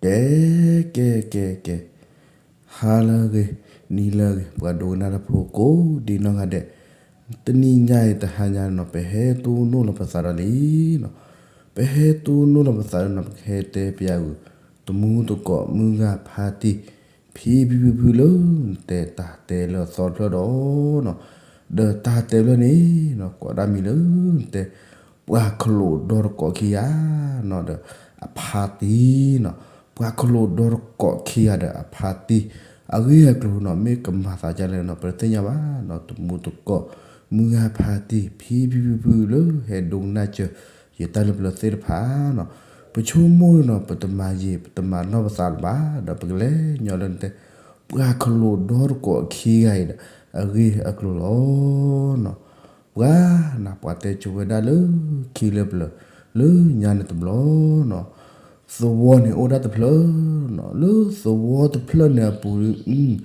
ကဲ ကဲ ကဲ ကဲ, ဟါလၢအဂ့ၤ, နံၤလၢအဂ့ၤ, ပှၤဒိကနၣ်တၢ်ဖိကိးဒံနီၢ်ဂၤဒဲး, တနံၤညါအံၤတဟါညါနီၤ ပဟဲတိၢ်နီၣ်လီၤပသးဒီးလံနီၤ, ပဟဲတိၢ်နီၣ်လီၤပသးလၢနီၤ ပကဟဲတဲပျးကွံာ် တမူတကိးမုၢ်ဂၤဖါတံၢ် ဖံဖံဖုဖုလၢ နတဲတၢ်တဲလၢအသီတဖျၢၣ်ဒီးနီၤ, ဒီးတၢ်တဲဖျၢၣ်န့ၣ်နီၤ ကိးဒၣ်မံၤလၢ နတဲ ပှၤခလိာ်ဒီတကိးခံဂၤနီၤ ဒီးအဖါတံၢ်နီၤ, ပှၤခလိာ်ဒီတကိးခံဂၤဒီးအဖါတံၢ် အဂ့ၢ်အကျိၤနီၤ မ့ၢ်ကမၤသးဒ်လဲၣ်နီၤ ပတသ့ၣ်ညါဘၣ်နီၤ, တမူတကိး မုၢ်ဂၤဖါတံၢ် ဖံဖံဖုဖုလၢဟဲဒိကနၣ်စၢၤ ယတၢ်လၢပျၢၤသ့ၣ်တဖၣ်နီၤ, ပဆိကမိၣ်နီၤ ပတမၤယံာ် ပတမၤနီၢ်ပသးလၢၤဘၣ် ဒီးပကလဲၤညီလၢနတဲ ပှၤခလိာ်ဒီတကိးခံဂၤအံၤဒီး အဂ့ၢ်အကျိၤလီၤနီၤ. ပှၤနၤ ပှၤတဲဆိဝဲဒၣ်လၢခံလၢပျၢၤ လၢညါန့ၣ်တဘျီနီၤ, သဝီန့ၣ်အိၣ်ဒၣ်တဖျၢၣ်နီၤ, လၢသဝီတဖျၢၣ်န့ၣ်အပူၤ အိၣ်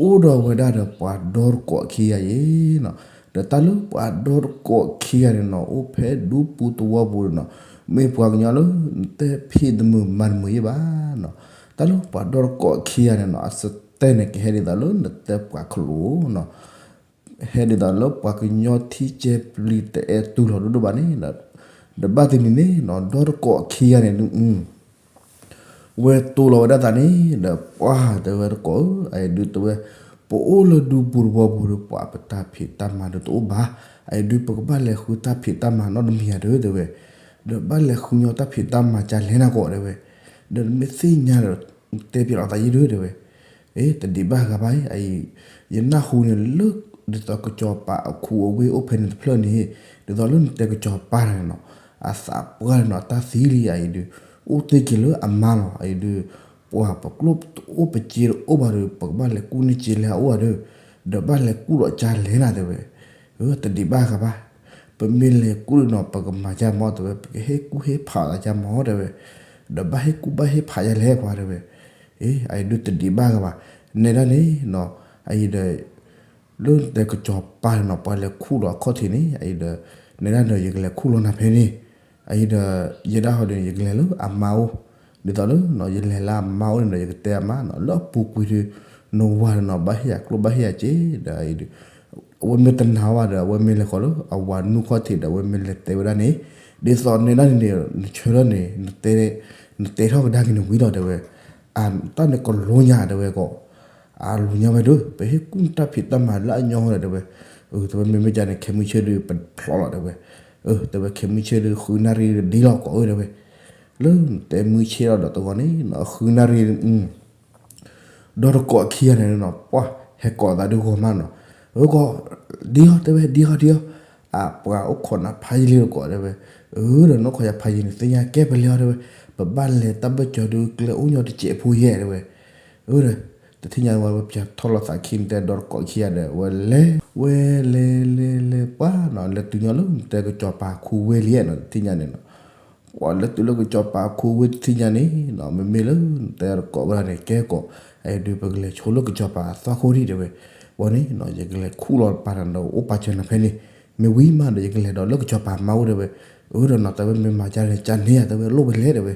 ဒီးဝဲဒၣ်ဒီးပှၤဒီတကိးခံဂၤအံၤနီၤ, ဒီးတၢ်လၢပှၤဒီတကိးခံဂၤန့ၣ်နီၤ အိၣ်ဖဲဒူပူၤသဝီပူၤန့ၣ်နီၤ, မ့ၢ်ပှၤကညီလၢ နတဲဖံးတမုာ်မၤတမုာ်ယဲၢ်ဘၣ်နီၤ, တၢ်လၢပှၤဒီတကိးခံဂၤန့ၣ်နီၤ အစတဲန့ၣ် ကဟဲဒ်သိးလၢနတဲပှၤခလိာ်နီၤ ဟဲဒ်သိးလၢပှၤကညီထံကဲပျံၤတအဲၣ်တူၢ်လီၤဒိၣ်ဒိၣ်ဘၣ်န့ၣ်, ဒီးဘၣ်တနံၤန့ၣ်နီၤ ဒီတကိးခံဂၤန့ၣ် ဝဲတိၢ်လီၤဝဲဒၣ်သးန့ၣ် ဒီးပှၤတဲဝဲတကိးဧၢ, အအံၤဒုးတဲဝဲ ပအိၣ်လၢဒူပူၤသဝီပူၤဒီး ပှၤပတၢ်ဖံးတၢ်မၤဒုးတအိၣ်ဘၣ်, အအံၤဒုးပကဘၣ်လဲၤဃုတၢ်ဖံးတၢ်မၤနီတမံၤဧါဒီးတဲဝဲ, ဒီးဘၣ်လဲၤဃုညီတၢ်ဖံးတၢ်မၤကလဲၣ်နၤကိးတဲဝဲ, ဒီးမ့ၢ်သ့ၣ်ညါဒီး တဲပျးလီၤသးယဲၢ်ဒီးတဲဝဲ အ့ တဒံးဘၣ်ဂၤဘၣ်အံၤ, ယနၢ်ဟူန့ၣ်လၢ ဒ်သိးကစီၤပၤအခူအဝ့ၢ်အိၣ်ဖဲန့ၣ်တဖျၢၣ်န့ၣ်, ဒ်သိးလၢနတဲကစီၤပၤန့ၣ်နီၤ, အသးပှၢ်န့ၣ်နီၤ တၢ်သံလံအအံၤဒုး, အိၣ်တ့ၢ်က့ၤလၢအမါလီၤအံၤဒုး, ပှၤပကျိၣ်တအိၣ်ပစ့တအိၣ်ဘၣ်ဒီး ပကဘၣ်လဲၤကူၣ်န့ၢ်စ့လဲၤအအိၣ်ဧါဒီး, ဒီးဘၣ်လဲၤကူၣ်ဒီးကလဲၣ်နၤတဲဝဲ, တဒံးဘၣ်ဂၤဘၣ်, ပမ့ၢ်လဲၤကူၣ်ဒီးနီၤ ပကမၤကမီတဲဝဲ ပကဟ့ၣ်ကူၣ်ဟ့ၣ်ဖးသးကမီတဲဝဲ, ဒီးဘၣ်ဟ့ၣ်ကူၣ်ဘၣ်ဟ့ၣ်ဖးယလဲၣ်ပှၤတဲဝဲ, အ့ အအံၤဒုးတဒံးဘၣ်ဂၤဘၣ်, နဲဒၣ်န့ၣ်နီၤ, အအံၤဒီး လၢနတဲကစီၤပၤန့ၣ်နီၤ ပှၤလဲၤခူၣ်လီၤအခီၣ်ထံးန့ၣ် အအံၤဒီး နဲဒၣ်ဒီးယကလဲၤခူၣ်လီၤနၤဖဲန့ၣ်, အအံၤဒီး ယဲဒၣ်ဟီဒီး ယကလဲၤလၢအမါအိၣ်, ဒ်သိးလၢ ယလဲၤလၢအမါအိၣ်န့ၣ်ဒီး ယကတဲအမါနီၤ လၢအပူၤကွံာ်ဒီး နဝၤဒီးနီၤ ဘၣ်ဟ့ၣ်ယၤကျိၣ်ဘၣ်ဟ့ၣ်ယၤစ့ဒီး အအံၤဒီး အဝဲမ့ၢ်တနာ်ဘၣ်ဒီး အဝဲမ့ၢ်လဲၤဃီၤလၢအဝၤနူၢ်ခီၣ်ထံးဒီး အဝဲမ့ၢ်လဲၤတဲဝဲဒၣ်န့ၣ်, ဒ်သိးနဲဒၣ်န့ၣ်န့ၣ် နဆၢထၢၣ်န့ၣ် နတဲထီၣ်ကဒါက့ၤန့ၣ်ဝံၤလီၤတဲဝဲ, အတၢ်န့ၣ်ကလိညါတဲဝဲကီး, အလိညါဝဲဒီး ပဟ့ၣ်ကူၣ်တၢ်ဖံးတၢ်မၤလၢအညီဟီဒီးတဲဝဲ, တဲဝဲမ့မ့ၢ်ကန့ၣ် ခဲမုၢ်ဆ့ၣ်ဒုးပဖျိးလီၤတဲဝဲ, တဲဝဲခဲမုၢ်ဆ့ၣ်ဒုး ဃုနၣ်ရံၣ်ဒ်လီၤကိးဧၢတဲဝဲ, လၢတဲမုၢ်ဆ့ၣ်ဒီးတဂီၤန့ၣ် ဃုနၣ်ရံၣ် ဒီတကိးခံဂၤန့ၣ်နီၤ ပှၤဟဲကိးသးဒုးဂီၤမးနီၤ, အၢကီး ဒ်အီၤတဲဝဲ ဒ်အီၤ ဒ်အီၤ, အပှၤအိၣ်ခိးနၤဖးယံာ်လံတကိးတဲဝဲ, အၢဒီးနီၢ်ခိယၤဖးယံာ်န့ၣ် သ့ၣ်ညါကဲပလဲၤအီၤတဲဝဲ, ပဘၣ်လဲၤတၢ်ဘၢၣ်စၢၤဒုးကျဲအိၣ်ညီတစဲးဖိယဲၢ်တဲဝဲ, အၢဒီး တထံၣ်ညါဝဲ ပၠးထီၣ်လီၤသးခံနတဲဒီတကိးခံဂၤဒီး ဝဲလဲၤ ဝဲလဲၤလဲၤလဲၤပှၤနီၤ လဲၤတုၤညီလၢနတဲကစီၤပၤခူဝ့ၢ်လံနီၤ တထံၣ်ညါန့ၣ်နီၤ ပှၤလဲၤတုၤလၢကစီၤပၤခူဝ့ၢ်တထံၣ်ညါန့ၣ်နီၤ မ့မ့ၢ်လၢနတဲတကိးဝဲဒၣ်န့ၣ် ကဲကိး အအံၤဒုးပကလဲၤဆိလၢကစီၤပၤအသီခိၣ်ဒံးတဲဝဲ, ဝဲန့ၣ်နီၤ ယကလဲၤခူၣ်လီၤပာ်တၢ်ဒီးအိၣ်ပာ်စၢၤနၤဖဲန့ၣ်, မ့ၢ်ဝံၤမးဒီးယကလဲၤဒီးလၢကစီၤပၤမါအိၣ်တဲဝဲ, အၢဒီးနီၤ တဲဝဲမ့ၢ်မၤကန့ၣ် ကန့ၢ်ယၤတဲဝဲ လိၣ်ဝဲလဲၣ်တဲဝဲ,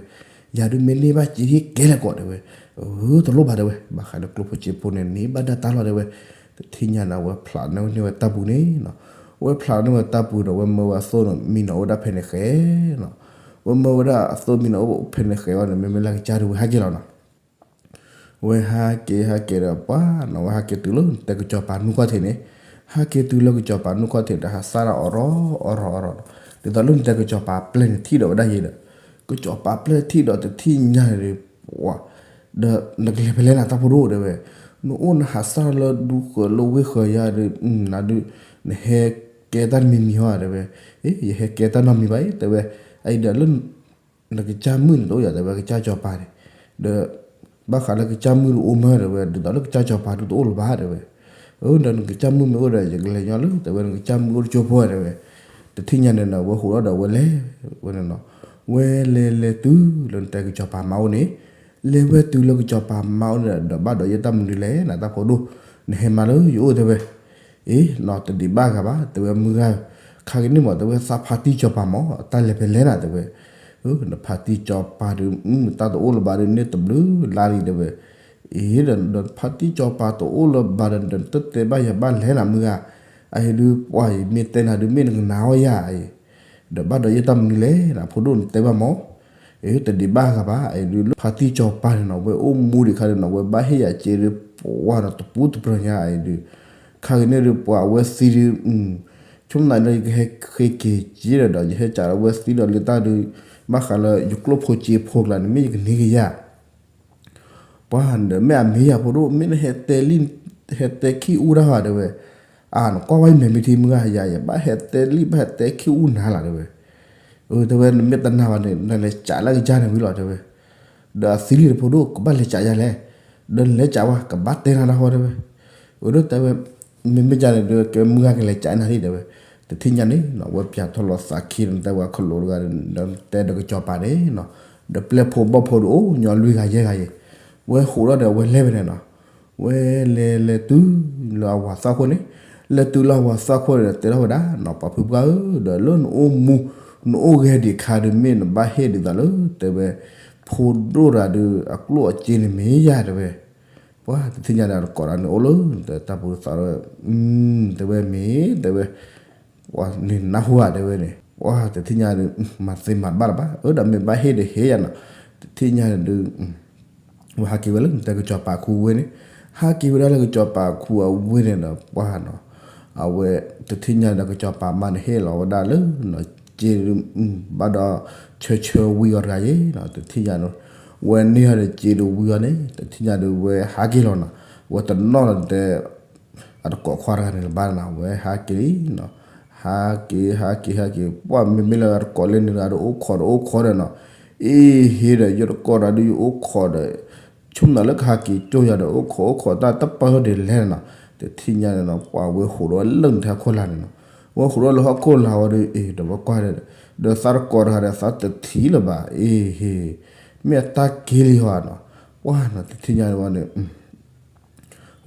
ယၤဒုးမ့ၢ်န့ၢ်ဘၣ်စ့ဟ့ၣ်ကဲလဲၣ်ကိးတဲဝဲ, အၢတလိၣ်ဘၣ်တဲဝဲ, ဘၣ်ဃးဒီးကျိဖိစ့ဖိန့ၣ် န့ၢ်ဘၣ်ဒၣ်တၢ်လီၤတဲဝဲ, တထံၣ်ညါန့ၣ် အဝဲဖျးန့ၢ်ဝဲတၢ်ပူၤန့ၣ်နီၤ, အဝဲဖျးန့ၢ်ဝဲတၢ်ပူၤဒီး အဝဲမၢဝဲအသိနီၤ မံနီၤအိၣ်ဝဲဒၣ်ဖဲန့ၣ်ဃဲနီၤ, အဝဲမၢဝဲဒၣ်အသိမံနီၤအိၣ်ဖဲန့ၣ်ဃဲဝဲန့ၣ် မ့မ့ၢ်လၢကစၢ်ဒုးဝဲဟဲက့ၤလီၤနီၤ ဝဲဟးက့ၤဟးက့ၤဒီးပှၤနီၤ ဝဲဟးက့ၤတုၤလၢနတဲကစီၤပၤနူၢ်ခီၣ်ထံးန့ၣ်, ဟးက့ၤတုၤလၢကစီၤပၤနူၢ်ခီၣ်ထံးဒီး ဟးစၢ်ဒီးအိးထီၣ်အိးထီၣ်အိးထီၣ်, ဒ်သိးလၢနတဲကစီၤပၤပျဲၢ်န့ၣ်ထံၣ်ဒီးဝဲဒၣ်ယဲဒီး, ကစီၤပၤပျဲၢ်ထံၣ်ဒီးတထံၣ်ညါန့ၣ်ဒီး ပှၤ ဒီးနကလဲၤဖဲလဲၣ်နၤတၢ်ဖိဒိၣ်တဲဝဲ, နအိၣ်နဟးစၢ်လၢဒူဃၢၤလၢဝ့ၢ်ဃၢၤယၤဒီး နဒုး နဟဲကဲတၢ်တမံၤမံၤဟီတဲဝဲ, အ့ ယဟဲကဲတၢ်နီတမံၤဘၣ်အံၤတဲဝဲ, အအံၤဒီးလၢ နကစၢ်မုၣ်န့ၣ်တအိၣ်ယၤတဲဝဲ ကစၢ်စီၤပၤန့ၣ်, ဒီး ဘၣ်ဃးလၢကစၢ်မုၣ်တအိၣ်မၢတဲဝဲ ဒ်သိးလၢကစၢ်စီၤပၤဒုးတအိၣ်လၢၤဘၣ်တဲဝဲ, အၢ ဒီးနကစၢ်မုၣ်မ့ၢ်အိၣ်ဒီး ယကလဲၤညီလၢတဲဝဲ နကစၢ်မုၣ်အိၣ်တကၠိဖိတဲဝဲ, တထံၣ်ညါန့ၣ်ဒီး ဝဲဟူးထီၣ်ဒီးဝဲလဲၤဝဲန့ၣ်နီၤ, ဝဲလဲၤလဲၤတုၤလၢနတဲကစီၤပၤမါအိၣ်န့ၣ်, လဲၤဝဲတုၤလၢကစီၤပၤမါအိၣ်န့ၣ်ဒီး ဘၣ်ဒီးယဲတၢ်မနုၤလဲၣ် နတၢ်ဖိဒိၣ်, နဟဲမၤလၢယအိၣ်တဲဝဲ အ့ နီၢ်တဒံးဘၣ်ဂၤဘၣ် တဲဝဲမုၢ်ဂၤ, ခါကနံၣ်မး တဲဝဲသးဖါတံၢ်စီၤပၤမး တၢ်လဲၤဖဲလဲၣ်နၤတဲဝဲ, နဖါတံၢ်စီၤပၤဒုး တၢ်တအိၣ်လၢၤဘၣ်ဒုး န့ၣ်တဘျုးလါလံ တဲဝဲ. အ့ဒီး ဖါတံၢ်စီၤပၤတအိၣ်လၢၤဘၣ်ဒီး တတဲဘၣ်ယၤဘၣ်လဲၣ်နၤမုၢ်ဂၤ, အအံၤဒုး ပှၤအံၤမ့ၢ်တဲနၤဒုး မ့ၢ်နကနာ်အီၤယၤအံၤ, ဒီးဘၣ်ဒီးယတၢ်မနုၤလဲၣ် နဖိဒိၣ်နတဲဘၣ်မၢ်. အ့ တဒံးဘၣ်ဂၤဘၣ် အအံၤဒုး လၢဖါတံၢ်စီၤပၤန့ၣ်နီၤ ဝဲအိၣ်မူဒံးခါဒုးနီၤ ဝဲဘၣ်ဟ့ၣ်ယၤစ့ဒုး ပှၤနီၤ တပူၤတပြၢၤညါအံၤဒုး, ခါဂ့ၤန့ၣ်ဒုး ပှၤအဝဲသံဒုး ဆိကမိၣ်နၤလၢယကဟဲဃ့က့ၤစ့ဒီး ယဟဲကးဒီးအဝဲသံဒီးလၢတၢ်ဒုး ဘၣ်ဃးလၢယကျိၣ်ဖိစ့ဖိကျါန့ၣ် မ့ၢ်ယကန့ၢ်က့ၤယၤ ပှၤဒီး မ့ၢ်အမ့ၢ်ယၤဖိဒိၣ် မ့ၢ်နဟဲတဲလံ ဟဲတဲခံအူတၢ်ဟီ တဲဝဲ. အါ နကွၢ်ဝဲယမဲာ်မ့ၢ်ထံမုၢ်ဂၤယၤ ယဘၣ်ဟဲတဲလံ ဘၣ်ဟဲတဲခံအူနၤလီၤ တဲဝဲ. တဲဝဲ နမ့ၢ်တနာ်ဘၣ်န့ၣ် နလဲၤကးလၢကစၢ်န့ၣ်ဝံၤလီၤ တဲဝဲ. ဒီးအသံလံတဖိဒိၣ် ကဘၣ်လဲၤကးယၤလဲၣ်, ဒီးနလဲၤကးဝဲ ကဘၣ်တဲနၤတၢ်ဃီ တဲဝဲ. အဒိတဲဝဲ မ့မ့ၢ်ကန့ၣ်ဒီး ကဲမုၢ်ဂၤကလဲၤကးနၤလံ တဲဝဲ. တထံၣ်ညါန့ၣ်နီၤ ဝဲပၠးထီၣ်လီၤသးခံန့ၣ် တဲဝဲခလိာ်တဂၤဒီး တဲဒီးကစီၤပၤန့ၣ်နီၤ, ဒီးပျဲၢ်ဖိဘီၣ်ဖိဒီးအိၣ်ညီလွံၢ်ဂၤယဲၢ်ဂၤယဲၢ်, ဝဲဃိးဒီး ဝဲလဲၤဝဲန့ၣ်နီၤ, ဝဲလဲၤလဲၤတုၤလၢအဝၤသၣ်ခိၣ်န့ၣ်, လဲၤတုၤလၢအဝၤသၣ်ခိၣ်ဒီး တဲထီၣ်ဝဲဒၣ်နီၤ ပှၤဖုပှၢ်ဧၢ, ဒီးလၢနအိၣ်မူ နအိၣ်ဂဲၤဒံးခါဒီး မ့ၢ်နဘၣ်ဟ့ၣ်ဒ်သိးလၢ တဲဝဲ ဖိဒိၣ်တဂၤဒီး အကျိၣ်အစ့န့ၣ်မ့ၢ်ယၤ တဲဝဲ. ပှၤတထံၣ်ညါဒီး တကိးဒီးန့ၣ်အိၣ်လၢ တၢ်ပူၤသးဒီး တဲဝဲမ့ၢ် တဲဝဲ ပှၤန့ၣ်နၢ်ဟူဧါ တဲဝဲန့ၣ်, ပှၤတထံၣ်ညါဒီး မၤသ့မၤဘၣ်လၢၤဘၣ်, အၢ ဒီးမ့ၢ်ဘၣ်ဟ့ၣ်ဒီးဟ့ၣ်ယၤနီၤ, တထံၣ်ညါဒီး ဝဲဟးက့ၤဝဲလၢနတဲကစီၤပၤခူအဝ့ၢ်န့ၣ်, ဟးက့ၤဝဲဒၣ်လၢကစီၤပၤခူအဝ့ၢ်န့ၣ်ဒီး ပှၤနီၤ အဝဲ တထံၣ်ညါဒီးကစီၤပၤမါန့ၣ်ဟ့ၣ်လီၤဝဲဒၣ်လၢနီၤ စ့ ဘၣ်ဒီး ဆၢဆၢဝံၤအီၤတဂၤယဲနီၤ, တထံၣ်ညါဒီး ဝဲန့ၢ်အီၤဒီးစ့ဒီးဝံၤအီၤန့ၣ် တထံၣ်ညါဒီးဝဲဟးက့ၤလီၤနီၤ, ဝဲတနီၣ်လီၤတဲ အတကိးခွါတဂၤန့ၣ်လၢၤဘၣ်နီၤ, ဝဲဟးက့ၤလံနီၤ, ဟးက့ၤ ဟးက့ၤ ဟးက့ၤ ပှၤမ့မ့ၢ်လၢအတကိးလၢန့ၣ်တဂၤဒီး အိၣ်ခိးဒီးအိၣ်ခိးဒီးနီၤ, အ့ဟ့ဒီး ယတကိးတဂၤဒီး ယအိၣ်ခိးဒီး ဆိကမိၣ်လၢကဟးက့ၤကၠိယၤဒီး အိၣ်ခိးအိၣ်ခိးတၢ်တပၢၢ်ဒီးလဲၣ်နီၤ, တထံၣ်ညါန့ၣ်နီၤ ပှၤဝဲဟိးဒီးလၢနထံဟီၣ်ခိၣ်လာ်န့ၣ်နီၤ, ဝဲဟိးဒီးလၢဟီၣ်ခိၣ်လာ်ဝံၤဒီး အ့ ဒီးဝဲကွၢ်ဒီး ဒီးသးတကိးတဂၤဒီး သးတထံၣ်လၢၤဘၣ်, အ့ဟ့ မ့ၢ်အတၢ်က့ၤလံဟီဧါနီၤ, ပှၤနီၤ တထံၣ်ညါန့ၣ်ဝဲန့ၣ်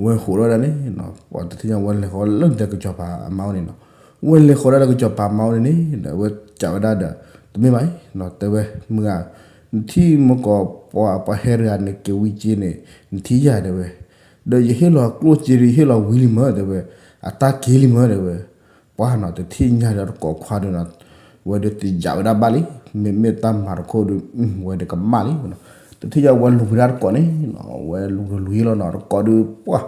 ဝဲဟိးဒီးဒၣ်န့ၣ်နီၤ, ပှၤတထံၣ်ညါဝဲလဲၤဃီၤလၢနတဲကစီၤပၤအမါအိၣ်န့ၣ်နီၤ, ဝဲလဲၤဃီၤဒၣ်လၢကစီၤပၤအမါအိၣ်န့ၣ်န့ၣ် ဒီးဝဲစံးဝဲဒၣ်ဒီး တမ့ၢ်ဘၣ်အံၤနီၤ, တဲဝဲ မုၢ်ဂၤ နထံၣ်မ့ၢ်ကီး ပှၤပှၤဟဲတဂၤန့ၣ် က့ၤဝံစ့န့ၣ် နထံၣ်ယၤ တဲဝဲ, ဒီးယဟ့ၣ်လီၤကျိၣ်စ့ဒီး ယဟ့ၣ်လီၤဝံလံမၢ တဲဝဲ, အတၢ်က့ၤလံမၢ တဲဝဲ, ပှၤနီၤ တထံၣ်ညါဒီးတကိးခွါဒီးနီၤ ဝဲဒီးတယးဝဲဒၣ်ဘၣ်လံ, မ့မ့ၢ်တၢ်မၤတခိၣ်ဒီး ဝဲဒီးကမၣ်လံနီၤ, တထံၣ်ညါဝဲလူၤဝဲဒၣ်တကိးန့ၣ်နီၤ, ဝဲလူၤတလူၤယဲလီၤနီၤ, တကိးဒီးပှၤ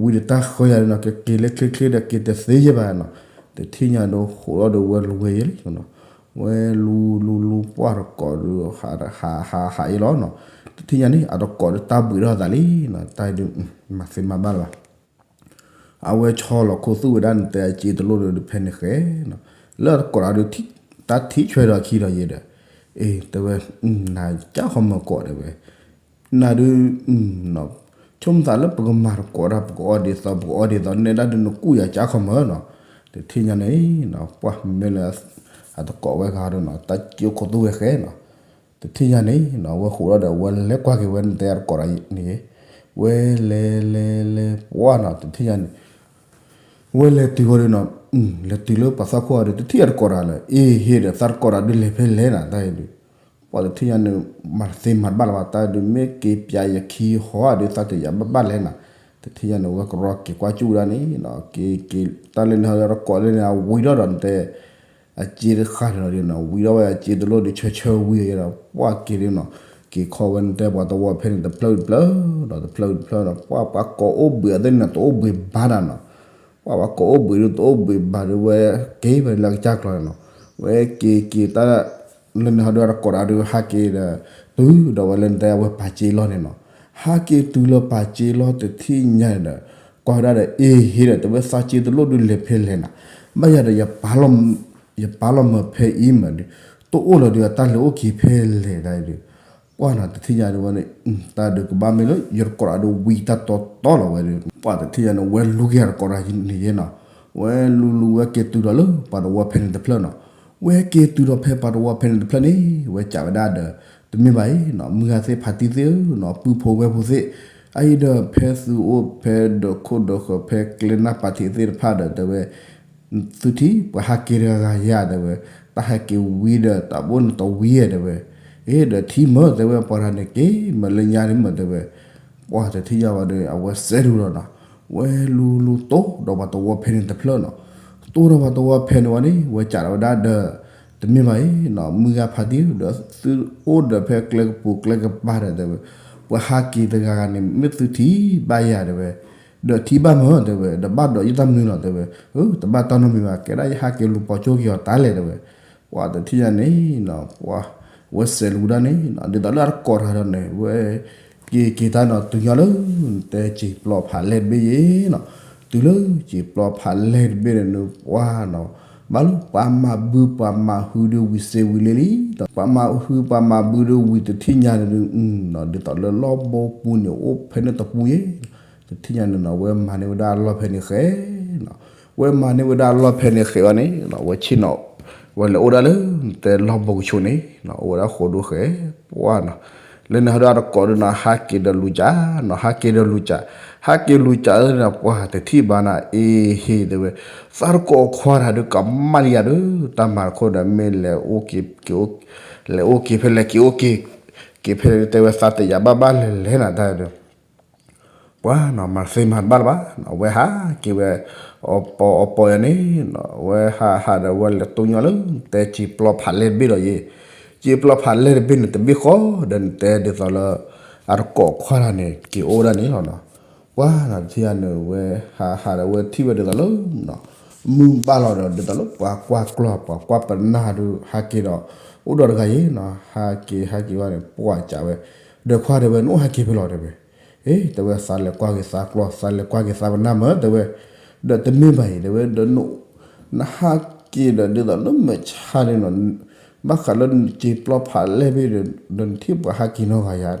ဝံဒီးတၢ်ဃၢယၤဒီးနီၤ ကက့ၤလၢချ့ချ့ဒီးက့ၤတသ့ယဲဘၣ်နီၤ, တထံၣ်ညါဒီးဟိးဒီးဝဲလူၤဝဲယဲလံနီၤ, ဝဲလူၤလူၤလူၤပှၤတကိးဒီး ဟးဟးဟးယဲလီၤနီၤ, တထံၣ်ညါန့ၣ် အတကိးဒီးတၢ်ဘှံးထီၣ်သးလံနီၤ, တၢ်ဒုး မၤသ့မၤဘၣ်လၢၤဘၣ် အဝဲဆီလီၤခိၣ်သူၣ်ဝဲဒၣ်နတဲအစ့တလိၣ်ဒီးဖဲန့ၣ်ဃဲနီၤ, လၢတကိးတၢ်ဒီး တၢ်ထံၣ်ဆွဲဒီးခံဒီးယဲဒီး, အ့ တဲဝဲ နၤကၢ်ခီမၢကိးတဲဝဲ, နၤဒုး ဆိကမိၣ်သးလၢပကမၤတကိးတၢ် ပကအီၣ်ဒ်သိး ပကအီၣ်ဒ်သိး နဲဒၣ်ဒုးနကူၣ်ယၤကၢ်ခီမၢနီၤ, တထံၣ်ညါန့ၣ်နီၤ ပှၤမ့ၢ်လၢ အတကိးဝဲဂၤဒီးနီၤ တၢ်ကၠိခိၣ်သူၣ်ဝဲဃဲနီၤ, တထံၣ်ညါန့ၣ်နီၤ ဝဲဃိးဒီးဒီး ဝဲလဲၤကွၢ်က့ၤဝဲနတဲအတကိးတၢ်န့ၣ်, ဝဲလဲၤလဲၤလဲၤပှၢ်နီၤ တထံၣ်ညါန့ၣ် ဝဲလဲၤတုၤဝဲဒီးနီၤ လဲၤတုၤလၢပှၤသၣ်ခိၣ်အီၤဒီး တထံၣ်အတကိးတၢ်လၢၤ, အ့ဟ့ဒီး သးတကိးတၢ်ဒုးလဲၤဖဲလဲၣ်နၤ တၢ်အံၤဒုး, ပှၤတထံၣ်ညါန့ၣ် မၤသ့မၤတဘၣ်လၢၤဘၣ် တၢ်ဒုး မ့ၢ်က့ၤပၠးယခံဟီဧါဒုး သးတယၤဘၣ်ဘၣ်လဲၣ်နၤ, တထံၣ်ညါန့ၣ် ဝဲကရီက့ၤကွၢ်ကၠူၣ်ဝဲဒၣ်န့ၣ်နီၤ က့ၤက့ၤ တၢ်လၢန့ၣ်ဟီဒီးတကိးလၢန့ၣ် အဝံထီၣ်ဒီးနတဲ အစ့တဃၣ်န့ၣ်လီၤဒုးနီၤ ဝံထီၣ်ဝဲအစ့တလိၣ်ဒုး ဆၢဆၢဝံၤဒီး ပှၤက့ၤဒုးနီၤ က့ၤခီဝဲနတဲပှၤသဝီဖဲန့ၣ်တဖျၢၣ်တဖျၢၣ်ဒီး တဖျၢၣ်တဖျၢၣ်ဒီး ပှၤပှၤကိးအိၣ်ဘှံးအီၤသ့ၣ်န့ၣ် တအိၣ်ဘှံးဘၣ်ဒၣ်နီၤ, ပှၤပှၤကိးအိၣ်ဘှံးဒုးတအိၣ်ဘှံးဘၣ်ဒုး ဝဲက့ၤဖဲလၢကစၢ်ကျီၤန့ၣ်နီၤ, ဝဲက့ၤက့ၤတၢ် လၢန့ၣ်ဟီဒုးအတကိးတၢ်ဒုးဟးက့ၤဒီး တုၤဒီးဝဲလၢနတဲအဝဲပာ်စ့လီၤန့ၣ်နီၤ, ဟးက့ၤတုၤလၢပာ်စ့လီၤ တထံၣ်ညါန့ၣ်ဒီး ကွၢ်ဝဲဒၣ်ဒီး အ့ဟ့ဒီး တဝဲသးစ့တလိၣ်ဒုးလဲၤဖဲလဲၣ်နၤ, ဘၣ်ယၤဒီး ယပာ်လီၤမၢၤဖဲအံၤမးဒုး တအိၣ်လၢၤဒုး အတၢ်လဲၤအိၣ်က့ၤဖဲလဲၣ်တၢ်အံၤဒုး, ပှၤနီၤ တထံၣ်ညါဒုးဝဲန့ၣ် တၢ်ဒုးကဘၣ်မ့ၢ်လၢ ယတကိးတၢ်ဒုးဝံတၢ်တီတီလီၤဝဲဒုး ပှၤတထံၣ်ညါန့ၣ် ဝဲလူၤက့ၤအတကိးတၢ်န့ၣ်ယဲနီၤ, ဝဲလူၤလူၤဝဲက့ၤတုၤဒီးလၢပှၤသဝီဖဲန့ၣ်တဖျၢၣ်နီၤ, ဝဲက့ၤတုၤဒီးဖဲပှၤသဝီဖဲန့ၣ်တဖျၢၣ်န့ၣ် ဝဲစံးဝဲဒၣ်ဒီး တမ့ၢ်ဘၣ်အံၤနီၤ မုၢ်ဂၤသ့ၣ်ဖါတံၢ်သ့ၣ်ဧၢနီၤ ပုၢ်ဖိဝဲၢ်ဖိသ့ၣ်, အအံၤဒီးဖဲသုအိၣ်ဖဲဒီးခိၣ်ဒီးဃၢၤ ဖဲကျဲနၢ်ပၤထံးသ့ၣ်တဖၣ်ဒီး တဲဝဲ သုထံၣ် ပှၤဟးက့ၤတဂၤဂၤယၤ တဲဝဲ, တၢ်ဟဲက့ၤဝံဒီး တၢ်ဘိၣ်န့ၣ်တဝံဧါ တဲဝဲ, အ့ ဒီးထံမၢ တဲဝဲ ပှၤတဂၤန့ၣ်က့ၤမၢလၢညါန့ၣ်မၢ တဲဝဲ, ပှၤတထံၣ်ညါဘၣ်ဒီး အဝဲစဲးလူၤလီၤနီၤ, ဝဲလူၤလူၤတိၢ်ဒီးပှၤသဝီဖဲန့ၣ်တဖျၢၣ်နီၤ, တိၢ်ဒီးပှၤသဝီဖဲန့ၣ်ဝံၤန့ၣ် ဝဲကးထီၣ်ဝဲဒၣ်ဒီး တမ့ၢ်ဘၣ်အံၤနီၤ, မုၢ်ဂၤဖးတံၢ်ဒီးသုအိၣ်ဒီးဖဲကျဲကပူၤကျဲကပၤဒီး တဲဝဲ, ပှၤဟးက့ၤတဂၤဂၤန့ၣ် မ့ၢ်သုထံၣ်ဘၣ်ယၤ တဲဝဲ, ဒီးထံၣ်ဘၣ်မၢ တဲဝဲ, ဒီးဘၣ်ဒီးယတၢ်မနုၤလီၤ တဲဝဲ, တဘၣ်တၢ်နီတမံၤဘၣ်, ကဲဒၣ်ယဟးက့ၤလူၤပိာ်ကၠိက့ၤအီၤတၢ်လဲၣ် တဲဝဲ, ပှၤတထံၣ်ညါန့ၣ်နီၤ, ပှၤ ဝဲစဲးလူၤဒၣ်န့ၣ်နီၤ, ဒ်သိးလၢအတကိးတဂၤဒီးန့ၣ် ဝဲ က့ၤက့ၤတၢ်နီၤ, တုၤညီလၢ တဲစံာ်ပျီဖးလဲၢ်တဘ့ၣ်ယဲနီၤ, တုၤလၢစံာ်ပျီဖးလဲၢ်တဘ့ၣ်န့ၣ် ပှၤနီၤ, ဘၣ်လၢပှၤမၤဘုပှၤမၤဟုဒုးဝံၤစ့ဝံၤလံလံ, ပှၤမၤဟုပှၤမၤဘုဒုးဝံၤတထံၣ်ညါန့ၣ်ဒုး, ဒ်သိးလၢလီၢ်ဘိပူၤန့ၣ်အိၣ်ဖဲန့ၣ်တပူၤယဲ, တထံၣ်ညါန့ၣ်နီၤ, ဝဲမၤန့ၢ်ဝဲဒၣ်လီၢ်ဖဲန့ၣ်ဃဲနီၤ, ဝဲမၤန့ၢ်ဝဲဒၣ်လီၢ်ဖဲန့ၣ်ဃဲအီၤန့ၣ် ဝဲဆ့ၣ်နီၤ, ဝဲလဲၤအိၣ်ဒၣ်လၢ တဲလီၢ်ဘိကဆိးန့ၣ် အိၣ်ဝဲဒၣ်ဃိဒိဃဲ, ပှၤနီၤ, လၢန့ၣ်ဟီဒုးအတကိးဒုးနီၤ, ဟးက့ၤဒီးလူၤကးနီၤ, ဟးက့ၤဒီးလူၤကး, ဟးက့ၤလူၤကးန့ၣ် ပှၤတထံၣ်ဘၣ်နၤ, အ့ဟ့ၣ် တဲဝဲ, သးတကိးခွါတဂၤဒုးကမၣ်လံယၤဒီး တၢ်မၤတခိၣ်ဒီး မ့ၢ်လဲၤအိၣ်က့ၤ လဲၤအိၣ်က့ၤဖဲလဲၣ် က့ၤအိၣ်က့ၤ, က့ၤဖဲလဲၣ် တဲဝဲ, သးတယာ်ဘၣ်ဘၣ်လဲၤလဲၤနၤတၢ်ဒီး ပှၤနီၤ, မၤသ့မၤတဘၣ်လၢၤဘၣ်, အဝဲဟးက့ၤဝဲ အီပီအီပီယၤန့ၣ်, ဝဲဟးဟးဒီးဝဲလဲၤတိၢ်ညီလၢ တဲစံာ်ပျီဖးလဲၢ်တဘ့ၣ်ဒီးယဲ, စံာ်ပျီဖးလဲၢ်တဘ့ၣ်န့ၣ် တဘ့ၣ်ဃီဒီးန့ၣ် တဲဒ်သိးလၢ အတကိးခွါတဂၤန့ၣ် က့ၤအိၣ်ဒၣ်န့ၣ်လီၤနီၤ, ပှၤနီၤ, တထံၣ်ညါန့ၣ် ဝဲဟးဟးဒီးဝဲထံၣ်ဝဲဒ်သိးလၢ မုၢ်ဘၣ်လီၤဒီး ဒ်သိးလၢပှၤကွၢ်ကျီၢ် ပှၤကွၢ်ပနၢ်ဒုး ဟးက့ၤဒီး အိၣ်ဒီးတဂၤယဲနီၤ, ဟးက့ၤဟးက့ၤဝဲန့ၣ် ပှၤကးဝဲ, ဒီးခွါတဲဝဲ နအိၣ်ဟးက့ၤဖဲလဲၣ် တဲဝဲ, အ့ တဲဝဲ သးလဲၤကွၢ်က့ၤသးကျီၢ် သးလဲၤကွၢ်က့ၤသးပနၢ်မၢ တဲဝဲ, ဒီးတမ့ၢ်ဘၣ်အံၤ တဲဝဲ, ဒီး နဟးက့ၤဒီးဒ်သိးလၢမဲာ်ဆှးန့ၣ်နီၤ, ဘၣ်ဃးလၢနစံာ်ပျီဖးလဲၢ်ဘ့ၣ်ဒီး ဒီးနထံၣ်ပှၤဟးက့ၤနီတဂၤယၤ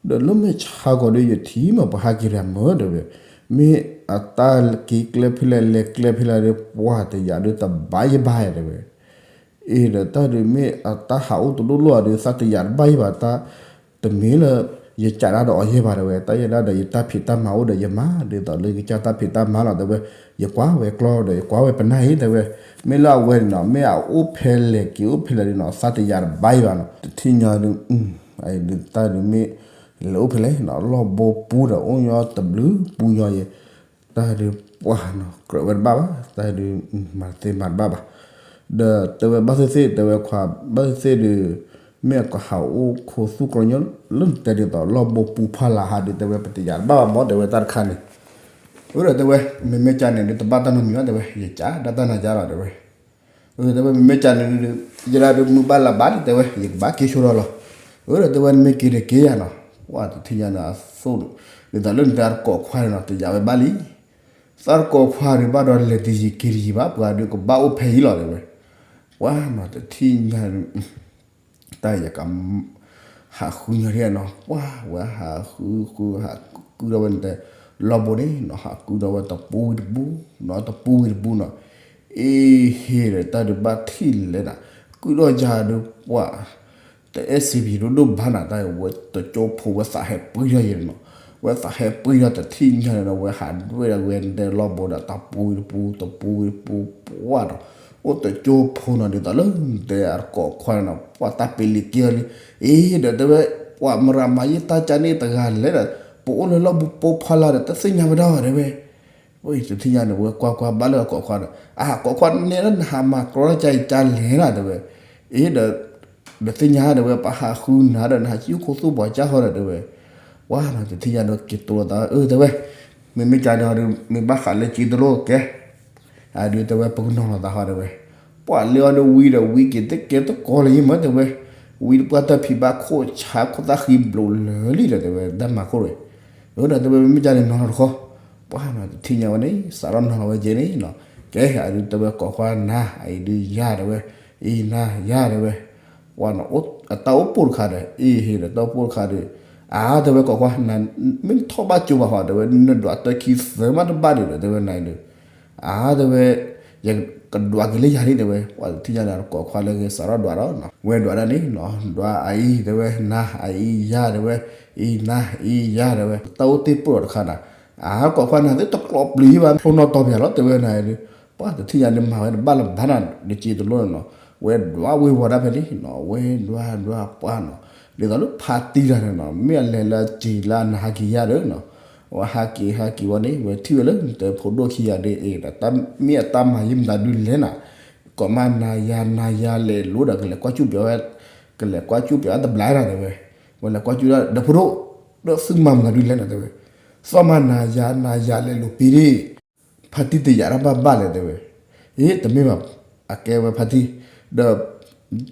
ဒီးလၢမဲာ်ဆှးဂီၤဒီး ယထံၣ်မးပှၤဟးက့ၤတဂၤမၢ တဲဝဲ, မ့ၢ်အတၢ်က့ၤကျဲဖဲလဲၣ် လဲၤကျဲဖဲလဲၣ်ဒီး ပှၤတယာ်ဒုးတဘၣ်ယဘၣ်ယၤ တဲဝဲ, အ့ ဒီးတၢ်ဒုးမ့ၢ်အတၢ်ဟးအိၣ်တဒိၣ်လိာ်အီၤဒီး သးတယာ်တဘၣ်ယဘၣ်တၢ်, တမ့ၢ်လၢ ယကးတၢ်ဒီးအီၤယဲၢ်ဘၣ် တဲဝဲ, တၢ်ယဲဒၣ်ဒီးယတၢ်ဖံးတၢ်မၤအိၣ်ဒီးယမၤ ဒ်သိးလၢယကစၢ်တၢ်ဖံးတၢ်မၤလီၤ တဲဝဲ, ယကွၢ်ဝဲကျီၢ်ဒီး ယကွၢ်ဝဲပနၢ်အံၤ တဲဝဲ, မ့ၢ်လၢအဝဲန့ၣ်နီၤ မ့ၢ်အအိၣ်ဖဲလဲၣ်က့ၤအိၣ်ဖဲလဲၣ်ဒီးနီၤ သးတယာ်တဘၣ်ယဘၣ်နီၤ တထံၣ်ညါဒုး, အံၤဒုးတၢ်ဒုးမ့ၢ် လဲၤအိၣ်ဖဲလဲၣ်နီၤ လီၢ်ဘိပူၤဒီးအိၣ်ညီတဘျုးပူၤညီယဲၢ်, တၢ်ဒုးပှၤနီၤ ကြၢးဝဲတဘၣ်ဘၣ် တၢ်ဒုး မၤတသ့မၤတဘၣ်ဘၣ်, ဒီးတဲဝဲဘၣ်သ့ၣ်သ့ၣ် တဲဝဲခွါ ဘၣ်သ့ၣ်သ့ၣ်ဒုး မ့ၢ်အကဟးအိၣ်ခိၣ်သူၣ်ကျီညီ လၢနတဲဒ်သိးလီၢ်ဘိပူၤဖီလာ်ဟးဒုး တဲဝဲပတယာ်တဘၣ်ဘၣ်မၢ တဲဝဲတၢ်တခါန့ၣ်, အၢ ဒီးတဲဝဲ မ့မ့ၢ်ကန့ၣ်ဒုးတဘၣ်တၢ်နီတမံၤဘၣ် တဲဝဲ ယကးဒၣ်တၢ်နၤယါလီၤ တဲဝဲ အၢ တဲဝဲ မ့မ့ၢ်ကန့ၣ်ဒုး ယဒၣ်ဒုးမုၢ်ဘၣ်လၢဘၣ်ဒုး တဲဝဲ ယကဘၣ်က့ၤဆိဒီးလီၤ, အၢ ဒီးတဲဝဲ နမ့ၢ်က့ၤဒီးက့ၤယၤနီၤ, ပှၤတထံၣ်ညါန့ၣ်အသိၣ်ဒုး ဒ်သိးလၢနတဲအတကိးခွါန့ၣ်နီၤ တယာ်ဝဲဘၣ်လံ သးတကိးခွါဒုးဘၣ်ဒီးလဲၤတယံၤက့ၤတယံၤဘၣ် ပှၤဒုးကဘၣ်အိၣ်ဖဲအံၤလီၤ တဲဝဲ, ပှၤနီၤ တထံၣ်ညါ တၢ်ယက ဟးဃုညီထံၣ်နီၤ ပှၤဝဲဟးဃုဃု ဟးကုၢ်ထီၣ်ဝဲန့ၣ်တဲ လီၢ်ဘိန့ၣ်နီၤ ဟးကုၢ်ထီၣ်ဝဲတပူၤဝံၤတပူၤနီၤ တပူၤဝံၤတပူၤနီၤ, အ့ဟ့ၣ်ဒီးတၢ်ဒုးဘၣ်ထံၣ်လဲၣ်နီၤ ကုၢ်ထီၣ်ယၤဒုးပှၤ တအဲၣ်စံးဘံၤဒိၣ်ဒိၣ်ဘၣ်နၤ တၢ်ဝဲတကၠိဖိဝဲသးဟဲပှံၢ်ထီၣ်ယဲၢ်နီၤ, ဝဲသးဟဲပှံၢ်ထီၣ်တထံၣ်ညါန့ၣ်ဒီး ဝဲဟးဒွဲၣ်ဒီးဝဲတဲလီၢ်ဘိဒီး တပူၤဝံၤတပူၤ တပူၤဝံၤတပူၤ ပှၤဒီး အိၣ်တကၠိဖိနီၤ ဒ်သိးလၢတဲအတကိးခွါန့ၣ်နီၤ ပှၤတၢ်ပ့ၤလံၤက့ၤအီၤလံ, အ့ဒီးတဲဝဲ ပှၤမရၤမၤယဲၢ်တၢ်ကန့ၣ်တဂၤလဲၣ်ဒီး ပအိၣ်လၢလီၢ်ဘိပူၤဖီလာ်ဒီး တသ့ၣ်ညါဝဲဒၣ်ဘၣ်တဲဝဲ တထံၣ်ညါန့ၣ် ဝဲကွၢ်ကွၢ်ဘၣ်လၢအကိးခွါဒီး အကိးခွါန့ၣ်လၢနဟးမၤကြီတၢ်ကါအံၤကါလဲၣ်နၤ တဲဝဲ, အ့ဒီး တသ့ၣ်ညါတဲဝဲ ပှၤဟးဃုနၤဒီး နဟးကၠီခိၣ်သူၣ်ပှၤကၢ်ဃီဒီးတဲဝဲ, ပှၤနီၤ တထံၣ်ညါဒီးက့ၤတိၤလီၤသး အၢ တဲဝဲ, မ့မ့ၢ်ကန့ၣ်ဒီး မ့ၢ်ဘၣ်ဃးလၢက့ၤတလိၣ်ကဲ အဒုးတဲဝဲ ပကနီၤလီၤသးဃီတဲဝဲ, ပှၤလၢအီၤဒီးဝံၤဒီးဝံၤက့ၤတကဲတကီလၢၤယမၢတဲဝဲ, ဝံၤတပှၢ်တၢ်ဖံးဘၣ်ခိၣ်ဆါခိၣ်သၣ်ဃံဘျိးလၢာ်လံဒီးတဲဝဲ တၢ်မၤခိၣ်ဝဲ, အၢဒီးတဲဝဲ မ့မ့ၢ်ကန့ၣ်နီၤလီၤတဃီ, ပှၤနီၤ တထံၣ်ညါဝဲန့ၣ် စးထီၣ်နီၤလီၤဝဲကဲန့ၣ်နီၤ, ကဲအဒုးတဲဝဲ ကိးခွါနၤ အအံၤဒုးယၤတဲဝဲ, အံၤနၤယၤတဲဝဲ, ပှၤနီၤ အတၢ်အိၣ်ပိၢ်တခါဒီး အ့ဟ့ၣ်ဒီးတၢ်အိၣ်ပိၢ်တခါဒီး, အါတဲဝဲ ကိးခွါနၤ မ့ၢ်ထီၣ်ဘၣ်ကၠိဘၣ်ဃီတဲဝဲ နဒွးတၢ်ခံသၢမးတဘၣ်ဒံးဒီးတဲဝဲနၤအံၤဒီး အါတဲဝဲ, ယကဒွးက့ၤလၢယၤလံတဲဝဲ, ပှၤတထံၣ်ညါဒီးကိးခွါလၢက့ၤစးထီၣ်ဒွးဒီး, ဝဲဒွးဒၣ်န့ၣ်နီၤ ဒွးအအံၤတဲဝဲ နၤ အအံၤယၤတဲဝဲ, အံၤနၤ အံၤယၤတဲဝဲ, တၢ်အိၣ်တ့ၢ်ပိၢ်ဒီးတခါနၤ, အါကိးခွါနၤသ့ၣ်တကျိးပျံၤဘၣ် ဖျိနီၣ်တီၤပၠးလီၤတဲဝဲနၤအံၤဒီး, ပှၤတထံၣ်ညါန့ၣ်မၤဝဲတဘၣ်လၢၤဘၣ်နၤ နက့ၤတလိၣ်န့ၣ်နီၤ ဝဲဒွးဝ့ၤဝီၤဒၣ်ဖဲန့ၣ်နီၤ, ဝဲဒွးဒွးပှၢ်နီၤ, ဒ်သိးလၢဖါတံၢ်တဂၤန့ၣ်နီၤ မ့ၢ်အလဲၤလၢအစ့ၤလၢအနဟးက့ၤယါဒီးနီၤ, အဝဲဟးက့ၤဟးက့ၤဝဲန့ၣ် ဝဲထံၣ်ဝဲလၢနတဲဖိဒိၣ်ခံဂၤဒီး အ့ မ့ၢ်အတၢ်မၤယံာ်မတၤဒုလဲၣ်နၤ, ကိးမးနၤယၤနၤယၤလဲၤလိဒီး ကလဲၤကွၢ်ကၠူၣ်ပၠးဝဲ, ကလဲၤကွၢ်ကၠူၣ်ပၠးဝဲတဘျီနၤတဲဝဲ, ဝဲလဲၤကွၢ်ကၠူၣ်ဒၣ်ဒီး ဖိဒိၣ်, ဒီးသုမၤမတၤဒုလဲၣ်နၤတဲဝဲ, သီၣ်မးနၤယၤနၤယၤလဲၤလိာ်ပံၤဒၣ် ဖါတံၢ်တယာ်တၢ်ဘၣ်ဘၣ်လဲၣ်တဲဝဲ, အ့ တမ့ၢ်ဘၣ်, အကဲဝဲဖါတံၢ်, ဒီး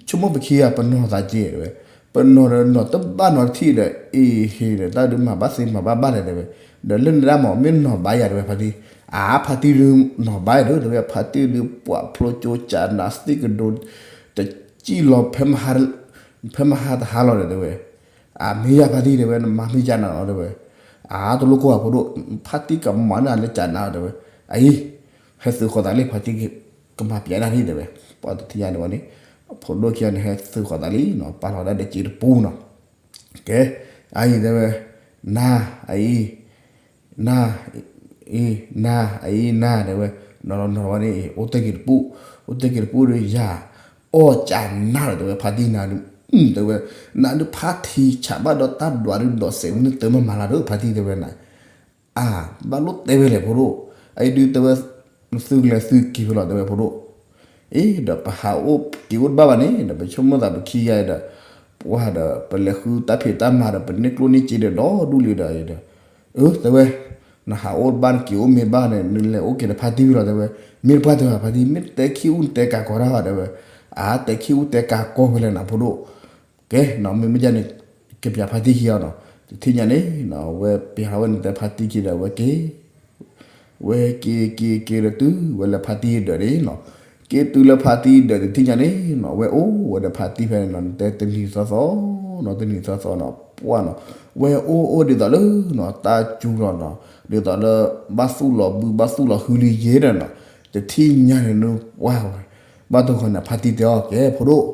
ဆိကမိၣ်ပခံဂၤပနီၢ်သးက့တဲဝဲ, ပနီၢ်ဒီးနီၢ်တဘၣ်နီၢ်တထံၣ်ဒီး အ့ဟ့ဒီး တၢ်ဒုးမၤဘၣ်သ့မၤဘၣ်ဘၣ်လဲၣ်တဲဝဲ, ဒီးလၢနဒၣ်မး မ့ၢ်နီၢ်ဘၣ်ယၤတဲဝဲဖါတံၢ်, အါ ဖါတံၢ်ဒုးနီၢ်ဘၣ်ယၤဒီးတဲဝဲ ဖါတံၢ်ဒုးပှၤဖျိကၠိကၠးနၤသ့ၣ်ကဒိ တစံၣ်လီၤ ဖဲမဟါတဟါလီၤဒီးတဲဝဲ, အမ့ၢ်ယၤဖါတံၢ်တဲဝဲ နမၤမ့ၢ်ကၠးနၤလီၤတဲဝဲ, အါ တလိၣ်ကိၢ်ဘၣ်ဖိဒိၣ်, ဖါတံၢ်ကမၤန့ၢ်လၢကၠးနၤလီၤတဲဝဲ, အအံၤ ဟဲသုးဃီၤသးလံ ဖါတံၢ်ကမၤပျဲဒၣ်န့ၣ်တဲဝဲ, ပှၤတထံၣ်ညါန့ၣ်ဝဲန့ၣ်, ဖိဒိၣ်ခံဂၤန့ၣ် ဟဲသုးဃီၤသးလံနီၤ ပာ်လီၤဒၣ်ဒီးစ့တပူနီၤ, ကဲ, အအံၤတဲဝဲ, နၤ, အအံၤ နၤ, အံၤ နၤ, အအံၤ နၤ တဲဝဲ, နီၤနီၤဝဲန့ၣ် အိၣ်တ့ၢ်က့ၤတပူ, အိၣ်တ့ၢ်က့ၤတပူဒီးယၤ, အီၣ်ကၠးနၤလီၤတဲဝဲ ဖါတံၢ်နၤဒုး, တဲဝဲ, နၤဒုးဖါထံဆးဘၣ်ဒီးတၢ်ဒွးဒုးဒီးစဲးဝံၤန့ၣ်တမၤမၤလၢၤဒီး ဖါတံၢ်တဲဝဲနၤ အါ, ဘၣ်လိၣ်တဲဝဲလဲၣ်ဖိဒိၣ်, အအံၤဒုးတဲဝဲ, သုကလဲၤသုက့ၤဖဲလီၤတဲဝဲဖိဒိၣ်, အ့ ဒီးပဟးအိၣ်က့ၤအိၣ်တဘၣ်ဘၣ်န့ၣ် ဒီးပဆိကမိၣ်သးပခံဂၤဒီး, ပှၢ်ဒီး ပလဲၤဃုတၢ်ဖံးတၢ်မၤဒီး ပန့ၢ်ကျိၣ်န့ၢ်စ့ဒီးဒီဒူၣ်လံဒီး, အၢ တဲဝဲ, နဟးအိၣ်ဘၣ်နက့ၤအိၣ်မ့ၢ်ဘၣ်န့ၣ် နလဲၤအိၣ်က့ၤဒီးဖါတံၢ်ဖဲလီၤတဲဝဲ, မ့ၢ်တပှၢ်တဲဝဲဖါတံၢ် မ့ၢ်တဲခံအူၣ်နတဲကၤကီတၢ်ဘၣ်တဲဝဲ, အါ တဲခံအူၣ်တဲကၤကီဖဲလဲၣ်နၤဖိဒိၣ် ကဲနီၤ မ့မ့ၢ်ဒ်န့ၣ် ကပျးဖါတံၢ်ခံဂၤနီၤ, တထံၣ်ညါန့ၣ်နီၤ ဝဲပျးထီၣ်ဝဲန့ၣ်တဲဖါတံၢ်ခံဒီး ဝဲက့ၤ, ဝဲက့ၤက့ၤက့ၤဒီးတုၤဝဲလၢဖါတံၢ်အဒၢးန့ၣ်နီၤ, က့ၤတုၤလၢဖါတံၢ်အဒၢးတထံၣ်ညါန့ၣ်နီၤ ဝဲအိၣ်ဝဲဒီးဖါတံၢ်ဖဲန့ၣ်နီၤ နတဲတနံၤသီသီနီၤ တနံၤသီသီနီၤ ပှၢ်နီၤ, ဝဲအိၣ်အိၣ်ဒ်သိးလၢနီၤ တၢ်စူၤလီၤနီၤ ဒ်သိးလၢ ဘၣ်သူၣ်လီၤဘုဘၣ်သူၣ်လီၤဟုလံယဲဒီးနီၤ, တထံၣ်ညါန့ၣ်နပှၢ်ဝဲ ဘၣ်တဂီၤန့ၣ် ဖါတံၢ်တဲအီၤ ကဲဖိဒိၣ်,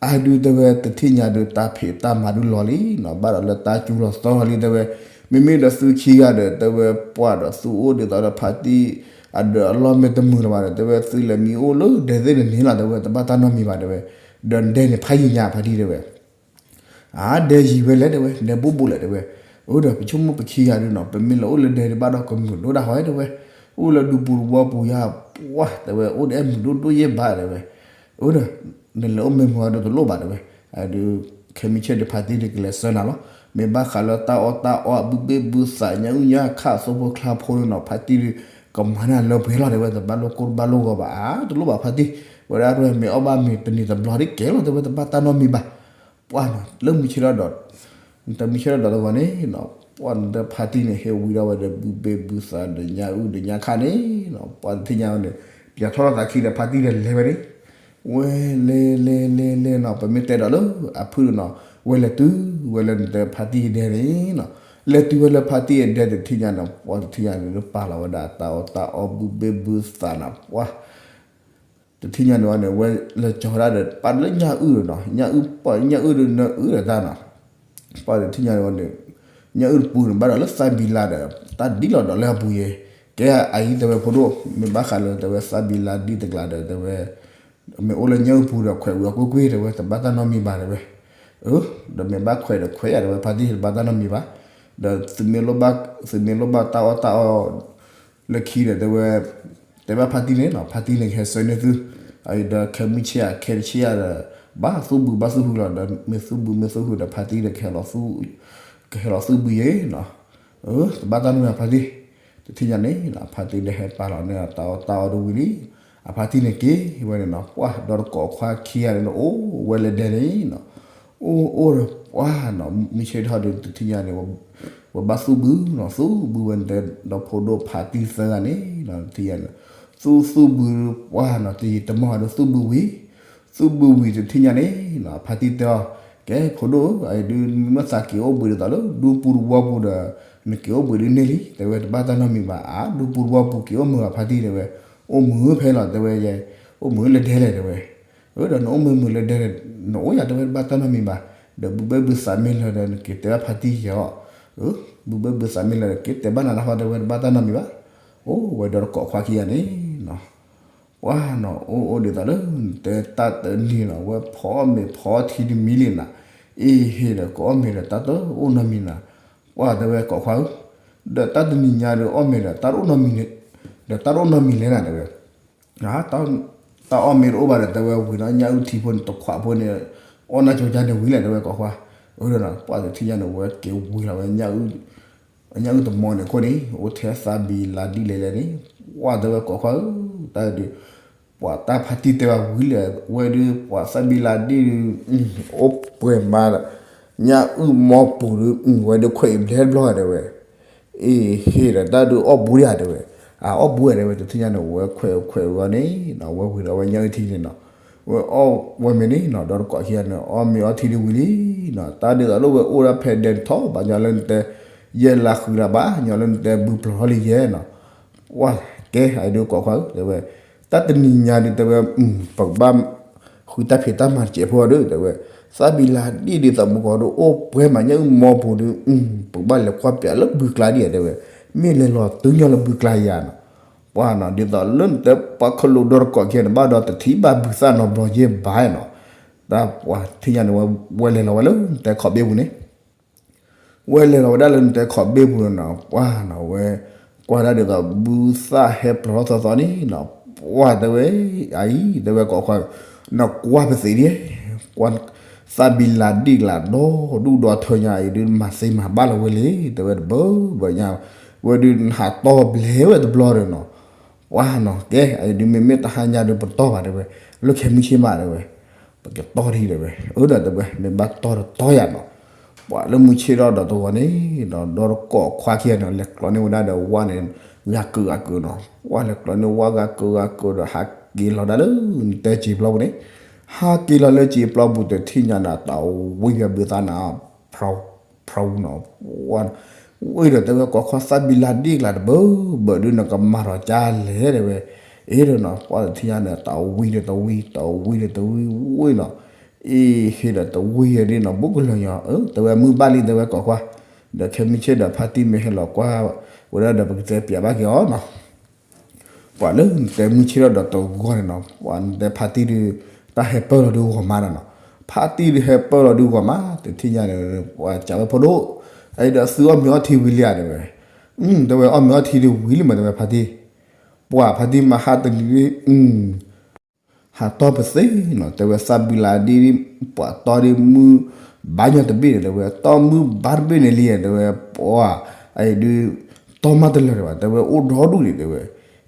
အါဒုးတဲဝဲတထံၣ်ညါဒုး တၢ်ဖံးတၢ်မၤဒုးလီၤလံနီၤ ဘၣ်ဒီးလၢတၢ်စူၤလီၤသီလံတဲဝဲ, မ့မ့ၢ်ဒီးသုခံဂၤဒီး တဲဝဲပှၢ်ဒီးသုအိၣ်ဒ်သိးဒီးဖါတံၢ်အဒၢးအလီၢ်မ့ၢ်တမုာ်လၢၤဘၣ်ဒီး တဲဝဲသုလဲၤမံအိၣ်လၢဒဲသ့ၣ်န့ၣ်န့ၣ်လီၤ တဲဝဲ တဘၣ်တၢ်နီတမံၤဘၣ်တဲဝဲ, ဒီးဒဲန့ၣ်ဖးယံၤညါဖါတံၢ်တဲဝဲ အါ ဒဲယံၤဝဲလဲၣ်တဲဝဲ ဒဲဘူးဘူးလဲၣ်တဲဝဲ, အိၣ်ဒီးပဆိကမိၣ်ပခံဂၤဒုးနီၤ ပမ့ၢ်လဲၤအိၣ်လၢဒဲဒုးဘၣ်ဒီးကမုာ်ဒိၣ်ဒၣ်ဟီတဲဝဲ, အိၣ်လၢဒူပူၤတဝီပူၤယါ ပှၢ်တဲဝဲ အိၣ်ဒီးအဲၣ်မုာ်ဒိၣ်ဒိၣ်ယဲၢ်ဘၣ်တဲဝဲ, အိၣ်ဒီး နလဲၤအိၣ်မ့ၢ်မုာ်အီၤဒုးတလိၣ်ဘၣ်တဲဝဲ, အဒုး ခဲမုၢ်ဆ့ၣ်ဒုးဖါတံၢ်ဒုးကလဲၤဆှၢနၤလီၤ, မ့ၢ်ဘၣ်ဃးလၢတၢ်အီၣ်တၢ်အီအဘုဘ့ၣ်ဘုသးညၣ်အုၣ်ညၣ်ခၣ်သိဖိချါဖိဒုးနီၤ ဖါတံၢ်ဒုး ကမၤန့ၢ်လၢပှဲၤလီၤတဲဝဲ တဘၣ်လိၣ်ကိၢ်တဘၣ်လိၣ်ဂီၤဘၣ် အါ တလိၣ်ဘၣ်ဖါတံၢ်, ဝဲဒၣ်ရဲၣ်မ့ၢ်အီၣ်ဘၣ်မ့ၤတနံၤတဘျီဒ်ကဲလီၤတဲဝဲ တဘၣ်တၢ်နီတမံၤဘၣ်, ပှၢ်နီၤ လၢမုၢ်ဆ့ၣ်ထီၣ်ဒီး တမုၢ်ဆ့ၣ်ထီၣ်ဒီးတဂီၤန့ၣ်နီၤ ပှၢ်နတဖါတံၢ်န့ၣ် ဟဲဝံၤဒီးဝဲဒီးဘုဘ့ၣ်ဘုသးဒီးညၣ်အုၣ်ဒီးညၣ်ခၣ်န့ၣ်နီၤ ပှၢ်တထံၣ်ညါန့ၣ် ပျးထီၣ်လီၤသးခံဒီးဖါတံၢ်ဒီးလဲၤဝဲန့ၣ်, ဝဲလဲၤလဲၤလဲၤလဲၤနီၤ ပမ့ၢ်တဲဒီးလၢအဖုၣ်နီၤ ဝဲလဲၤတုၤ ဝဲလၢနတဲဖါတံၢ်အဒဲန့ၣ်နီၤ, လဲၤတုၤဝဲလၢဖါတံၢ်အဒဲတထံၣ်ညါနီၤ ပှၢ်တထံၣ်ညါန့ၣ် ပာ်လီၤဝဲဒၣ်တၢ်အီၣ်တၢ်အီဘုဘ့ၣ်ဘုသးနီၤ ပှၢ် တထံၣ်ညါန့ၣ်ဝဲန့ၣ် ဝဲလဲၤကၠီၤဝဲဒၣ်ဒီး ပာ်လၢညၣ်အုၣ်နီၤ ညၣ်အုၣ်ပှၢ် ညၣ်အုၣ်ဒီးနၢအုၣ်ဒီးတၢ်နီၤ, ပှၢ်တထံၣ်ညါန့ၣ်ဝဲန့ၣ် ညၣ်အုၣ်တပူၤန့ၣ် ဘၣ်ဒီးလၢသးဘံလါဒီး တၢ်ဒ်လီၤဒီးလၢအပူၤယဲ, ကဲအအံၤတဲဝဲဖိဒိၣ် မ့ၢ်ဘၣ်ဃးလၢတဲဝဲသးဘံလါဒ်တကျါဒီးတဲဝဲ မ့ၢ်အိၣ်လၢညၣ်အုၣ်ပူၤဒီးခွဲးဝံၤအီၤကွ့ၢ်ကွ့ၢ်တဲဝဲ တဘၣ်တၢ်နီတမံၤဘၣ်တဲဝဲ, အၢ ဒီးမ့ၢ်ဘၣ်ခွဲးဒီးခွဲးယၤတဲဝဲ ဖါတံၢ်တဘၣ်တၢ်နီတမံၤဘၣ်, ဒီးသုမ့ၢ်လိၣ်ဘၣ် သုမ့ၢ်လိၣ်ဘၣ်တၢ်အီၣ်တၢ်အီ လၢခံဒီးတဲဝဲ, တဲဘၣ်ဖါတံၢ်န့ၣ်နီၤ ဖါတံၢ်န့ၣ်ကဟဲဆှၢန့ၢ်သု, အအံၤဒီးခဲမုၢ်ဆ့ၣ်ဧါ ခဲတဆ့ၣ်ဧါဒီး ဘၣ်သူၣ်ဘုဘၣ်သူၣ်ဟုလီၤဒီး မ့ၢ်သူၣ်ဘုမ့ၢ်သူၣ်ဟုဒီးဖါတံၢ်ဒီး ကဟဲလီၤသူၣ်ဘုယဲနီၤ, အၢ တဘၣ်တၢ်နီတမံၤဘၣ်ဖါတံၢ်, တထံၣ်ညါန့ၣ်နီၤ ဖါတံၢ်ဒီးဟဲပာ်လီၤန့ၢ်တၢ်အီၣ်တၢ်အီတဝံၤလံ, အဖါတံၢ်န့ၣ်က့ၤဝဲန့ၣ်နီၤ ပှၢ်ဒီတကိးခွါခံဂၤန့ၣ် အိၣ်ဝဲလၢဒဲန့ၣ်နီၤ, အိၣ်အိၣ်ဒီးပှၢ်နီၤ မုၢ်ဆ့ၣ်ထီၣ်ဒီးတထံၣ်ညါန့ၣ် ဝဲဘၣ်သူၣ်ဘုနီၤ သူၣ်ဘုဝဲန့ၣ်ဒီးဖိဒိၣ်ဖါတံၢ်သၢဂၤန့ၣ်နီၤ တထံၣ်ညါန့ၣ်, သူၣ်သူၣ်ဘုပှၢ်နီၤ တယံာ်တမီၢ်ဒီးသူၣ်ဘုဝံၤ, သူၣ်ဘုဝံၤတထံၣ်ညါန့ၣ်နီၤ ဖါတံၢ်တဲအီၤ, ကဲဖိဒိၣ်ဧၢ အအံၤဒုးမ့ၢ်သးက့ၤအိၣ်ဘှံးဒ်သိးလၢဒူပူၤတဝီပူၤဒီး နက့ၤအိၣ်ဘှံးဒ်န့ၣ်လံ တဲဝဲတဘၣ်တၢ်နီတမံၤဘၣ် အါ ဒူပူၤတဝီပူၤက့ၤအိၣ်မုာ်ဘၣ်ဖါတံၢ်တဲဝဲ, အိၣ်မုာ်ဖဲလီၤတဲဝဲယဲ, အိၣ်မုာ်လၢဒဲလဲၣ်တဲဝဲ အၢ ဒီးနအိၣ်မုာ်မုာ်လၢဒဲန့ၣ် နအိၣ်ယၤတဲဝဲတဘၣ်တၢ်နီတမံၤဘၣ်, ဒီးဘုဘ့ၣ်ဘုသးမ့ၢ်လၢၤဒီး နက့ၤတဲဘၣ်ဖါတံၢ်ယဲအီၤ, အၢ ဘုဘ့ၣ်ဘုသးမ့ၢ်လၢၤဒီး က့ၤတဲဘၣ်နၤတၢ်ဃီတဲဝဲတဘၣ်တၢ်နီတမံၤဘၣ်, အိၣ်ဝဲဒီတကိးခွါခံဂၤန့ၣ်နီၤ, ပှၢ်နီၤ အိၣ်အိၣ်ဒ်သိးလၢ တဲတၢ်တနံၤနီၤ ဝဲဖီအီၣ်မ့ၤဖီအီထံတမံၤလံနၤ, အ့ဟ့ဒီးကအီၣ်မ့ၤဒီးတၢ်တအိၣ်နီတမံၤနၤ, ပှၢ်တဲဝဲကိးခွါဧၢ, ဒီးတၢ်တနံၤညါဒီးအီၣ်မ့ၤဒီးတၢ်တအိၣ်နီတမံၤ, ဒီးတၢ်တအိၣ်နီတမံၤလဲၣ်နၤတဲဝဲ, တၢ်အီၣ်မ့ၤတအိၣ်ဘၣ်ဒီး တဲဝဲဝံၤဒီးညၣ်အုၣ်ထံဖိန့ၣ် တခွးဖိန့ၣ် အီၣ်နၢ်ကၠိကၠါန့ၣ်ဝံၤလဲၣ် တဲဝဲကိးခွါ, အၢဒီးနီၤ ပှၢ်တထံၣ်ညါန့ၣ် ဝဲက့ၤဝံၤလီၤဝဲ ညၣ်အုၣ်တမီန့ၣ်အခိၣ်န့ၣ် အိၣ်ထဲသးဘံလၤဒံၣ်လဲၣ်လဲၣ်န့ၣ်, ပှၢ်တဲဝဲကိးခွါဧၢ, တၢ်ဒုး ပှၢ်တၢ်ဖါတံၢ်တဲဘၣ်ဝံၤလဲၣ် ဝဲဒုး ပှၢ်သးဘံလၤဒံၣ်ဒုး အိၣ်ပှဲၤမးဒီး ညၣ်အုၣ်မီပူၤဒုး ဝဲဒုးခွဲးအံၤဘျဲတဘျီတဲဝဲ, အ့ဟ့ဒီးတၢ်ဒုးအီၣ်ဘူးဒံးဧါတဲဝဲ, အအီၣ်ဘူးဧါတဲဝဲ တထံၣ်ညါန့ၣ် ဝဲခွဲးခွဲးဝံၤအီၤန့ၣ်နီၤ ဝဲဝံၤဒီးဝဲညၣ်အုၣ်ထံန့ၣ်နီၤ, ဝဲအီၣ်ဝဲမ့ၤန့ၣ်နီၤ ဒီးတကိးခံဂၤန့ၣ် အီၣ်မ့ၤအီထံဒုးဝံၤလံနီၤ, တၢ်ဒ်သိးလၢဝဲအိၣ်ဒၣ်ဖဲဒဲးထီၣ်ဘၣ်ညီလၢနတဲ ယဲၢ်လါဃုလါဘၣ် ညီလၢနတဲဘုပျီၢ်ထီၣ်လံယဲနီၤ, ပှၢ်ကဲ အဒုးကိးခွါဧၢ တဲဝဲ, တၢ်တနံၤညါဒုးတဲဝဲ ပကဘၣ် ဃုတၢ်ဖံးတၢ်မၤတစဲးဖိဒီး တဲဝဲ, သးဘံလၤဒံၣ်ဒ်သိးမုၢ်ဂီၤဒီး အိၣ်ပှဲၤမးညၣ်အုၣ်မီပူၤဒီး ပကဘၣ်လဲၤကွၢ်ပၠးလၢဘုကျါဒံးဧါတဲဝဲ, မ့ၢ်လဲၤလီၤတုၤညီလၢဘုကျါယၤနီၤ, ပှၢ်နီၤ ဒ်သိးလၢနတဲပှၤခလိာ်ဒီတကိးခံဂၤန့ၣ် ဘၣ်ဒီးတထံၣ်ဘၣ်ဘုသၣ်နီတဘျီယဲဘၣ်နီၤ, တၢ်ပှၢ်ထံၣ်ညါန့ၣ် ဝဲလဲၤလီၤဝဲလၢနတဲခီးဘ့ၣ်ပူၤန့ၣ် ဝဲလဲၤလီၤဝဲဒၣ်လၢနတဲခီးဘ့ၣ်ပူၤန့ၣ်နီၤ ပှၢ်နီၤ ဝဲကွၢ်ဒၣ်ဒ်သိးဘုသၣ်ဟဲပျီထီၣ်သီသီန့ၣ်နီၤ, ပှၢ်တဲဝဲ, အအံၤ တဲဝဲကိးခွါ, နကွၢ်ပသ့ဒ်, ကွၢ်, သးဘံလၤဒံၣ်ကျါဒီဒူၣ်ဒီထၢညါအံၤဒုး မၤသ့မၤဘၣ်လီၤဝဲလံ တဲဝဲတဘၢဘၢညါ, ဝဲဒုးနဟးတီၢ်ဘျဲဝဲတဘျီဒီးနီၤ ပှၢ်နီၤ ကဲ အအံၤဒုးမ့မ့ၢ်တဟါညါဒုးပတီၢ်ဘၣ်တဲဝဲ, လၢခဲမုၢ်ဆ့ၣ်မးတဲဝဲ, ပကတီၢ်ဒံးတဲဝဲ, အၢဒီးတဲဝဲ မ့ၢ်ဘၣ်တီၢ်ဒီးတီၢ်ယၤနီၤ, ပှၢ်လၢမုၢ်ဆ့ၣ်ထီၣ်ဒီးတဂီၤန့ၣ်ဒီး ဒီတကိးခွါခံဂၤန့ၣ် လဲၤကျီန့ၢ်ဝဲဒၣ်ဒီးဝၣ်န့ၣ် ဂၤကၢဂၤကၢနီၤ, ပှၢ်လဲၤကျီန့ၢ်ဝၣ်ဂၤကၢဂၤကၢဒီး ဟးက့ၤလီၤဒၣ်လၢနတဲစံာ်ပျီပူၤန့ၣ်, ဟးက့ၤလီၤလၢစံာ်ပျီပူၤတထံၣ်ညါန့ၣ် တၢ်ဝံၣ်ဝဲဘုသၣ်န့ၣ် ဖျီ ဖျီနီၤ, ဝံၣ်ဒီးတဲဝဲကိးခွါသးဘံလၤဒံၣ်ကျါတဘၢဘၢဒုး နကမၤထီၣ်ကၢလဲၣ်တဲဝဲ, အ့ဒီးနီၤ ပှၢ်တထံၣ်ညါန့ၣ် တၢ်ဝံၣ်ဒီးတဝံၣ် တၢ်ဝံၣ်ဒီးတဝံၣ်ဝံၣ်နီၤ, အ့ဟ့ဒီးတဝံၣ်ဒ်နီၤ ဘူးကလၢာ်ညီ အၢ တဲဝဲမုၢ်ဘၣ်လံတဲဝဲကိးခွါ, ဒီးခဲမုၢ်ဆ့ၣ်ဒီးဖါတံၢ်မ့ၢ်ဟဲလီၤကွၢ်ဝဲဒၣ်ဒီး ပကတဲပၠးဘၣ်က့ၤအီၤနီၤ ပှၢ်လၢနတဲမုၢ်ဆ့ၣ်ထီၣ်ဒီးတဂီၤန့ၣ်နီၤ ပှၢ်နတဲဖါတံၢ်ဒုး တၢ်ဟဲပၢၢ်လီၤဒုးဂီၤမးနီၤ, ဖါတံၢ်ဒုးဟဲပၢၢ်လီၤဒုးဂီၤမး တထံၣ်ညါန့ၣ် ပှၢ်စံးဝဲဖိဒိၣ်, အအံၤဒီးသုအီၣ်မ့ၤအီထံဝံၤလံဧါတဲဝဲ, တဲဝဲအီၣ်မ့ၤအီထံဒုးဝံၤလံမးတဲဝဲဖါတံၢ်, ပှၢ်ဖါတံၢ်မၤဟးတနံၤ ဟးတီၢ်ပသ့နီၤ တဲဝဲသးဘံလၤဒံၣ် ပှၢ်တီၢ်ဒံးမုၢ်ဘါညီတဘ့ၣ်န့ၣ် တဲဝဲတီၢ်မုၢ်ဘါတဘ့ၣ်န့ၣ်လံ တဲဝဲပှၢ်, အအံၤဒုး တီၢ်မးတလၢာ်ဒံးဘၣ် တဲဝဲအိၣ်ဒီဒူၣ်ဒံး တဲဝဲ,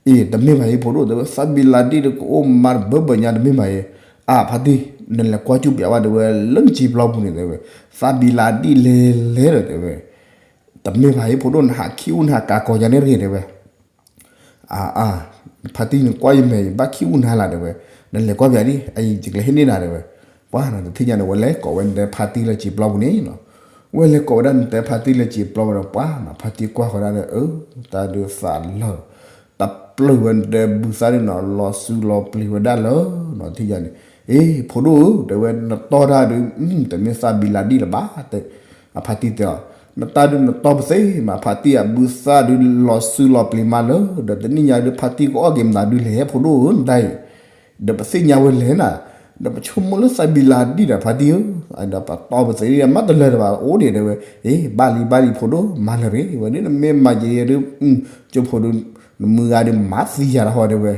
အ့ တမ့ၢ်ဘၣ်အံၤဖိဒိၣ် တဲဝဲ သးဘံလၤဒံၣ်ဒီးကအိၣ်မးတဘၢဘၢညါတမ့ၢ်ဘၣ်အံၤ, အါဖါတံၢ် နလဲၤကွၢ်ကူၣ်ပၠးဘၣ် တဲဝဲ လၢနစံာ်ပျီပူၤန့ၣ် တဲဝဲ, သးဘံလၤဒံၣ်လဲၤလဲၤဒီး တဲဝဲ တမ့ၢ်ဘၣ်အံၤဖိဒိၣ် နဟးခံအူနဟးကးကီၤယၤန့ၣ်တဂ့ၤ တဲဝဲ အါအါ, ဖါတံၢ်နကွၢ်ယမဲာ် ယဘၣ်ခံအူနၤလၢ် တဲဝဲ, နလဲၤကွၢ်ပၠးဒံး အအံၤယကလဲၤဟ့ၣ်န့ၢ်နၤ တဲဝဲ, ပှၢ်နီၤ တထံၣ်ညါန့ၣ် ဝဲလဲၤကိးဝဲနတဲဖါတံၢ်လၢစံာ်ပျီပူၤန့ၣ်နီၤ, ဝဲလဲၤကိးဝဲဒၣ်နတဲဖါတံၢ်လၢစံာ်ပျီပူၤဒီး ပှၢ်နီၤ ဖါတံၢ်ကွၢ်ဃီၤဒၣ်ဒီး အၢ တၢ်ဒုးသးလၢာ်, တပျုၢ်ဝဲနတဲဘုသၣ်န့ၣ်နီၤ လီၤစုလီၤပျံၤဝဲဒၣ်လၢနီၤ ထံၣ်ညါန့ၣ်, အ့ ဖိဒိၣ်ဧၢ တဲဝဲ နတီၢ်တၢ်ဒုး တမ့ၢ်သးဘံလၤဒံၣ်လၢၤဘၣ် တဲ အဖါတံၢ်တဲအီၤ, နတၢ်ဒုးနတီၢ်ပသ့မး ဖါတံၢ်အဘုသၣ်ဒုးလီၤစုလီၤပျံၤမးလၢ ဒီးတနံၣ်ညါဒုးဖါတံၢ်ကအီၣ်က့ၤမနုၤဒုးလဲၣ် ဖိဒိၣ်ဧၢ နတၢ်အံၤ, ဒီးပသ့ၣ်ညါဝဲလဲၣ်နၤ, ဒီးပဆိကမိၣ်လၢသးဘံလၤဒံၣ်ဒီးဖါတံၢ်ဧၢ, ဒီးပတီၢ်ပသ့မးတလၢာ်ဒံးဘၣ် အိၣ်ဒံး တဲဝဲ, အ့ ဘၣ်လံဘၣ်လံဖိဒိၣ် မၤလၢာ်ရ့ ဝဲဒုး နမ့ၢ်မၤက့ၤဒုး ကၠိဖိဒုး နမုၢ်ဂၤဒုးမၤသံယၤတဟီ တဲဝဲ,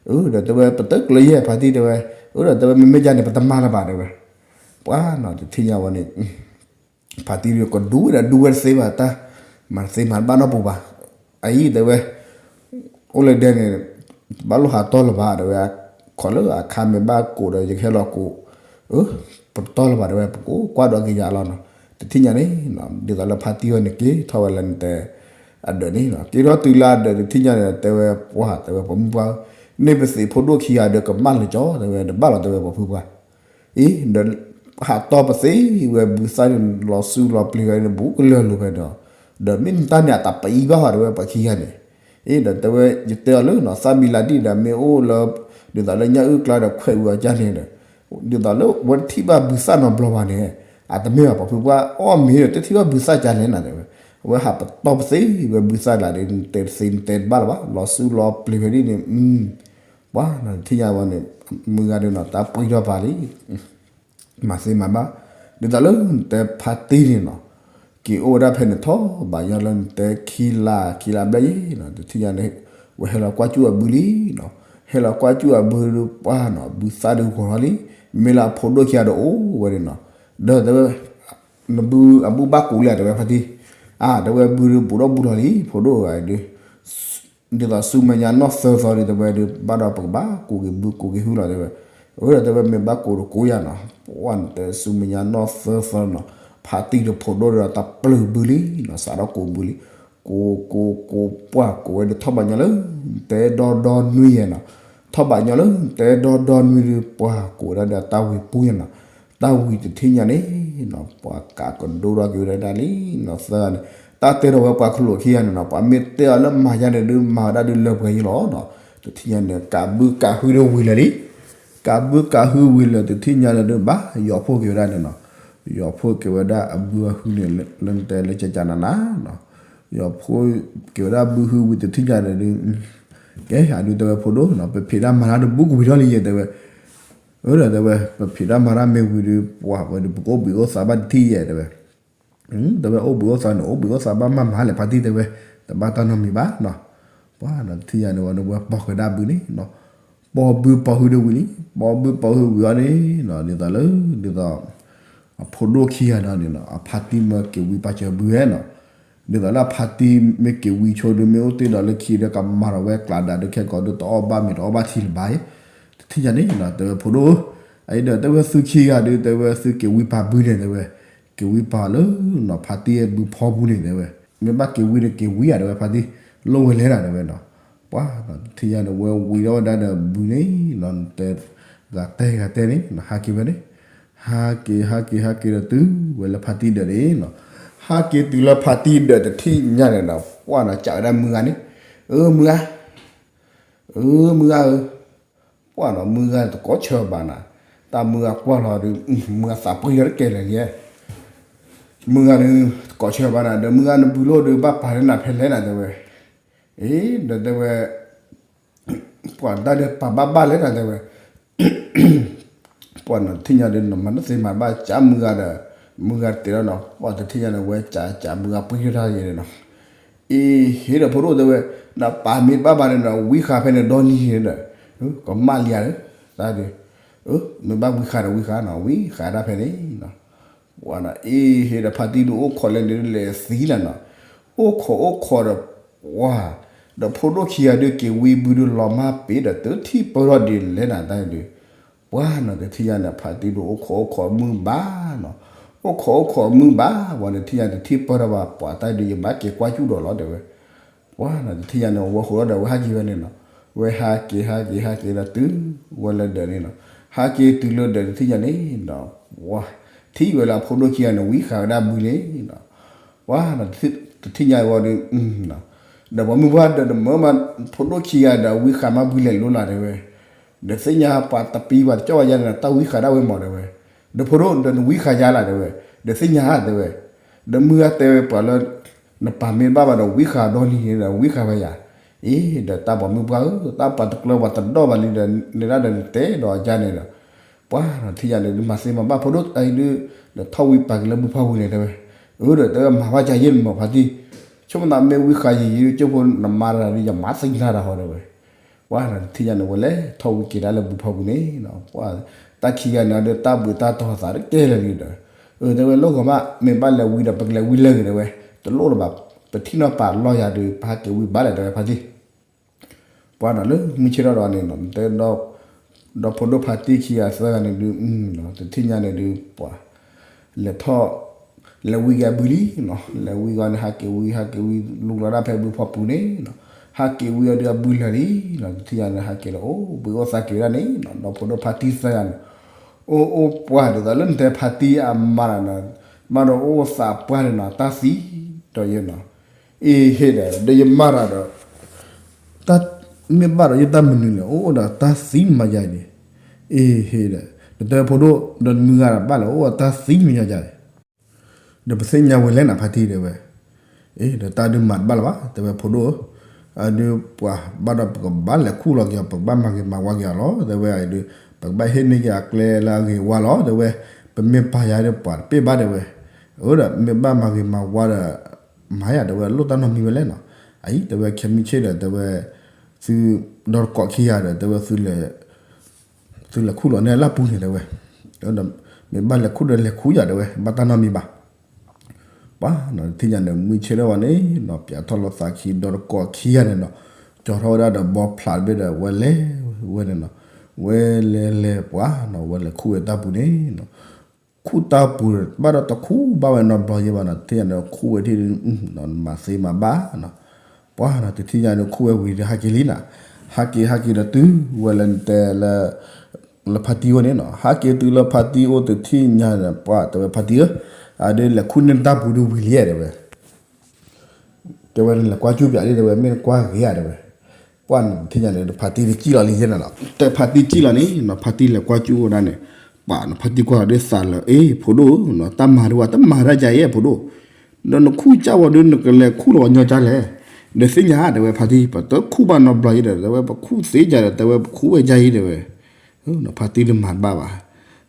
အၢ ဒီးတဲဝဲ ပတကျၢၤယဲၢ်ဖါတံၢ် တဲဝဲ, အၢ ဒီးတဲဝဲ မ့မ့ၢ်ဒ်န့ၣ် ပတမၤလၢၤဘၣ် တဲဝဲ, ပှၢ်နီၤ တထံၣ်ညါဝဲန့ၣ် ဖါတံၢ်ဒုးကဒူဝဲဒီးဒူဝဲတသ့ဘၣ်တၢ်, မၤတသ့မၤတဘၣ်နီတပူၤဘၣ်, အအံၤ တဲဝဲ, အိၣ်လၢဒဲန့ၣ် ဘၣ်လိၣ်ဟးတီၢ်လၢၤဘၣ် တဲဝဲ, ခီလၢအခါမ့ၢ်ဘၣ်ကိးဒီး ယကဟဲလီၤကိး, အၢ ပတတီၢ်လၢၤဘၣ် တဲဝဲ ပကကွၢ်ဒီးက့ၤယၤလီၤနီၤ, တထံၣ်ညါန့ၣ် ဒ်သိးလၢဖါတံၢ်ဝဲန့ၣ် က့ၤထီၣ်ဝဲလၢနတဲ အဒၢးန့ၣ်နီၤ က့ၤထီၣ်တုၤလၢအဒၢးတထံၣ်ညါန့ၣ် တဲဝဲပှၢ် တဲဝဲ ပိာ်မုၣ်ပှၢ်ဧၢ, န့ၢ်ပသံးဖိဒိၣ်ခံဂၤဒီးကမၣ်လၢၤကၠီ တဲဝဲ တဘၣ်လီၤ တဲဝဲ ပိာ်မုၣ်ပှၢ်, အ့ ဒီး ဟးတီၢ်ပသ့ဝဲ ဘုသၣ်န့ၣ် လီၤစုလီၤပျံၤဝဲန့ၣ် ဘူးကလၢာ်လိၤဖဲဒီး, ဒီးမ့ၢ်နတၢ်န့ၣ် အတပအံဘၣ်ဟီ တဲဝဲ ပှၤခံဂၤန့ၣ်, အ့ ဒီးတဲဝဲ ယတဲအီၤလၢနီၤ သးဘံလၤဒံၣ်ဒီး မ့ၢ်အိၣ်လၢ ဒ်သိးလၢညၣ်အုၣ်ကျါဒီးခွဲးဝံၤအီၤကၢ်န့ၣ်ဒီး ဒ်သိးလၢဝဲတထံၣ်ဘၣ်ဘုသၣ်နီတဘျီဘၣ်န့ၣ်, အတမ့ၢ်ဘၣ် ပိာ်မုၣ်ပှၢ် အီၣ်မ့ၤဒီး တထံၣ်ဘၣ်ဘုသၣ်ကၢ်လဲၣ်နၤ တဲဝဲ, အဝဲဟးပတီၢ်ပသ့ဝဲဘုသၣ်လၢဒ် နတဲတသ့ နတဲတဘၣ်လၢၤဘၣ် လီၤစုလီၤပျံၤဝဲဒ်န့ၣ်, ပှၤနီၤ တထံၣ်ညါဝဲန့ၣ် မုၢ်ဂၤဒုးနီၤ တၢ်ပှံၢ်ထီၣ်ပၤလံ မၤသ့မၤဘၣ် ဒ်သိးလၢနတဲဖါတံၢ်န့ၣ်နီၤ က့ၤအိၣ်ဝဲဒၣ်ဖဲန့ၣ်ထီၣ်ဘးညီလၢနတဲခံလါ ခံလါဘျဲၣ်ယဲနီၤ တထံၣ်ညါန့ၣ် ဝဲဟဲလီၤကွၢ်စူၣ်အဘုလံနီၤ ဟဲလီၤကွၢ်စူၣ်အဘုဒုးပှၤနီၤ ဘုသၣ်ဒုးဂီၤထီၣ်လံ မ့ၢ်လၢအဖိဒိၣ်ခံဂၤဒီးအိၣ်ဝဲန့ၣ်နီၤ ဒီးတဲဝဲ နဘုအဘုဘၣ်ကိးလံဧါ တဲဝဲဖါတံၢ် အါ တဲဝဲဘုဒုးဘူးထီၣ်ဘူးထီၣ်လံ ဖိဒိၣ်ဂၤဒုး ဒ်သိးဆူမဲာ်ညါနီၢ်သၢသီဒုး တဲဝဲဒုး ဘၣ်ဒီးပကဘၣ်ကိးက့ၤဘုကိးက့ၤဟုလီၤ တဲဝဲ အဝဲဒီးတဲဝဲမ့ၢ်ဘၣ်ကိးဒီးကိးယၤနီၤ ပှၤနတဲဆူမဲာ်ညါနီၢ်သၢသီနီၤ ဖါတံၢ်ဒီးဖိဒိၣ်ဒီးတၢ်ပျုၢ်ဘုလံနီၤ စးထီၣ်ကိးဘုလံ ကိးကိးကိးပှၤကိးဝဲဒုးထီၣ်ဘးညီလၢ တဲဒီဒီနွံယဲနီၤ ထီၣ်ဘးညီလၢ တဲဒီဒီနွံဒုး ပှၤကိးဝဲဒၣ်ဒီးတၢ်ဝံၤပူၤယဲနီၤ တၢ်ဝံၤတထံၣ်ညါန့ၣ်နီၤ ပှၤကးကဒိထီၣ်က့ၤဝဲဒၣ်လံနီၤ သၢဂၤန့ၣ် တၢ်တဲဒီးဝဲပှၤခလိာ်ခံဂၤန့ၣ်နီၤ ပှၤမ့ၢ်တဲအီၤလၢမၤယါန့ၣ်ဒုး မၤဝဲဒၣ်ဒုးလၢပှဲၤယဲလီၤနီၤ တထံၣ်ညါန့ၣ် ကးဘုကးဟုဒုးဝံၤလၢာ်လံ ကးဘုကးဟုဝံၤလၢာ်တထံၣ်ညါန့ၣ်ဒုး ဘၣ်ယီၤဖှိၣ်က့ၤဝဲဒၣ်န့ၣ်နီၤ ယီၤဖှိၣ်က့ၤဝဲဒၣ်အဘုအဟုန့ၣ် လၢနတဲလၢကကနနနီၤ ယီၤဖှိၣ်က့ၤဝဲဒၣ်ဘုဟုဝံၤတထံၣ်ညါန့ၣ်ဒုး ကဲ အဒုးတဲဝဲဖိဒိၣ်နီၤ ပဖံးတၢ်မၤတၢ်တဘူၣ်ကဝံၤထီၣ်လံယဲ တဲဝဲ အၢ ဒီးတဲဝဲ ပဖံးတၢ်မၤတၢ်မ့ၢ်ဝံၤဒုး ပှၤဝဲဒုး ပကအိၣ်ဘှံးအိၣ်သါဘၣ်တထံၣ်ယဲ တဲဝဲ တဲဝဲအိၣ်ဘှံးအိၣ်သါန့ၣ် အိၣ်ဘှံးအိၣ်သါဘၣ်မးမးလဲၣ် ဖါတံၢ်တဲဝဲ တဘၣ်တၢ်နီတမံၤဘၣ်နီၤ ပှၤနီၤ တထံၣ်ညါန့ၣ်ဝဲန့ၣ် ဝဲပိာ်ဃဲၤဒၣ်ဘုန့ၣ်နီၤ ပိာ်ဘုပိာ်ဟုဒုးဝံၤလံ ပိာ်ဘုပိာ်ဟုဝံၤအီၤန့ၣ်နီၤ ဒ်သိးလၢ ဒ်သိး အဖိဒိၣ်ခံဂၤဒီးန့ၣ်နီၤ အဖါတံၢ်မၢက့ၤဝံပာ်စၢၤဘုဝဲနီၤ ဒ်သိးလၢအဖါတံၢ်မ့ၢ်က့ၤဝံဆိဒုး မ့ၢ်အိၣ်တ့ၢ်ဒီးလၢခံဒီး ကမၤဒီးဝဲကျးဒၣ်ဒုး ခဲကိာ်ဒုး တအီၣ်ဘၣ်မ့ၤတအီၣ်ဘၣ်ထံလၢၤဘၣ်အံၤ တထံၣ်ညါန့ၣ်နီၤ တဲဝဲဖိဒိၣ် အအံၤဒီးတဲဝဲသုခံဂၤဒုး တဲဝဲသုက့ၤဝံပာ်ဘုန့ၣ် တဲဝဲ က့ၤဝံပာ်လၢနီၤ ဖါတံၢ်ဘုဖီပူၤန့ၣ် တဲဝဲ မ့ၢ်ဘၣ်က့ၤဝံဒီးက့ၤဝံဧါ တဲဝဲ ဖါတံၢ် လိၣ်ဝဲလဲၣ်နီၤ တဲဝဲနီၤ ပှၤနီၤ တထံၣ်ညါန့ၣ် ဝဲဝံၤထီၣ်ဝဲဒၣ်ဒီးဘုန့ၣ်နီၤ တဲ ဂၤတဲဂၤတဲန့ၣ်နီၤ ဟးက့ၤဝဲန့ၣ် ဟးက့ၤ ဟးက့ၤ ဟးက့ၤဒီးတုၤဝဲလၢဖါတံၢ်ဒၢးန့ၣ်နီၤ ဟးက့ၤတုၤလၢဖါတံၢ်ဒၢးတထံၣ်ညါန့ၣ်နီၤ ပှၤနီၤ ကးဝဲဒၣ်မုၢ်ဂၤန့ၣ် အၢ မုၢ်ဂၤ အၢ မုၢ်ဂၤဧၢ ပှၤနီၤ မုၢ်ဂၤတကိးဆၢဘၣ်နၤ တၢ်မုၢ်ဂၤကွၢ်လီၤဒုး မုၢ်ဂၤသးပှ့ၤလီၤတကဲလၢာ်လံ မုၢ်ဂၤဒုး တကိးဆၢဘၣ်နၤ ဒီးမုၢ်ဂၤနဘုလိၣ်ဒုး ဘၣ်ပာ်လၢနၤဖဲလဲၣ်နၤ တဲဝဲ အ့ ဒီးတဲဝဲ ပှၤတၢ်ဒုးပာ်ဘၣ်ဘၣ်လဲၣ်နၤ တဲဝဲ ပှၤနီၤ တထံၣ်ညါဒုး နမၤတသ့မၤဘၣ် ကးမုၢ်ဂၤဒီး မုၢ်ဂၤတတဲလီၤနီၤ ပှၤတထံၣ်ညါန့ၣ် ဝဲကးကးမုၢ်ဂၤပှ့ၤထီၣ်တၢ်ယဲန့ၣ်နီၤ အ့ ဟ့ၣ်ဒီးဖိဒိၣ်တဲဝဲ နပာ်မ့ၢ်တဘၣ်ဘၣ်န့ၣ်ဒီး ဝံဃာ်ဖဲန့ၣ်ဒီနံၤန့ၣ်ဒီး ကမၣ်လံဧါဒီး တၢ်ဒုး မ့ၢ်ဘၣ်ဝံဃာ်ဒီးဝံဃာ်နီၤ ဝံဃာ်ဒၣ်ဖဲန့ၣ်နီၤ ပှၤနီၤ အ့ ဟ့ၣ်ဒီးဖါတံၢ်ဒုးအိၣ်ခိးလဲၣ်န့ၣ်ဒုးလဲၤသံနၤနီၤ အိၣ်ခိးအိၣ်ခိးဒီး ပှၤ ဒီးဖိဒိၣ်ခံဂၤဒုးက့ၤဝံဘုဒုးလီၤမၢ်ပ့ၤဒီး တထံၣ်ပၢၢ်ထီၣ်ဒ်လဲၣ်နၤတၢ်ဒုး ပှၤနီၤ တထံၣ်ညါန့ၣ် ဖါတံၢ်ဒုးအိၣ်ခိးအိၣ်ခိးမုၢ်ဘၣ်နီၤ အိၣ်ခိးအိၣ်ခိးမုၢ်ဘၣ် ပှၤတထံၣ်ညါတထံၣ်ပၢၢ်ထီၣ်ဘၣ် ပှၤတၢ်ဒုး ယဘၣ်က့ၤကွၢ်စူၣ်ဒီးလီၤ တဲဝဲ ပှၤနီၤ တထံၣ်ညါန့ၣ် အဝဲဟိးထီၣ်ဒီးဝဲဟးက့ၤဝဲန့ၣ်နီၤ ဝဲဟးက့ၤဟးက့ၤဟးက့ၤဒီးတုၤဝဲလၢဒၢးန့ၣ်နီၤ ဟးက့ၤတုၤလၢဒၢးတထံၣ်ညါန့ၣ်နီၤ ပှၤ ထံၣ်ဝဲလၢအဖိဒိၣ်ခံဂၤန့ၣ် ဝံဃာ်ဝဲဒၣ်ဘုန့ၣ်နီၤ ပှၤနီၤ တထံၣ်ညါဝဲဒီး ဒီးပှၤမုၢ်ပှၢ်ဒီး တမၢမး ဖိဒိၣ်ခံဂၤဒီး ဝံဃာ်မးဘုလဲၣ်လိၤလးတဲဝဲ ဒီးသ့ၣ်ညါပှၤတပံၤပှၤတကၠီၣ်ဝဲယါန့ၣ်ဒီး တၢ်ဝံဃာ်ဒၣ်ဝဲမးတဲဝဲ ဒီးဖိဒိၣ်ဒီးနဝံဃာ်ယါလးတဲဝဲ ဒီးသ့ၣ်ညါတဲဝဲ ဒီးမုၢ်ဂၤတဲဝဲပှၤလၢ နပာ်မ့ၢ်ဘၣ်ဘၣ်ဒီးဝံဃာ်ဒီနံၤန့ၣ်ဒီး ဝံဃာ်ဝဲယါ အ့ ဒီးတၢ်ပိာ်မုၢ်ပှၢ်ဧၢ တၢ်ပှၤတကျၢၤပှၤတဒီၣ်ဘၣ်လံဒီး နဲဒၣ်ဒီးနတဲဒီးယါန့ၣ်ဒီး ပှၤနီၤ တထံၣ်ညါန့ၣ်ဒုး မၤသ့မၤဘၣ်ဖိဒိၣ်အံၤဒုး ဒီးထီၣ်ဝံပာ်က့ၤလၢဘုဖီပူၤန့ၣ်တဲဝဲ အၢ ဒီးတဲဝဲမၤဘၣ်ကယဲၢ်န့ၣ်မးဖါတံၢ် ဆိကမိၣ်သးမ့ၢ်ဝံဃာ်ယံာ်ယံာ်ဒုး ကၠိဖိနမါတဂၤဒုး ယမၤသံနၤတၢ်ဟီတဲဝဲ ပှၤနီၤတထံၣ်ညါန့ၣ်ဝဲလဲၤထီၣ်ဝံက့ၤဒၣ်လၢဘုဖီပူၤန့ၣ်နီၤ ပှၤ တၢ်ခံဂၤန့ၣ်ဒီး တၢ်ဘှံးတၢ်တီၤသးတကဲလၢာ်လံဒီး အၢ တဲဝဲလီၢ်ဂီၤမး မ့ၢ်ဘၣ်လဲၤဝံဒီး ပကလဲၤဝံလၢာ်ဂ့ၤတဲဝဲ တလိၣ်လၢၤဘၣ် ပထံၣ်နီၣ်ပာ်လီၢ်ယၤဒီး ပဟးက့ၤဝံဘၣ်လဲၣ်တဲဝဲဖါတံၢ် ပှၤနီၤလၢမုၢ်ဆ့ၣ်ထီၣ်ဒီးန့ၣ်နီၤ တဲ ဒီဖိဒိၣ်ဖါတံၢ်ခံဂၤသၢဂၤန့ၣ်ဒုး တထံၣ်ညါန့ၣ်ဒုးပှၤ လဲၤထီၣ် လဲၤဝံက့ၤအဘုလံနီၤ လဲၤဝံဂီၤန့ၣ် ဟးက့ၤဝံ ဟးက့ၤဝံ လူၤလီၤဒၣ်ဖဲဘုဖီပူၤန့ၣ်နီၤ ဟးက့ၤဝံအီၤဒုးအဘုလၢာ်လံနီၤ တထံၣ်ညါန့ၣ် ဟးက့ၤလၢအိၣ်ဘှံးအိၣ်သါက့ၤဝဲဒၣ်န့ၣ်နီၤ ဒီဖိဒိၣ်ဖါတံၢ်သၢဂၤန့ၣ် အိၣ်အိၣ်ပှၤဒ်သိးလၢနတဲဖါတံၢ်အမါနီၤ မၤဒီးအိၣ်သးပှၢ်န့ၣ်နီၤ တၢ်သံဒီးယဲနီၤ အ့ဟ့ၣ်ဒီး ဒီးယမါတၢ်ဒီး တၢ်မ့ၢ်ဘၣ်ဒီးယတၢ်မနုၤလဲၣ် အိၣ်ဒီးတၢ်သံမၤယၤန့ၣ် အ့ဟ့ၣ်ဒီး နတဲဖိဒိၣ်ဒီးမုၢ်ဂၤဒီးဘၣ်လဲၣ် အိၣ်ဒီးတၢ်သံမၤယၤန့ၣ် ဒီးပသ့ၣ်ညါဝဲလဲၣ်နၤဖါတံၢ်တဲဝဲ အ့ ဒီးတၢ်ဒုးမၤတဘၣ်လၢၤဘၣ် တဲဝဲဖိဒိၣ်ဧၢ အဒုးပှၤဘၣ်ဒီးပကဘၣ်လဲၤခူၣ်လီၤက့ၤအီၤ ပကဘၣ်မၤဂ့ၤမၤဝါက့ၤအီၤလီၤ တဲဝဲအံၤဒုး ပကဘၣ်ဟ့ၣ်န့ၢ်က့ၤအကျဲလၢအဂ့ၤဝါလီၤ တဲဝဲ ပမ့ၢ်ပာ်ယၤဒီးပှၤတပ့ၢ်ဘၣ်တဲဝဲ အၢဒီးမ့ၢ်ဘၣ်မၤဂ့ၤမၤဝါဒီး မၤယၤတဲဝဲလိၣ်တၢ်နီတမံၤဝဲလဲၣ်နီၤ အအံၤတဲဝဲခဲမုၢ်ဆ့ၣ်ဒီးတဲဝဲ သုဒီတကိးခံဂၤဒီးတဲဝဲ သုလဲၤခူၣ်လီၤန့ၢ်အလၢ်ပူၤန့ၣ်တဲဝဲ မ့ၢ်ဘၣ်လဲၤခူၣ်ဒီးလဲၤခူၣ်ယၤတဲဝဲ ဘၣ်တၢ်နီတမံၤဘၣ် ပှၤနီၤ တထံၣ်ညါန့ၣ် မုၢ်ဆ့ၣ်ထီၣ်ဝဲန့ၣ်နီၤ ပၠးထီၣ်လီၤသးခံဒီတကိးခံဂၤန့ၣ်နီၤ ကၠီထီၣ်ဝဲဒၣ်ဒီးဘီဖျးတဘ့ၣ်ဒီး ဝဲလဲၤဝဲန့ၣ်နီၤ ဝဲလဲၤလဲၤပှၤနီၤ ဝဲလဲၤခူၣ်ဝဲတၢ်ပူၤန့ၣ်နီၤ ခူၣ်တၢ်ပူၤ ဘၣ်ဒီးတခူၣ်ဘၣ်ဝဲနီတဘျီယဲၢ်ဘၣ်နီၤ တထံၣ်ညါန့ၣ် ခူၣ်ဝဲထံၣ် မၤသ့မၤဘၣ်နီၤ ပှၤနီၤ တထံၣ်ညါန့ၣ် ခူၣ်ဝဲဝံၤဒီးဟးက့ၤလံနီၤ ဟးက့ၤဟးက့ၤဒီးတုၤဝဲလၢတဲလၢ လၢဖါတံၢ်အိၣ်န့ၣ်နီၤ ဟးက့ၤတုၤလၢဖါတံၢ်အိၣ်တထံၣ်ညါန့ၣ် ပှၤတဲဝဲဖါတံၢ်ဧၢ အဒုးလဲၤခူၣ်န့ၢ်တၢ်ပူၤဒုးဝံၤလံတဲဝဲ တဲဝဲနလဲၤကွၢ်ကၠူၣ်ပၠးလံတဲဝဲ မ့ၢ်နကွၢ်ဂ့ၤဧါတဲဝဲ ပှၤနထံၣ်ညါန့ၣ် ဖါတံၢ်တစံၣ်လီၤလံယဲၢ်န့ၣ်လီၤ တဲဖါတံၢ်စံၣ်လီၤန့ၣ်နီၤ ဖါတံၢ်လဲၤကွၢ်ကၠူၣ်ဝဲဒၣ်န့ၣ် ပှၤနီၤ ဖါတံၢ်ကွၢ်လီၤဒုးသးလၢ အ့ ဖိဒိၣ်နီၤ တၢ်မၤဒုးဝဲ တမၤဒၣ်ကါအံၤဖိဒိၣ် ဒီးနခူၣ်ကၢ်ဝဲဒုး နကလဲၤခူၣ်လီၤညီကၢ်လဲၣ် ဒီးသ့ၣ်ညါတဲဝဲဖါတံၢ် ပတခူၣ်ဘၣ်နီတဘျီယဲၢ်ဒီး တဲဝဲပခူၣ်သ့ကၢ်ဒီး တဲဝဲပခူၣ်ဝဲကၢ်အံၤတဲဝဲ ဖါတံၢ်ဒုးမၤတဘၣ်ဘၣ်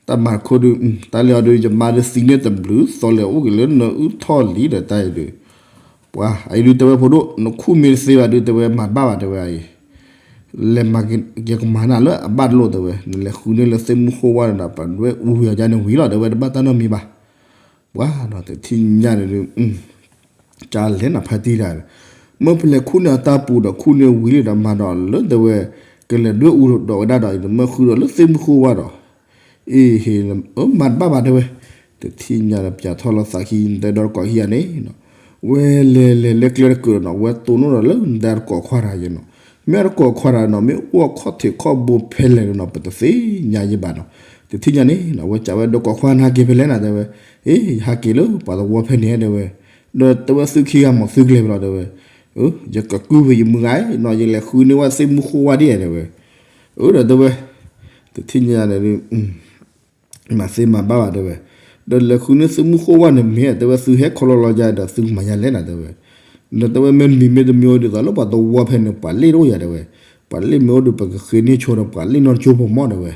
တၢ်မၤတခိၣ်ဒုး တၢ်လၢအီၤဒုး ယမါဒုးသံန့ၢ်တဘျုးသီလဲၤအိၣ်က့ၤလၢနအုၣ်ထီၣ်လံဒီးတၢ်အံၤဒုး ပှၤအံၤဒုးတဲဝဲဖိဒိၣ် နခူၣ်မ့ၢ်တသ့ဘၣ်ဒုး တဲဝဲမၤတဘၣ်ဘၣ်တဲဝဲအံၤ လဲၤမၤက့ၤကမၤနၢ်လၢအဘၣ်တလိၣ်တဲဝဲ နလဲၤဃုန့ၢ်လၢသ့ၣ်မုၢ်ဃိဝါန့ၣ်ဒီး ပှၤဒွဲၣ်အူဝံၤအီၤကၢ်န့ၣ်ဝံၤလီၤ တဲဝဲတဘၣ်တၢ်နီတမံၤဘၣ် ပှၤနီၤ တထံၣ်ညါန့ၣ်ဒုး ကၢ်လဲၣ်နီၤဖါတံၢ်တၢ် မ့ၢ်ပလဲၤခူၣ်န့ၢ်အတၢ်ပူၤဒီးခူၣ်န့ၢ်ဝံၤလံဒီးမၤဒီးလၢတဲဝဲ ကလဲၤဒွဲၣ်အူဒီးဝဲဒၣ်ဒီး မ့ၢ်ဃုဒီးလၢသ့ၣ်မုၢ်ဃိဝါဒီး အ့ဟ့ၣ် မၤတဘၣ်ဘၣ်တဲဝဲ တထံၣ်ညါဒီးပၠးထီၣ်လီၤသးခံ နတဲဒီတကိးခံဂၤန့ၣ်နီၤ ဝဲလဲၤလဲၤလၢကျဲတကုာ်နီၤ ဝဲတိၢ်နီၣ်ဒီးလၢနတဲတကိးခွါတဂၤယဲၢ်နီၤ မ့ၢ်အတကိးခွါတဂၤနီၤ မ့ၢ်အိၣ်အခီၣ်ထံးခီၣ်ဘိဖဲလဲၣ်နီၤ ပတသ့ၣ်ညါယဲၢ်ဘၣ်နီၤ တထံၣ်ညါန့ၣ်နီၤ ဝဲကးဝဲဒီတကိးခွါနဟးက့ၤဖဲလဲၣ်နၤတဲဝဲ အ့ ယဟးက့ၤလၢပှၤသဝီဖဲန့ၣ်တဲဝဲ ဒီးတဲဝဲသုခံဂၤမၤသုကျဲဖဲလီၤတဲဝဲ ယကကုၢ်ဖဲယမုၢ်ဂၤနီၤ ယလဲၤဃုန့ၢ်ဝဲသ့ၣ်မုၢ်ဃိဝါဒ်တဲဝဲ အၢဒီးတဲဝဲ တထံၣ်ညါန့ၣ် မၤသ့မၤဘၣ်ဘၣ်တဲဝဲ ဒီးလဲၤဃုန့ၢ်သ့ၣ်မုၢ်ဃိဝါန့ၣ်မ့ၢ်တဲဝဲ သုဟဲခီလီၤလီၤယၤဒီးသုကမၤယၤလဲၣ်နၤတဲဝဲ ဒီးတဲဝဲမ့ၢ်မံၤမ့ၢ်တမံၤအိၣ်ဒ်သိးလၢပှၤသဝီဖဲန့ၣ် ပှၤလ့ၣ်တအိၣ်ယၤတဲဝဲ ပှၤလ့ၣ်မ့ၢ်အိၣ်ဒီး ပကဃ့န့ၢ်ဆိဒီးပှၤလ့ၣ်နီတကၠိဖိမီၢ်တဲဝဲ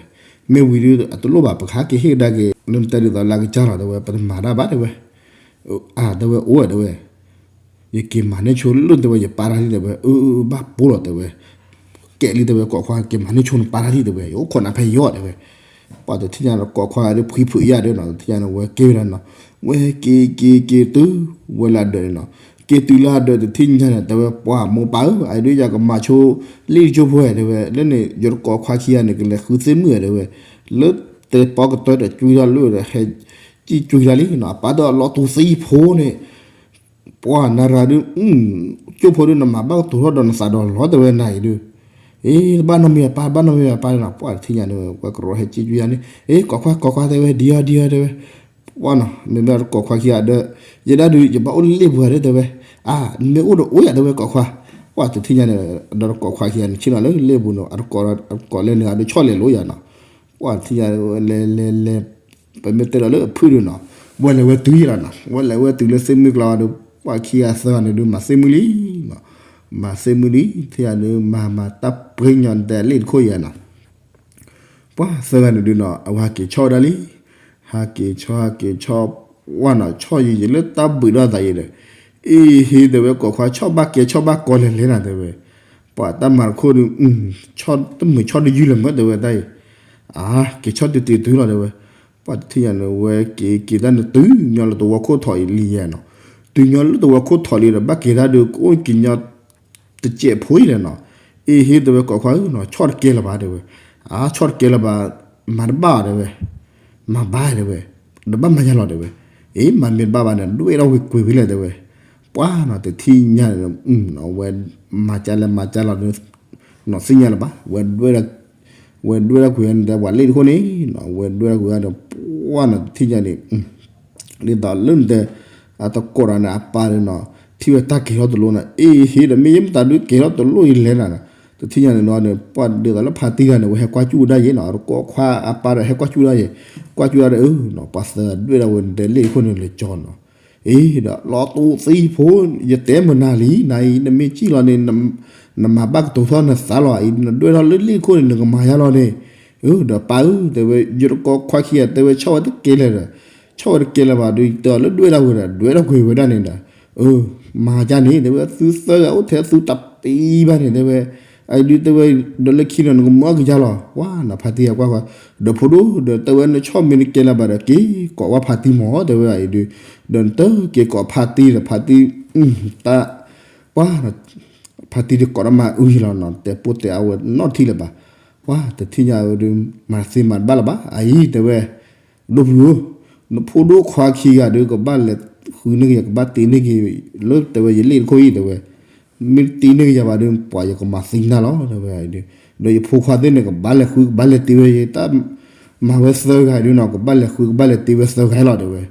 မ့ၢ်ဝံၤဒုးအတလိၣ်ဘၣ် ပကဟးက့ၤဟ့ၣ်ကဒါက့ၤ လၢနတဲဒ်သိးလၢအကစၢ်လီၤတဲဝဲ ပတမၤတၢ်ဘၣ်တဲဝဲ အတဲဝဲအိၣ်ဝဲတဲဝဲ ယက့ၤမၤန့ၢ်ဆိလၢတဲဝဲ ယပာ်တၢ်လံတဲဝဲ အၢ ဘၣ်ပိလီၤတဲဝဲ ကဲလံတဲဝဲ ကိးခွါ က့ၤမၤန့ၢ်ဆိနပာ်တၢ်လံတဲဝဲ ယအိၣ်ခိးနၤဖဲယီၤတဲဝဲ ပှၤတထံၣ်ညါဒီး ကိးခွါဒုးဖှံဖုးယၤဒုးနီၤ တထံၣ်ညါန့ၣ် ဝဲက့ၤဝဲဒၣ်နီၤ ဝဲက့ၤက့ၤက့ၤတုၤဝဲလၢအဒၢးန့ၣ်နီၤ က့ၤတုၤလၢအဒၢးတထံၣ်ညါန့ၣ် တဲဝဲ ပှၤမိၢ်ပၢ်ဧၢ အအံၤဒုးယကမၤဆိလ့ၣ်တကၠိဖိတဲဝဲ လၢန့ၣ် ယတကိးခွါခံဂၤန့ၣ် ကလဲၤဃုသ့ၣ်မုၣ်တဲဝဲ လၢတဲပီကတၢၢ်ဒီးကွံထီၣ်လၢဒီး ဟဲကံၣ်ကွံလံနီၤ အပၢ်ဒီးအလီၤတူာ်သံဖိန့ၣ် ပှၤနၤရၤဒုး ကၠိဖိဒုး နမၤဘၣ်ကတိၤထီၣ်ဒီးနသးဒီးလီၤတဲဝဲနၤအံၤဒုး အ့ တဘၣ်နီတမံၤအပၢ် တဘၣ်နီတမံၤအပၢ်နီၤ ပှၤတထံၣ်ညါန့ၣ် ဝဲကရီဟဲကံၣ်ကွံယၤန့ၣ် အ့ ကိးခွါ ကိးခွါတဲဝဲ ဒံအီၤ ဒံအီၤတဲဝဲ ပှၤနီၤ မ့မ့ၢ်တကိးခွါခံဂၤဒီး ယဲဒၣ်ဒုး ယဘၣ်အိၣ်လၢလ့ၣ်ပူၤဧါတဲဝဲ အါ မ့ၢ်အိၣ်ဒီးအိၣ်ယၤတဲဝဲ ကိးခွါ ပှၤတထံၣ်ညါန့ၣ် ဒီးတကိးခွါခံဂၤန့ၣ် ဆ့ၣ်နီၤလၢလ့ၣ်ပူၤနီၤ အတကိး အတကိးလဲၤနုာ်အဒုးဆီၣ်လဲၤလိယၤနီၤ ပှၤတထံၣ်ညါ လဲၤလဲၤလဲၤ ပမ့ၢ်တဲဒီးလၢအဖုၣ်ဒုးနီၤ ဝဲလဲၤဝဲတုၤယဲလီၤနီၤ ဝဲလဲၤဝဲတုၤလၢသ့ၣ်မုၢ်ကျါဝဲဒုး ပှၤခံဂၤသၢဂၤန့ၣ်ဒုး မၤသ့ၣ်မုၢ်လံနီၤ မၤသ့ၣ်မုၢ်လံ ထံၣ်ယၤဒုး မၤမၤတၢ်ပှဲၤညီနတဲလ့ၣ်တခိၣ်ယၤနီၤ ပှၤသၢဂၤန့ၣ်ဒုးနီၤ အဝဲဟးက့ၤဆီၣ်ဝဲဒၣ်လံ ဟးက့ၤဆီၣ် ဟးက့ၤဆီၣ် ဝဲနီၤ ဆီၣ်ယံာ်ယံာ်လၢတၢ်ဘုးဒီးသးယံာ်ဒီး အ့ဟ့တဲဝဲ ကိးခွါ ဆီၣ်ဘၣ်ကဲ ဆီၣ်ဘၣ်ကီလဲၤလဲၤနၤတဲဝဲ ပှၤတၢ်မၤတခိၣ်ဒုး ဆီၣ်တမုာ်ဆီၣ်တယုၢ်လၢၤမၢတဲဝဲတၢ်အံၤ အါ က့ၤဆီၣ်တုၤတုၤတုၤလီၤတဲဝဲ ပှၤတထံၣ်ညါန့ၣ် ဝဲက့ၤက့ၤတၢ်န့ၣ်တုၤညီလၢသဝီခိၣ်ထီၣ်အံၤလံယဲနီၤ တုၤညီလၢသဝီခိၣ်ထီၣ်လံဒီး ဘၣ်က့ၤတၢ်ဒုး ကအိၣ်က့ၤညီ တစဲးဖိအံၤလဲၣ်နီၤ အ့ဟ့တဲဝဲ ကိးခွါဧၢနီၤ ဆီၣ်တကဲလၢၤဘၣ်တဲဝဲ အါ ဆီၣ်တကဲလၢၤဘၣ် မၤတဘၣ်တဲဝဲ မၤဘၣ်တဲဝဲ တဘၣ်မၤယါလီၤတဲဝဲ အ့ မၤမ့ၢ်တဘၣ်ဘၣ်န့ၣ် ဒွဲၣ်ထီၣ်ဝံၤကွံာ်ဝံၤလဲၣ်တဲဝဲ ပှၤနီၤ တထံၣ်ညါန့ၣ် ဝဲမၤကၢ်လဲၣ်မၤကၢ်လီၤ နီၤသ့ၣ်ညါလၢၤဘၣ် ဝဲဒွဲၣ် ဝဲဒွဲၣ်ထီၣ်ကွံာ်ဝဲန့ၣ် ပှၤလ့ၣ်တခိၣ်န့ၣ်နီၤ ဝဲဒွဲၣ်ထီၣ်ကွံာ်ဝဲဒီး ပှၤနီၤ တထံၣ်ညါန့ၣ် ဒ်သိးလၢနတဲ အတကိးဒီးန့ၣ် အပၢ်န့ၣ်နီၤ ထံၣ်ဝဲတၢ်ကဲၤထီၣ်တလိၣ်နီၤ အ့ဟ့ဒီး မ့ၢ်ယဲမတၤဒုးကဲၤထီၣ်တလိၣ်အံၤလဲၣ်နၤ တထံၣ်ညါန့ၣ်နီၤ ပှၤဒ်သိးလၢဖါတံၢ်တဂၤန့ၣ် ဝဲဟဲကွၢ်ကၠူၣ်ဝဲဒၣ်ယဲနီၤ အတကိးခွါအပၢ်ဒီးဟဲကွၢ်ကၠူၣ်ဒၣ်ယဲ ကွၢ်ကၠူၣ်ဒၣ်ဒီး အၢနီၤ ပှၤသၢဒွဲၣ်ဒၣ်ဝဲနတဲလ့ၣ်တခိၣ်န့ၣ်လၢကၠီနီၤ အ့ဒီး လီၤတူာ်သံဖိ ယတဲမုာ်နၤလံ နၤအံၤ နမ့ၢ်ကံၣ်လီၤန့ၣ် န နမၤဘၣ်ကတိၤထီၣ်နသးလီၤအံၤ နဒွဲၣ်ထီၣ်လၢလ့ၣ်ခိၣ်န့ၣ် နကမၤယါလီၤန့ၣ်, ဒီးပၢ်ဧၢ တဲဝဲ ယတကိးခွါခံဂၤ တဲဝဲဆီၣ်ဝဲတကဲလၢၤဒီး, ဆီၣ်ဝဲတကဲလၢၤဘၣ်ဒီး ယတဲအီၤလၢဒွဲၣ်ဒၣ်ဝဲဒီး ဒွဲၣ်ထီၣ်ကွံာ်ဝဲဒၣ်န့ၣ်ဒီး, မၤကၢ်န့ၣ် တဲဝဲ သုသၢဂၤအိၣ်ထဲသုတပ့ၤဘၣ်န့ၣ် တဲဝဲ, အဒုးတဲဝဲ, ဒီးလၢခံန့ၣ် နကမၤအီၣ်ကယါလီၤ, ဝါ နဖါတံၢ်အကွၢ်ကွၢ်, ဒီးဖိဒိၣ် ဒီးတဲဝဲ နဆီၣ်မ့ၢ်တကဲလၢၤဘၣ်ဒီး က့ၤကိးဝဲဖါတံၢ်မၢ် တဲဝဲအံၤဒုး, ဒီးနတက့ၤကိးဖါတံၢ်ဒီး ဖါတံၢ်, တၢ်, ပှၤ ဖါတံၢ်ဒုးကိးတၢ်မၤအုယလီၤနီၤ တဲပိၢ်တဲအဝဲနီတထံၣ်လၢၤဘၣ်, ပှၤတထံၣ်ညါဝဲဒုး မၤသ့မၤတဘၣ်လၢၤဘၣ် အအံၤတဲဝဲ, ဒိၣ်ဖုဧၢ, နဖိဒိၣ်ခွါခံဂၤဒုး ကဘၣ်လဲၤဃုန့ၢ်က့ၤ ကဘၣ်တ့န့ၢ်က့ၤ လၢတဲဝဲယလ့ၣ်တခိၣ်အံၤတဲဝဲ, မ့ၢ်တ့န့ၢ်က့ၤယၤဘၣ်ဒုး ပှၤယကမၤသံနၤလီၤ တဲဝဲ, ဒီးယဖိခွါသ့ၣ်န့ၣ် ကဘၣ်လဲၤဃု ကဘၣ်လဲၤတ့ဝဲယတၢ်, မၤဝဲသၢဂၤဒုးနီၤ ကဘၣ်လဲၤဃု ကဘၣ်လဲၤတ့ဝဲသၢဂၤလီၤတဲဝဲ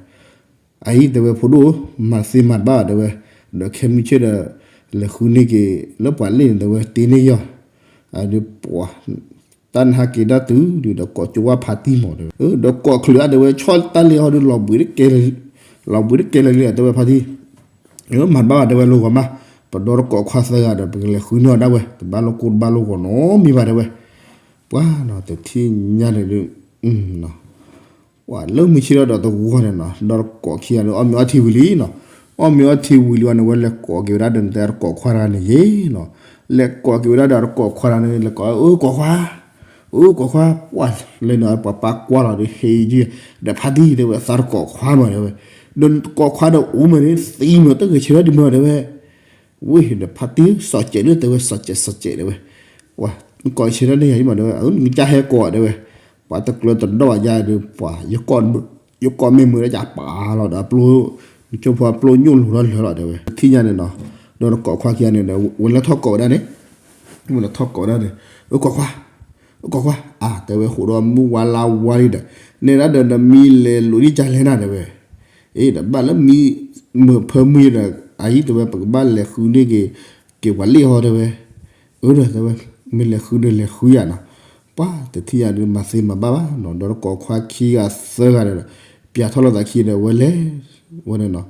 အအံၤတဲဝဲဖိဒိၣ်ဧၢ, မၤသ့မၤတဘၣ်တဲဝဲ, ဒီးခဲမုၢ်ဆ့ၣ်ဒီး လဲၤဃုန့ၢ်က့ၤ လၢပှၤလ့ၣ်န့ၣ်တဲဝဲ တ့န့ၢ်က့ၤအီၤ, အဒုးပှၤ, တၢ်နဟးက့ၤတၢ်တုၤဒုးဒီးကိးကၠိဝါဖါတံၢ်မၢ်တဲဝဲ, ဒီးကိးချုးအါတဲဝဲ ဆီၣ်တၢ်လ့ၢ်ဟီဒုး လီၤဘှံးတကဲ, လီၤဘှံးတကဲလၢာ်လံတဲဝဲဖါတံၢ်, မၤတဘၣ်ဘၣ်တဲဝဲ လိၣ်ဂီၤမး, ပဒီတကိးခွါသၢဂၤဒီး ပကလဲၤဃုန့ၢ်အီၤဒၣ်ဝဲ တဘၣ်လိၣ်ကိၢ်တဘၣ်လိၣ်ဂီၤနီတမံၤဘၣ်တဲဝဲ, ပှၤနီၤတထံၣ်ညါန့ၣ်ဒုး ပှၤလၢမုၢ်ဆ့ၣ်ထီၣ်ဒီးတဂီၢ်န့ၣ်နီၤ ဒီးတကိးခံဂၤဒီး အီၣ်မ့ၤအီထံဝံၤလံနီၤ, အီၣ်မ့ၤအီထံဝံၤလံဝဲန့ၣ် ဝဲလဲၤကိးက့ၤဝဲဒၣ်ဒီး နတဲတကိးခွါတဂၤန့ၣ်ယ့ၤနီၤ, လဲၤကိးက့ၤဝဲဒၣ်ဒီးတကိးခွါတဂၤန့ၣ် လဲၤကိး အၢ ကိးခွါ, အၢ ကိးခွါ, ပှၤလဲၤနီၤ ပှၤပၢ်ကွၢ်လီၤဒီး ဟ့ယုၢ်, ဒီးဖါတံၢ်တဲဝဲ သးတကိးခွါမၢ်တဲဝဲ, ဒီးကိးခွါဒီးအိၣ်မ့ၢ်န့ၣ် သံမ့ၢ်တဂ့ၤဆဲးထီၣ်ဒံးမၢ်တဲဝဲ ဝ့ၢ်ဒီးဖါတံၢ်စီၤစဲးလၢတဲဝဲ စီၤစဲး စီၤစဲးတဲဝဲ, ပှၤကိးဆဲးထီၣ်န့ၢ်ယၤအံၤမးတဲဝဲ အၢ နကစၢ်ဟဲကိးတဲဝဲ, ပှၤတကျၢၤတဒီၣ်ဘၣ်ယါဒီး ပှၤ, ယကိးမ့ၢ်မုာ်ဒီးယပာ်လီၤဒီး ပျိ, နဆိဖိအပျိညိၣ်လိၤထီၣ်လၢာ်လီၤတဲဝဲ, တထံၣ်ညါန့ၣ်နီၤ, ဒီးတကိးခွါခံဂၤန့ၣ်ဒီး ဝဲလဲၤထီၣ်ကိးဝဲဒၣ်န့ၣ်, ဝဲလဲၤထီၣ်ကိးဝဲဒၣ်န့ၣ်, အၢ ကိးခွါ, အၢ ကိးခွါ, အါ တဲဝဲ ဃိးဒီးမုၢ်ဝါလါဝါလံဒီး, နဲဒၣ်ဒီးနမံလဲၤလိာ်ဒံးကလဲၣ်နၤတဲဝဲ အ့ ဒီးဘၣ်လၢမံမုာ်ဖၢမုာ်ဒီး အအံၤတဲဝဲ ပကဘၣ်လဲၤဃုန့ၢ်က့ၤ, က့ၤပှၤလ့ၣ်ဟီတဲဝဲ, အၢ ဒီးတဲဝဲ, မ့ၢ်လဲၤဃုဒီးလဲၤဃုယၤနီၤ, ပှၤတထံၣ်ညါဒီး မၤသ့မၤဘၣ်ဘၣ်နီၤ ဒီးတကိးခွါခံဂၤသၢဂၤဒီး, ပျးထီၣ်လိာ်သးခံဒီး ဝဲလဲၤ, ဝဲန့ၣ်နီၤ,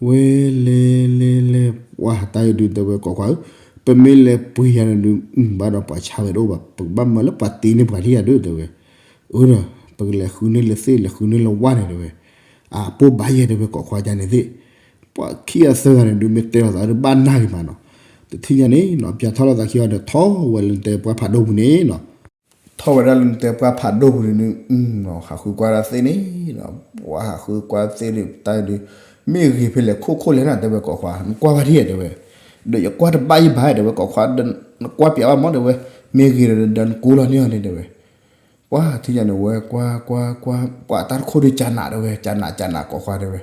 ဝဲလဲၤလဲၤလဲၤ ပှၤတၢ်အံၤဒုးတဲဝဲ ကိးခွါဧၢ, ပမ့ၢ်လဲၤပှ့ၤယၤန့ၣ်ဒုး ဘၣ်ဒီးပှၤဆါဝဲတအိၣ်ဘၣ် ပကဘၣ်မၢလၢပှၤတ့န့ၢ်ပှၤလံယၤဒုးတဲဝဲ အၢ ဒီး ပကလဲၤဃုန့ၢ်လၢသ့ၣ် လဲၤဃုန့ၢ်လၢဝၣ်န့ၣ်တဲဝဲ, အပိၢ်ဘၣ်ယဲၢ်တဲဝဲ ကိးခွါယၤန့ၣ်သ့ၣ်, ပှၤခံဂၤသၢဂၤန့ၣ်ဒုး မ့ၢ်တဲလိာ်သးဒီးဘၣ်နၢ်ဂ့ၤမးနီၤ, တထံၣ်ညါန့ၣ်နီၤ ပျးထီၣ်လိာ်သးခံအီၤဒီး ထီၣ်ဝဲလၢနတဲပှၢ်ဖးဒိၣ်ပူၤန့ၣ်နီၤ, ထီၣ်ဝဲဒၣ်လၢနတဲပှၢ်ဖးဒိၣ်ပူၤန့ၣ်, ဟးဃုကွၢ်ဒၣ်သ့ၣ်န့ၣ်, ပှၤဟးဃုကွၢ်သ့ၣ်န့ၣ် တၢ်ဒုး, မ့ၢ်ဂ့ၤဖဲလဲၣ်ခိၣ်ခိၣ်လဲၣ်နၤတဲဝဲ ကိးခွါ နကွၢ်ဘၣ်ဒ်ယဲၢ်တဲဝဲ, ဒီးယကွၢ်တဘၣ်ယဘၣ်တဲဝဲ ကိးခွါ, နကွၢ်ပျးဘၣ်မၢ်တဲဝဲ, မ့ၢ်ဂ့ၤဒီးနကိးလီၤန့ၢ်အီၤန့ၣ်တဲဝဲ ပှၤတထံၣ်ညါန့ၣ် ဝဲကွၢ်ကွၢ်ကွၢ် ပှၤတၢ်တခိၣ်ဒုးကနးတဲဝဲ ကနးကနးကိးခွါတဲဝဲ,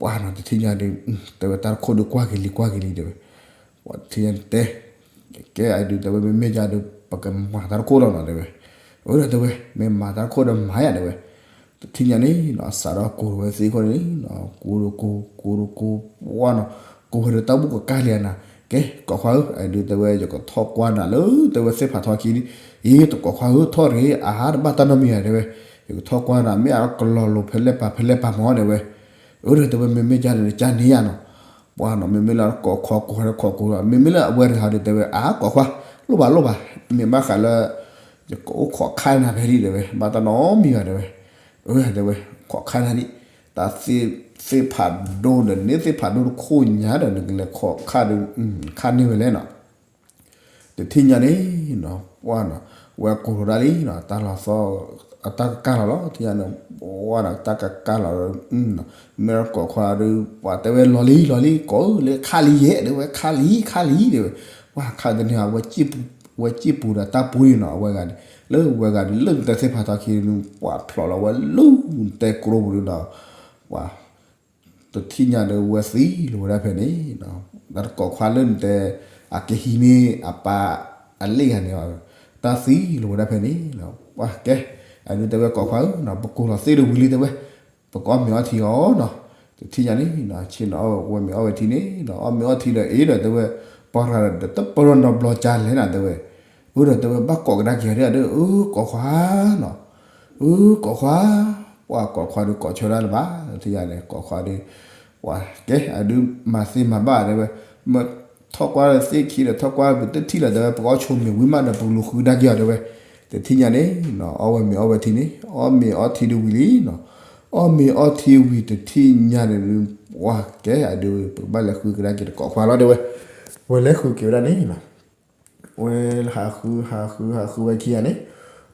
ပှၤနီၤတထံၣ်ညါဒီး, တဲဝဲတၢ်တခိၣ်ဒုးကွၢ်က့ၤလံကွၢ်က့ၤလံတဲဝဲ, ပှၤတထံၣ်ညါန့ၣ်တဲ, ကဲအဒုးတဲဝဲ မ့မ့ၢ်ယၤဒီး ပကမၤတၢ်တခိၣ်လီၤနီၤတဲဝဲ, အၢ ဒီးတဲဝဲ မ့ၢ်မၤတၢ်တခိၣ်ဒီးမၤယၤတဲဝဲ, တထံၣ်ညါန့ၣ်နီၤ စးထီၣ်ကိးဝဲသ့ၣ်ခိၣ်န့ၣ်နီၤ ကိးဒိကိး ကိးဒိကိး ပှၤနီၤ, ကိးဝဲဒီးတၢ်ဘူၣ်ကကါလံဧါနၤ, ကဲ ကိးခွါဧၢ အဒုးတဲဝဲ ယကထီၣ်ကွၢ်နၤလၢ တဲဝဲသ့ၣ်ဖးထီခံန့ၣ်, အ့ တကိးခွါဧၢ ထီၣ်တဂ့ၤ အဟးတဘၣ်တၢ်နီတမံၤဧါတဲဝဲ, ယကထီၣ်ကွၢ်နၤ မ့ၢ်အကလီၤလိၤဖဲလဲၣ်ပာ်ဖဲလဲၣ်ပာ်မၢ်တဲဝဲ, အၢ ဒီးတဲဝဲ မ့မ့ၢ်ကန့ၣ် နကန့ၢ်ယၤနီၤ, ပှၤနီၤ မ့မ့ၢ်လၢကိးခွါကိးခွါဒီးခိးကိးလီၤ မ့မ့ၢ်လၢအဝဲတဂၤဒီးတဲဝဲ အါ ကိးခွါ လိၣ်ဘၣ်လိၣ်ဘၣ်, မ့ၢ်ဘၣ်ဃးလၢ ယကအိၣ်ခိးခါနၤဖဲလံတဲဝဲ ဘၣ်တၢ်နီတမံၤဘၣ်တဲဝဲ, အၢ တဲဝဲ ခိးခါနၤဒံး, တၢ်သ့ၣ်ဖးဒိၣ်ဒီးန့ၣ်သ့ၣ်ဖးဒိၣ်တခိၣ်ညါဒီး နကလဲၤခိးခါဒီး ခါန့ၢ်ဝဲလဲၣ်နီၤ တထံၣ်ညါန့ၣ်နီၤ ပှၤနီၤ ဝဲကိးထီၣ်ဒၣ်လံနီၤ တၢ်လီၤသီ အတၢ်ကကၢ်လီၤလီၤ ထံၣ်ညါန့ၣ် ပှၤနီၤ တၢ်ကကၢ်လီၤ မ့ၢ်ကိးခွါဒီး ပှၤတဲဝဲလီၤလံလီၤလံ ကိးလၢခါလံယဲၢ်တဲဝဲ ခါလံခါလံတဲဝဲ ပှၤခါတန့ၢ် ဝဲစံၣ်ပူၤဒီးတၢ်ပူၤန့ၣ်နီၤ အဝဲဂၤန့ၣ် လၢဝဲဂၤန့ၣ် လၢနတဲသ့ၣ်ဖးထီခံန့ၣ် ပှၤဖျိးလီၤဝဲလၢနတဲကျိပူၤန့ၣ်ဒီး ပှၤ တထံၣ်ညါဒီးဝဲသံလီၤဝဲဒၣ်ဖဲန့ၣ်, တၢ်တကိးခွါလၢနတဲ အကဟံးန့ၢ်အပၢ်အလ့ၣ်ဂၤန့ၣ်, တၢ်သံလီၤဝဲဒၣ်ဖဲန့ၣ်, ပှၤကဲ, အဒုးတဲဝဲကိးခွါဧၢ, ပကိးလီၤသ့ၣ်တဝံၤလံတဲဝဲ, ပကအီၣ်မ့ၤအီထံအီၤနီၤ, တထံၣ်ညါန့ၣ် ဆ့ၣ်နီၤအီၣ်ဝဲမ့ၤအီဝဲထံန့ၣ်, အီၣ်မ့ၤအီထံဒီးအ့ဒီးတဲဝဲ, ပှၤရၤဒီးတပၢၢ်ထီၣ်နီတဘျီကလဲၣ်နၤတဲဝဲ, အၢဒီးတဲဝဲဘၣ်ကိးကဒါက့ၤအီၤဒီး အၢကိးခွါနီၤ, အၢကိးခွါ, ပှၤကိးခွါဒီးကိးဆၢဒၣ်လၢၤဘၣ်, တထံၣ်ညါန့ၣ် ကိးခွါဒီး, ပှၤကဲ အဒုးမၤသ့မၤဘၣ်တဲဝဲ, မ ထီၣ်ကွၢ်သ့ၣ်ခံဒီး ထီၣ်ကွၢ်ပတထံၣ်လၢၤ တဲဝဲ ပကအီၣ်ဆိမ့ၤဝံၤမးဒီး ပကလူၤဃုဒၣ်က့ၤအီၤ တဲဝဲ. တထံၣ်ညါန့ၣ် အီၣ်ဝဲမ့ၤအီၣ်ဝဲထံန့ၣ် အီၣ်မ့ၤအီထံဒုဝံၤလံနီၤ. အီၣ်မ့ၤအီထံဝံၤ တထံၣ်ညါန့ၣ် ပှၤကဲအဒု ပကဘၣ်လဲၤဃုကဒါက့ၤတကိးခွါလီၤ တဲဝဲ. ဝဲလဲၤဃုက့ၤဝဲဒၣ်န့ၣ်နီၤ ဝဲဟးဃု ဟးဃု ဟးဃုဝဲခံဂၤန့ၣ်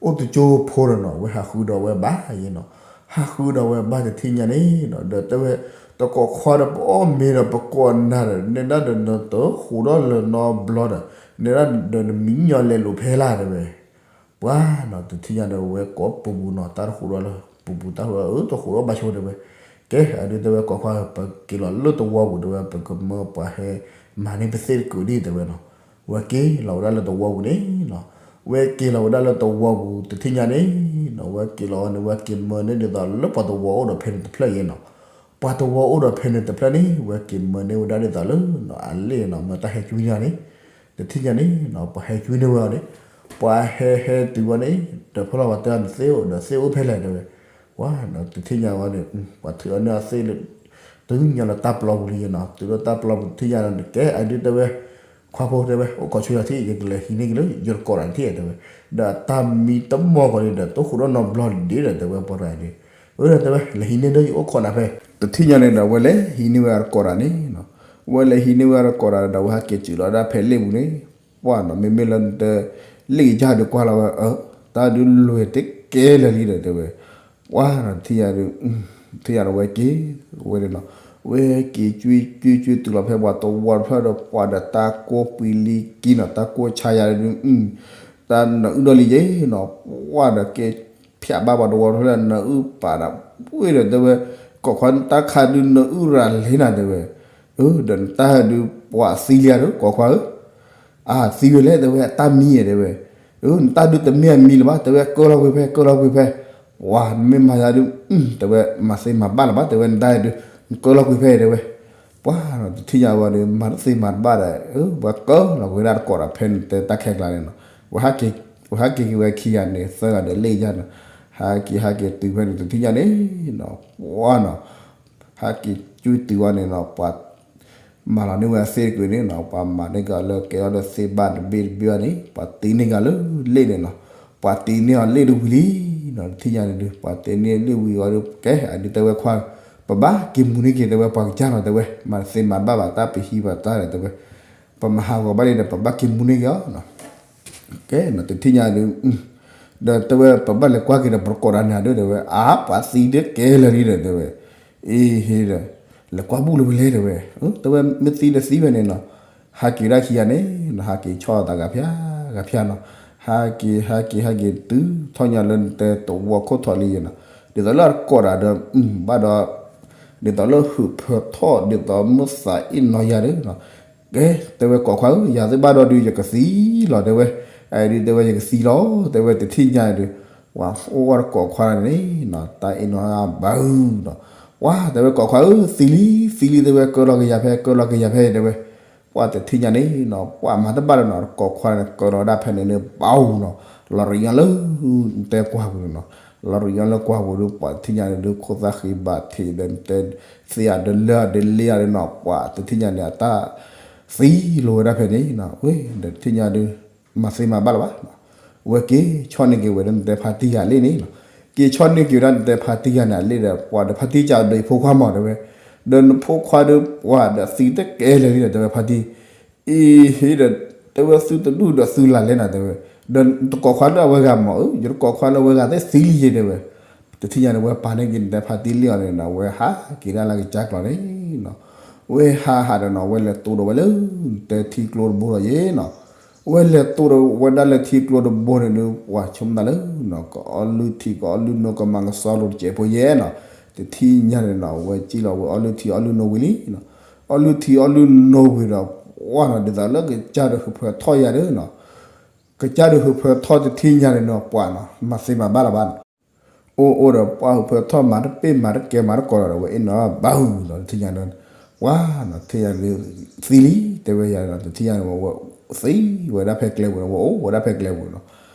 အိၣ်တကၠိဖိဒီးနီၤ ဝဲဟးဃုဒီးဝဲဘၣ်ယဲနီၤ. ဟးဃုဒီးဝဲဘၣ်တထံၣ်ညါန့ၣ်နီၤ ဒီးတဲဝဲ တကိးခွါဒီး ပအီၣ်မ့ၤဒီးပကိးနၤဒီး နဲဒၣ်ဒီးနတဃိးထီၣ်လၢၤနီတဘျီဒီး နဲဒၣ်ဒီးနမံညီလဲၤလိာ်ဖဲလၢ် တဲဝဲ. ပှၤနီၤ တထံၣ်ညါဒီး ဝဲကိးပူၤပူၤနီၤ တၢ်တဃိးထီၣ်လၢ ပူၤပူၤတၢ်ဃိးထီၣ် အၢ တဃိးထီၣ်ဘၣ်ဆိ တဲဝဲ. ကဲအဒု တဲဝဲ ကိးခွါ ပက့ၤလီၤလၢသဝီပူၤ တဲဝဲ ပကမၢပှၤဟဲမၤန့ၢ်ပသ့ၣ်တကုာ်ဒံး တဲဝဲနီၤ. ဝဲက့ၤလီၤဝဲဒၣ်လၢသဝီပူၤန့ၣ်နီၤ ဝဲက့ၤလီၤဝဲဒၣ်လၢသဝီပူၤ တထံၣ်ညါန့ၣ်နီၤ ဝဲက့ၤလီၤဝဲန့ၣ် ဝဲက့ၤမၢန့ၢ်ဒ်သိးလၢပှၤသဝီအိၣ်ဒီးဖဲန့ၣ်တဖျၢၣ်ယဲနီၤ. ပှၤသဝီအိၣ်ဒီးဖဲန့ၣ်တဖျၢၣ်န့ၣ် ဝဲက့ၤမၢန့ၢ်ဝဲဒၣ်ဒ်သိးလၢနီၤ အလ့ၣ်နီၤ မၢတၢ်ဟဲကွံန့ၢ်အီၤန့ၣ် တထံၣ်ညါန့ၣ်နီၤ ပှၤဟဲကွံန့ၢ်ဝဲအီၤန့ၣ် ပှၤဟဲဟဲတုၤဝဲန့ၣ် ဒီးဖီၣ်လီၤပှၤတဲအီၤန့ၣ် သ့ၣ်အိၣ်ဒီးသ့ၣ်အိၣ်ဖဲလဲၣ် တဲဝဲ. ပှၤနီၤ တထံၣ်ညါဝဲန့ၣ် ပှၤထုးအီၤန့ၢ်အသ့ၣ်လၢ တုၤညါလၢတၢ်ပျီပူၤလံယဲနီၤ တုၤလၢတၢ်ပျီပူၤ တထံၣ်ညါန့ၣ် ကဲအဒု တဲဝဲ ခွါဖိ တဲဝဲ အိၣ်ခိးဆိယၤထံၣ် ယကလဲၤဟံးန့ၢ်က့ၤလၢယတကိးတၢ်ထံၣ် တဲဝဲ. ဒီးတၢ်မံတမီၢ်ကီးန့ၣ်ဒီး တဃိးထီၣ်နီတဘျီဒံးဒီး တဲဝဲ ပှၤတဂၤန့ၣ် အၢ ဒီးတဲဝဲ လဲၤဟံးန့ၢ်ဒီးယအိၣ်ခိးနၤဖဲ တထံၣ်ညါန့ၣ်ဒီး ဝဲလဲၤဟံးန့ၢ်ဝဲအတကိးတၢ်န့ၣ်နီၤ ဝဲလဲၤဟံးန့ၢ်ဝဲအတကိးတၢ်ဒီး ဝဲဟဲက့ၤစုးလီၤဒၣ်ဖဲလ့ၣ်ပူၤန့ၣ် ပှၤနီၤ မ့မ့ၢ်လၢနတ လ့ၣ်ကယၢ်ဒီးကွၢ်လီၤဝဲ အၢ တၢ်ဒုးလွဲၢ်တကဲလၢာ်လံဒီး တဲဝဲ. ပှၤနီၤ တထံၣ်ညါဒီး တထံၣ်ညါဒီး ဝဲက့ၤဝဲန့ၣ်နီၤ ဝဲက့ၤကွံကွံကွံတုၤလီၤဖဲပှၤသဝီတဖျၢၣ်ဒီး ပှၤဒီးတၢ်ကိၢ်ပှံၤလံကံနီၤ တၢ်ကိၢ်ဆါယၤဒီး တၢ်နအုၣ်ဒီလံယဲနီၤ ပှၤဒီးကဲဖၠးဘၣ်ပှၤသဝီတဖျၢၣ် နအုၣ်ပာ်ဒီး ဝ့ၢ်ဒီးတဲဝဲ ကိးခွါ နတၢ်ခါဒုးနအုၣ်ရၤလံနၤ တဲဝဲ. အၢ ဒီးနတၢ်ဟဲဒုး ပှၤသံလံဧါဒီး ကိးခွါဧၢ အသံဝဲလဲၣ် တဲဝဲ အတၢ်မံဧါ တဲဝဲ. အၢ နတၢ်ဒုးတမ့ၢ်အမံလၢၤဘၣ် တဲဝဲ ကၢလီၤကွံာ်ဖဲ ကၢလီၤကွံာ်ဖဲ ပှၤ နမ့ၢ်မၤယၤဒုး တဲဝဲ မၤသ့မၤဘၣ်လၢၤဘၣ် တဲဝဲ နတၢ်ဒုး နကၢလီၤကွံာ်ဖဲ တဲဝဲ. ပှၤနီၤ တထံၣ်ညါဝဲဒီး မၤတသ့မၤတဘၣ်ဒီး အၢ ပှၤကၢလီၤကွံာ်ဒၣ်တကိးဒီး ဖဲန့ၣ်တဲတၢ်ခဲကျါန့ၣ်နီၤ ဝဲဟးက့ၤဝဲခံဂၤန့ၣ် သၢဂၤဒီးလ့ၣ်ယါန့ၣ် ဟးက့ၤဟးက့ၤတုၤဖဲန့ၣ် တထံၣ်ညါန့ၣ်နီၤ ပှၤနီၤ ဟးက့ၤကွံတုၤဝဲန့ၣ်နီၤ ပှၤ မၤလီၤန့ၢ်ဝဲအသ့ၣ်တကုာ်န့ၣ်နီၤ ပှၤမၤန့ၢ်က့ၤအီၤလၢကဲထီၣ်ဒီးသ့ၣ်ဘၣ်တဘ့ၣ်တဘ့ၣ်အီၤန့ၣ် ပှၤတ့န့ၢ်က့ၤလၢလ့ၣ်န့ၣ်နီၤ ပှၤတ့န့ၢ်အီၤလ့ၣ်တဝံၤလံနီၤ တထံၣ်ညါန့ၣ်ဒုး ပှၤတ့န့ၢ်လ့ၣ်ဝံၤအီၤဒီး ကဲ အဒုးတဲဝဲခွါ ပဘၣ်က့ၤမူန့ၢ်က့ၤ တဲဝဲ ပှၤကစၢ်နီၤ တဲဝဲ မၤတသ့မၤတဘၣ်ဘၣ် တၢ်ပဟံးဘၣ်တၢ်ဒီး တဲဝဲ ပမၤဟးဂီၤဘၣ်လံဒီး ပဘၣ်က့ၤမူန့ၢ်က့ၤအီၤနီၤ ကဲနီၤ တထံၣ်ညါဒုး ဒီးတဲဝဲ ပဘၣ်လဲၤကွၢ်က့ၤဒီး ပတကိးတၢ်န့ၣ်ဒုး တဲဝဲ အါ ပှၤသံတကဲလၢာ်လံဒီး တဲဝဲ အ့ဟ့ဒီး လဲၤကွၢ်ဘူၣ်လၢၤဝဲလဲၣ် တဲဝဲ တဲဝဲ မ့ၢ်သံဒီးသံဝဲန့ၣ်နီၤ ဟးက့ၤဒၣ်ခံဂၤန့ၣ်နီၤ ဟးက့ၤဆီၣ်သးဂၤဖၠါ ဂၤဖၠါနီၤ ဟးက့ၤ ဟးက့ၤ ဟးက့ၤတုၤထီၣ်ညါလၢနတဲသဝီခိၣ်ထီၣ်လံယဲနီၤ ဒ်သိးလၢအတကိးတၢ်ဒီး ဘၣ်ဒီး ဒ်သိးလၢဟုးဖၢထီၣ် ဒ်သိးမုၢ်သးအ့ၣ်နီၤယၤဒီးနီၤ ကဲ တဲဝဲ ကိးခွါဧၢ ယၤသ့ၣ်ဘၣ်ဒီးဒုး ယကသံလီၤ တဲဝဲ အဒုးတဲဝဲ ယကသံလီၤ တဲဝဲ တထံၣ်ညါဒုး ပှၤအိၣ်ဝဲတကိးခွါန့ၣ်နီၤ တၢ်အ့ၣ်နီၤဘၣ်အုနီၤ ပှၤ တဲဝဲ ကိးခွါဧၢ သံလံ သံလံ တဲဝဲ ကၢလီၤက့ၤယၤဖဲ ကၢလီၤက့ၤယၤဖဲ တဲဝဲ ပှၤတထံၣ်ညါန့ၣ်နီၤ ပှၤမၤတဘၣ်လၢၤနီၤ တကိးခွါန့ၣ် ကၢလီၤဒၣ်ဖဲန့ၣ်န့ၣ် ဘၣ်အုနီၤ လီၤရံၣ်ညီလၢ တဲကွၢ်ပူၤန့ၣ်နီၤ လီၤရံၣ်ညီလၢကွၢ်ပူၤဒီး ပှၤတထံၣ်ညါန့ၣ်ဒုး ခိၣ်သၣ်ဃံဘၣ်ထံးဒီး တဲသ့အဒၢလၢအဒၢလ့အဒၢနီၤ ပှၤတထံၣ်ညါန့ၣ် အတၢ်သံလီၤဝဲဒၣ်ဖဲန့ၣ်နီၤ ဝဲဒီးတထံၣ်ညါဒုး မၤသ့မၤဘၣ်လၢၤဘၣ် ဝဲက့ၤဆီၣ်န့ၢ်က့ၤဝဲဒၣ်နတဲဖါတံၢ်ယၤလ့ၣ်န့ၣ်နီၤ က့ၤဆီၣ်န့ၢ်က့ၤဝဲဒၣ်နတဲဖါတံၢ်ယၤန့ၣ်အလ့ၣ်ဒီး ပှၤဒီးဖါတံၢ်ကဒီးယဖိခွါမး တဲဝဲ ဒီးနဖိခွါဒီး ပှၤဒီးသံတကဲလၢာ်လံဒီး တဲဝဲ ဖါတံၢ် အံၤဟ့ဒီး တဲဝဲ သုတဒူၣ်ဒီးသုလၢ်လဲၣ်နၤ တဲဝဲ ဒီးတကိးခွါလၢအဝဲဂၤမး အၢ ယတကိးခွါလၢအဝဲဂၤသ့ၣ်သံလံယဲ တဲဝဲ တထံၣ်ညါန့ၣ် ဝဲပာ်န့ၢ်က့ၤနတဲဖါတံၢ်လံအီၤန့ၣ်နီၤ ဝဲဟးက့ၤဒၣ်လၢကစၢ်ကျီၤန့ၣ်နီၤ ဝဲဟးဟးဒီးနီၤ ဝဲလဲၤတိၢ်ဒီးဝဲလၢ တဲထံကျိတဘိဒီးယဲနီၤ ဝဲလဲၤတိၢ်ဒီးဝဲဒၣ်လၢထံကျိတဘိန့ၣ်ဒီး ပှၤဆိကမိၣ်သးလၢနီၤ ကအီလုၢ်ထံ ကအီလုၢ်နိ ကမၤကစီလိာ်တစဲးဖိယဲနီၤ တထံၣ်ညါန့ၣ်နီၤ ဝဲစံၣ်လီၤဝဲအီလုၢ်ထံအီလုၢ်နိဝံၤလံနီၤ အီလုၢ်ထံအီလုၢ်နိဝံၤဒီး ပှၤနီၤ ဒ်သိးလၢကစၢ်ဒီးဟုးဖၢထီၣ်ယၤဒီးနီၤ ကစၢ်ဒီးဟုးဖၢထီၣ်တထံၣ်ညါန့ၣ်နီၤ ပှၤနီၤ မၤသ့မၤဘၣ်လၢၤဘၣ်နီၤ အိၣ်အိၣ်ဒီးပှၤဟုးဖၢထီၣ်မၤတပ့ၢ်မၤတကဲမၤတကိးဒီး ဝဲအ့ၣ်နီၤဘၣ်အုနီၤ တထံၣ်ညါန့ၣ် ပှၤနီၤ တထံၣ်ညါန့ၣ် သံလံ တဲဝဲယၤနီၤ တထံၣ်ညါန့ၣ် ဝဲသံဝဲဒၣ်ဖဲကျဲပူၤန့ၣ် ဝဲအိၣ်ဝဲဒၣ်ဖဲကျဲပူၤနီၤ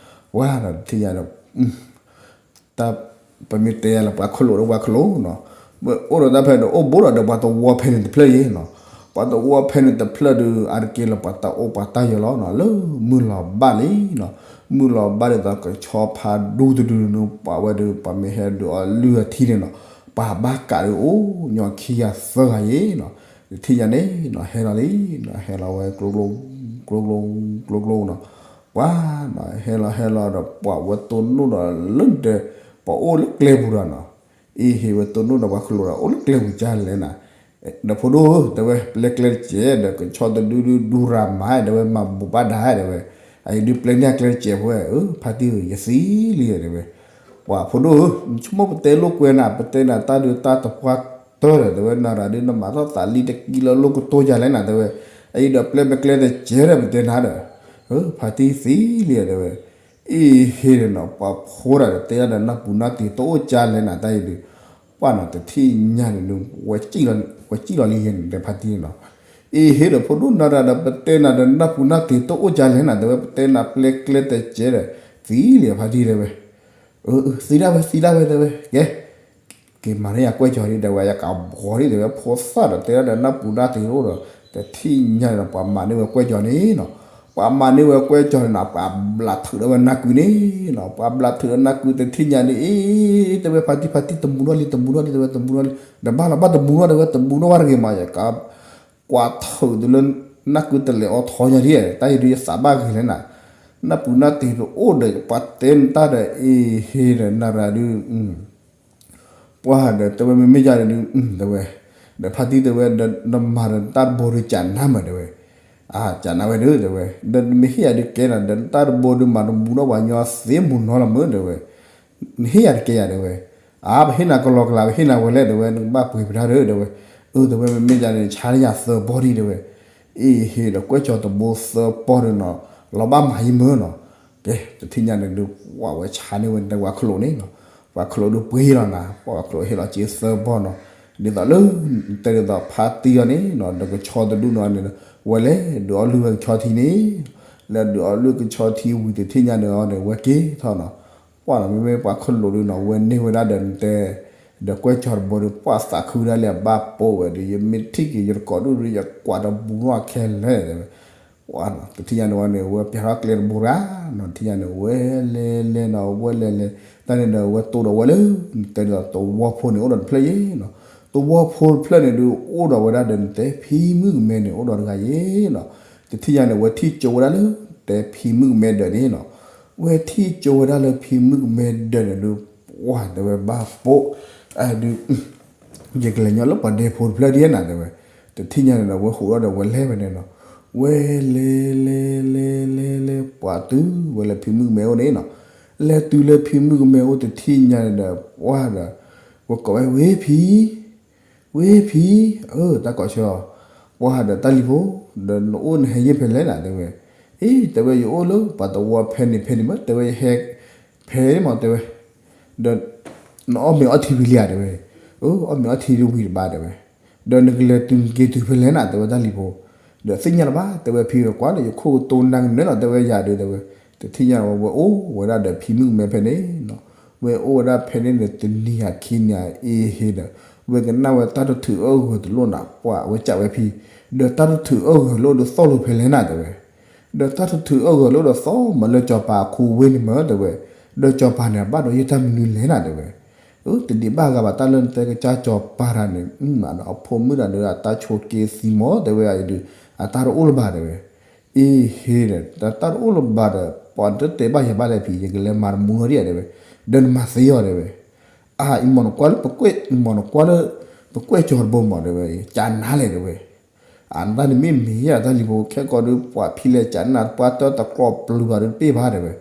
ပှၤနီၤ တထံၣ်ညါန့ၣ် တၢ် ပမ့ၢ်တဲယၤလၢပှၤခလိာ်ဒီးပှၤခလိာ်နီၤ အိၣ်ဒီးတၢ်ဖဲဒီးအိၣ်ဘူးဒီးဒီးပှၤသဝီဖဲန့ၣ်တဖျၢၣ်ယဲနီၤ ပှၤတအိၣ်ဖဲန့ၣ်တဖျၢၣ်ဒီး အါတက့ၢ်လၢပှၤတၢ်အိၣ်ပှၤတၢ်ယၢၤလီၤနီၤ လၢမုၢ်လီၤဘၣ်လံနီၤ. မုၢ်လီၤဘၣ်ဒ်သိးကဆီဖါဒူတဒုန့ၣ် ပှၤဝဲဒီး ပှၤမ့ၢ်ဟဲဒုးအီၣ်လုၢ်အထံန့ၣ်နီၤ ပှၤဘၣ်ကးဒီးအိၣ်ညီခံဂၤသၢဂၤယ့ၣ်နီၤ. တထံၣ်ညါန့ၣ်နီၤ ဟဲလီၤလံနီၤ ဟဲလီၤဝဲ ကျိကျိ ကျိကျိ ကျိကျိနီၤ ပှၤနီၤ ဟဲလီၤဟဲလီၤဒီး ပှၤဝဲတိၢ်နီၣ်ဒီးလၢတဲ ပှၤအိၣ်လၢကျဲပူၤဒီးနီၤ အ့ဟ့ၣ်ဝဲတိၢ်နီၣ်ဒီးပှၤခလိာ်ဒီး အိၣ်လၢကျဲပူၤကၢ်လဲၣ်နၤ, ဒီးဖိဒိၣ်ဧၢ တဲဝဲ ပျဲကျဲတစဲးဒီး ကဆီတဒုဒုဒူရၤမၤ တဲဝဲ မၤဘူးဘၣ်ဒါ တဲဝဲ, အအံၤဒုးပျဲန့ၢ်အကျဲတစဲးဖိဝဲ, ဖါတံၢ်ဧၢ ယသံလံ တဲဝဲ, ပှၤဖိဒိၣ်ဧၢ ဆိကမိၣ်ပတဲလိာ်ကွဲနၤ ပတဲနၤတၢ်ဒုးတၢ်တပှၢ်တၢၢ်ဒီး တဲဝဲ နၤရၤဒုးနမၤထီၣ်သးလံတကံလၢလိၣ်ကတိၢ်ယၤလဲၣ်နၤ တဲဝဲ, အအံၤဒီးပျဲမ့ၢ်ကျဲတစဲးဒီး ပတဲနၤဒီး, ဖါတံၢ်သံလံ တဲဝဲ, အ့ဟ့ၣ်ဒီးနီၤ ပှၤဖိဒၣ်ဒီး တဲဒၣ်ဒီးနၢ်ပူၤနၢ်တ့ၤတအိၣ်ကၢ်လဲၣ်နၤ တၢ်အံၤဒုး, ပှၤနီၤ တထံၣ်ညါန့ၣ်ဒုး ဝဲစံၣ်လီၤလံယဲန့ၣ် တဲဖါတံၢ်န့ၣ်နီၤ, အ့ဟ့ၣ်ဒီးဖိဒိၣ်နၤရၤဒီး ပတဲနၤဒီးနၢ်ပူၤနၢ်တ့ၤတအိၣ်ကၢ်လဲၣ်နၤ တဲဝဲ ပတဲနၤပျဲကျဲတစဲးဒီး, သံလံဖါတံၢ်တဲဝဲ, သံဒၣ်ဝဲ သံဒၣ်ဝဲ တဲဝဲ, ကဲ က့ၤမၤန့ၢ်ယၤကွဲၢ်ကၠီၤဒံး တဲဝဲ ယကဘှီဒံး တဲဝဲ ဖိသၣ်ဒီး တဲဒၣ်ဒီးနၢ်ပူၤနၢ်တ့ၤတအိၣ်ဒီး, တထံၣ်ညါန့ၣ်ဒီး ပှၤမၤန့ၢ်ဝဲကွဲၢ်ကၠီၤန့ၣ်နီၤ, ပှၤမၤန့ၢ်ဝဲကွဲၢ်ကၠီၤန့ၣ်နီၤ ပှၤဘျးထုးဒီးဝဲနၢ်ကုန့ၣ်နီၤ, ပှၤဘျးထုးဒီးနၢ်ကုတထံၣ်ညါန့ၣ် အ့ တဲဝဲ ဖါတံၢ် ဖါတံၢ် တမူထီၣ်လံ တမူထီၣ်လံ တဲဝဲ တမူထီၣ်လံ, တဘၣ်လီၤဘၣ်တမူထီၣ် တဲဝဲ တမူထီၣ်ဘၣ်တဂ့ၤမး ယက ကွၢ်ထုးတုၤလၢ နၢ်ကုတလဲၤအီထီညါဒံး, တၢ်အံၤဒုးယသးဘၣ်ဂ့ၤလဲၣ်နၤ, နၢ်ပူၤနၢ်တ့ၤတအိၣ်ဒီး ပှၤတဲနတၢ်ဒီး အ့ဟ့ၣ်ဒီးနၤရၤဒုး, ပှၤဒီးတဲဝဲ မ့မ့ၢ်ယၤဒီးဒုး တဲဝဲ, ဒီးဖါတံၢ်တဲဝဲ ဒီးနမၤဒီးတၢ်တဘိဒုးကးနါမး တဲဝဲ, အကးနါဝဲဒုး တဲဝဲ, ဒီးနမ့ၢ်ဟ့ၣ်ယၤဒုးကဲနၤ ဒီးနတၢ်တဘိဒုးမၤတမူထီၣ်ပှၤညီသ့မူနီလီၤမး တဲဝဲ, နဟ့ၣ်ယၤတကဲယၤ တဲဝဲ, အါ ပဟ့ၣ်နၤကလီကလး ပဟ့ၣ်နၤဝဲလဲၣ် တဲဝဲ နကဘၣ်ပှ့ၤပတၢ်ဒီး တဲဝဲ, အၢ တဲဝဲ မ့မ့ၢ်ယၤန့ၣ် ဆါန့ၢ်ယၤသၢပီၢ်ဒံး တဲဝဲ, အ့ဟ့ၣ်ဒီးကွဲၢ်ကၠီၤတဘိသၢပီၢ်ဒီးနီၤ, လီၤဘၣ်မၤယံၤမးနီၤ, ကဲ တထံၣ်ညါန့ၣ်ဒုး ပှၤဝဲဆါန့ၢ်ဝဲန့ၣ် ပှၤခလိာ်န့ၣ်နီၤ, ပှၤခလိာ်ဒုးပှ့ၤလီၤနၤ ပှၤခလိာ်ဟ့ၣ်လီၤက့သၢပီၢ်နီၤ, ဒ်သိးလၢ တဲဒ်သိးဖါတံၢ်အီၤန့ၣ်နီၤ ဒီးကဆီတဒူၣ်နီၤန့ၣ် ဝဲလဲၤဒုးအီၣ်လုၢ်ဝဲကဆီထံန့ၣ်, လဲၤဒုးအီၣ်လုၢ်ကဆီထံဝံၤတထံၣ်ညါန့ၣ်အီၤန့ၣ် ဝဲက့ၤထီၣ်နီၤ, ပှၤနီၤ မ့မ့ၢ်ပှၤခလိာ်ဒုးနီၤ ဝဲန့ၢ်ဝဲဒၣ်ဒီးနတဲ ဒီးကွဲၢ်ကၠီၤတဘိဒီး ပှၤသးခုဝဲဒၣ်လၢအဘၣ်ပိာ်ဝဲဒီး ယမ့ၢ်ထံၣ်က့ၤယတကိးဒူၣ်ဒီး ယကွၢ်တဘူးနီၢ်ခဲလၢာ် တဲဝဲ, ပှၤနီၤ တထံၣ်ညါန့ၣ်ဝဲန့ၣ် ဝဲပျဲထီၣ်ကျဲတဘိတဂၤနီၤ တထံၣ်ညါန့ၣ် ဝဲလဲၤလဲၤနီၤ ဝဲလဲၤလဲၤ တၢ်န့ၣ်ဒီး ဝဲတိၢ်ဒီးဝဲလၢ တဲဒ်သိးသဝီဖိန့ၣ် အိၣ်ဒီးတဖျၢၣ်ယ့ၣ်နီၤ, သဝီဖိတဖျၢၣ်န့ၣ်ဒုး အိၣ်ဒီးဝဲဒၣ်ဒီးနတဲဖံမုၣ်ကမဲန့ၣ် အိၣ်ဒီးတဂၤယ့ၣ်နီၤ, တထံၣ်ညါန့ၣ် ဝဲထံၣ်ကၠိဝဲဒၣ်လၢ တဲဖံမုၣ်ကမဲဒၢးန့ၣ်နီၤ, ဝဲထံၣ်ကၠိဝဲဒၣ်လၢဖံမုၣ်ကမဲဒၢးန့ၣ်ဒုး ပှၤတဲဝဲဘၣ်ပိာ်, အဒုး ယကလဲၤညီလၢပှၤဒဲဖိတဖျၢၣ်ဒ်နၤ တဲဝဲ, တထံၣ်ညါန့ၣ်ဒီး ဝဲဟူးထီၣ်ဒီးဝဲလဲၤဝဲန့ၣ်နီၤ, ဝဲလဲၤလဲၤလဲၤလဲၤလဲၤ ပှၤတုၤဝဲလၢဖံမုၣ်ကမဲအိၣ်န့ၣ်နီၤ, လဲၤတုၤလၢဖံမုၣ်ကမဲအိၣ်တထံၣ်ညါန့ၣ်ဒီး ပှၤဒီး ဝဲကိးဝဲ ဝ့ဖံ ဝ့ဖံ, အၢ တၢ်ကိးဆၢအီၤ, ပှၤဒီးတၢ်လံၤဖိ, ဒီးနအိၣ်နဟဲယ့ၢ်ဖဲလဲၣ်နၤ တဲဝဲ, အ့ တဲဝဲ ယအိၣ်လၢပှၤသဝီဖဲန့ၣ်ဖဲန့ၣ်မး တဲဝဲ ယဟဲ ဖဲန့ၣ်မး တဲဝဲ, ဒီး နအီၣ်မ့ၤအီထံဝံၤလံဧါ တဲဝဲ, အၢ အီၣ်မ့ၤအီထံဒုးဝံၤတဘၣ် တဲဝဲ, ဒီးနကလဲၤတုၤနက့ၤတုၤဖဲလဲၣ်နၤ တဲဝဲတၢ်လံၤဖိ, ဒီးသ့ၣ်ညါလၢၤဘၣ် တဲဝဲ ဖံဝဲကွၢ်ဒီး ယခိၣ်ကတိၤနၤကနဲလီၤ တဲဝဲယၤဒုး တဲဝဲ, တထံၣ်ညါဝဲ ဝဲအိၣ်ဝဲဒၣ်ဒီးဖံမုၣ်ကမဲဖဲန့ၣ်နီၤ, ဝဲအိၣ်ဝဲဒၣ်ဖဲန့ၣ်ဒီးတနံၤအခံနံၤအ့ဟ့ဒီး, ဝဲကနၣ်ဝဲတၢ်တထုးအၢၣ်ဂၢၢ်တလိၣ်နၤ ပှၤဝဲစံးဝဲဖံ, ဒီးတၢ်တထုးအၢၣ်ဂၢၢ်လိၣ်ဒီးသီၣ်လိာ်ဖဲလဲၣ်နၤ တဲဝဲ ဒီးတၢ်တထုးအၢၣ်ဂၢၢ်လိၣ်ဒီးသီၣ်မးလၢစီၤပၤအခိဝ့ၢ်န့ၣ်မး တဲဝဲ, ဒီးစီၤပၤန့ၣ် အဘၣ်ဒီးယတၢ်မနုၤလဲၣ်နၤ တဲဝဲ, အၢ တဒံးဘၣ်ဂၤဘၣ် တၢ်လၢနတဲကစၢ်စီၤပၤတဂၤန့ၣ် အဖိမုၣ်တဂၤဒီးအတၢ်ဆိးက့သံမး တဲဝဲအံၤဒုး, အတၢ်တအိၣ်လၢၤဘၣ် တဲဝဲ, အ့ဟ့ဒီး တၢ်တအိၣ်လၢၤဘၣ်ဒီး ပှၤတတဲဘၣ်ယၤဘၣ်လဲၣ်ဖံ ယကလဲၤမၤတမူထီၣ်ဒံးဧါ တဲဝဲ, ဒီးနမၤသ့အီၤ တဲဝဲ အၢ အံၤမ့ၢ်နကွၢ်လၢပကွဲၢ် မ့ၢ်နကွၢ်လၢ ပကွဲၢ်ကၠီၤတဘိမး တဲဝဲ, ကးနၤလဲၣ် တဲဝဲ, အတၢ်န့ၣ်မ့ၢ်မ့ၢ်ယတၢ်လံၤဖိ ခဲကိးဒုး ပှၤဖံလဲၤကးနၤ ပှၤတၢတကျိးပျုၤဘၣ်ဒီးတပ့ၢ်ဘၣ် တဲဝဲ,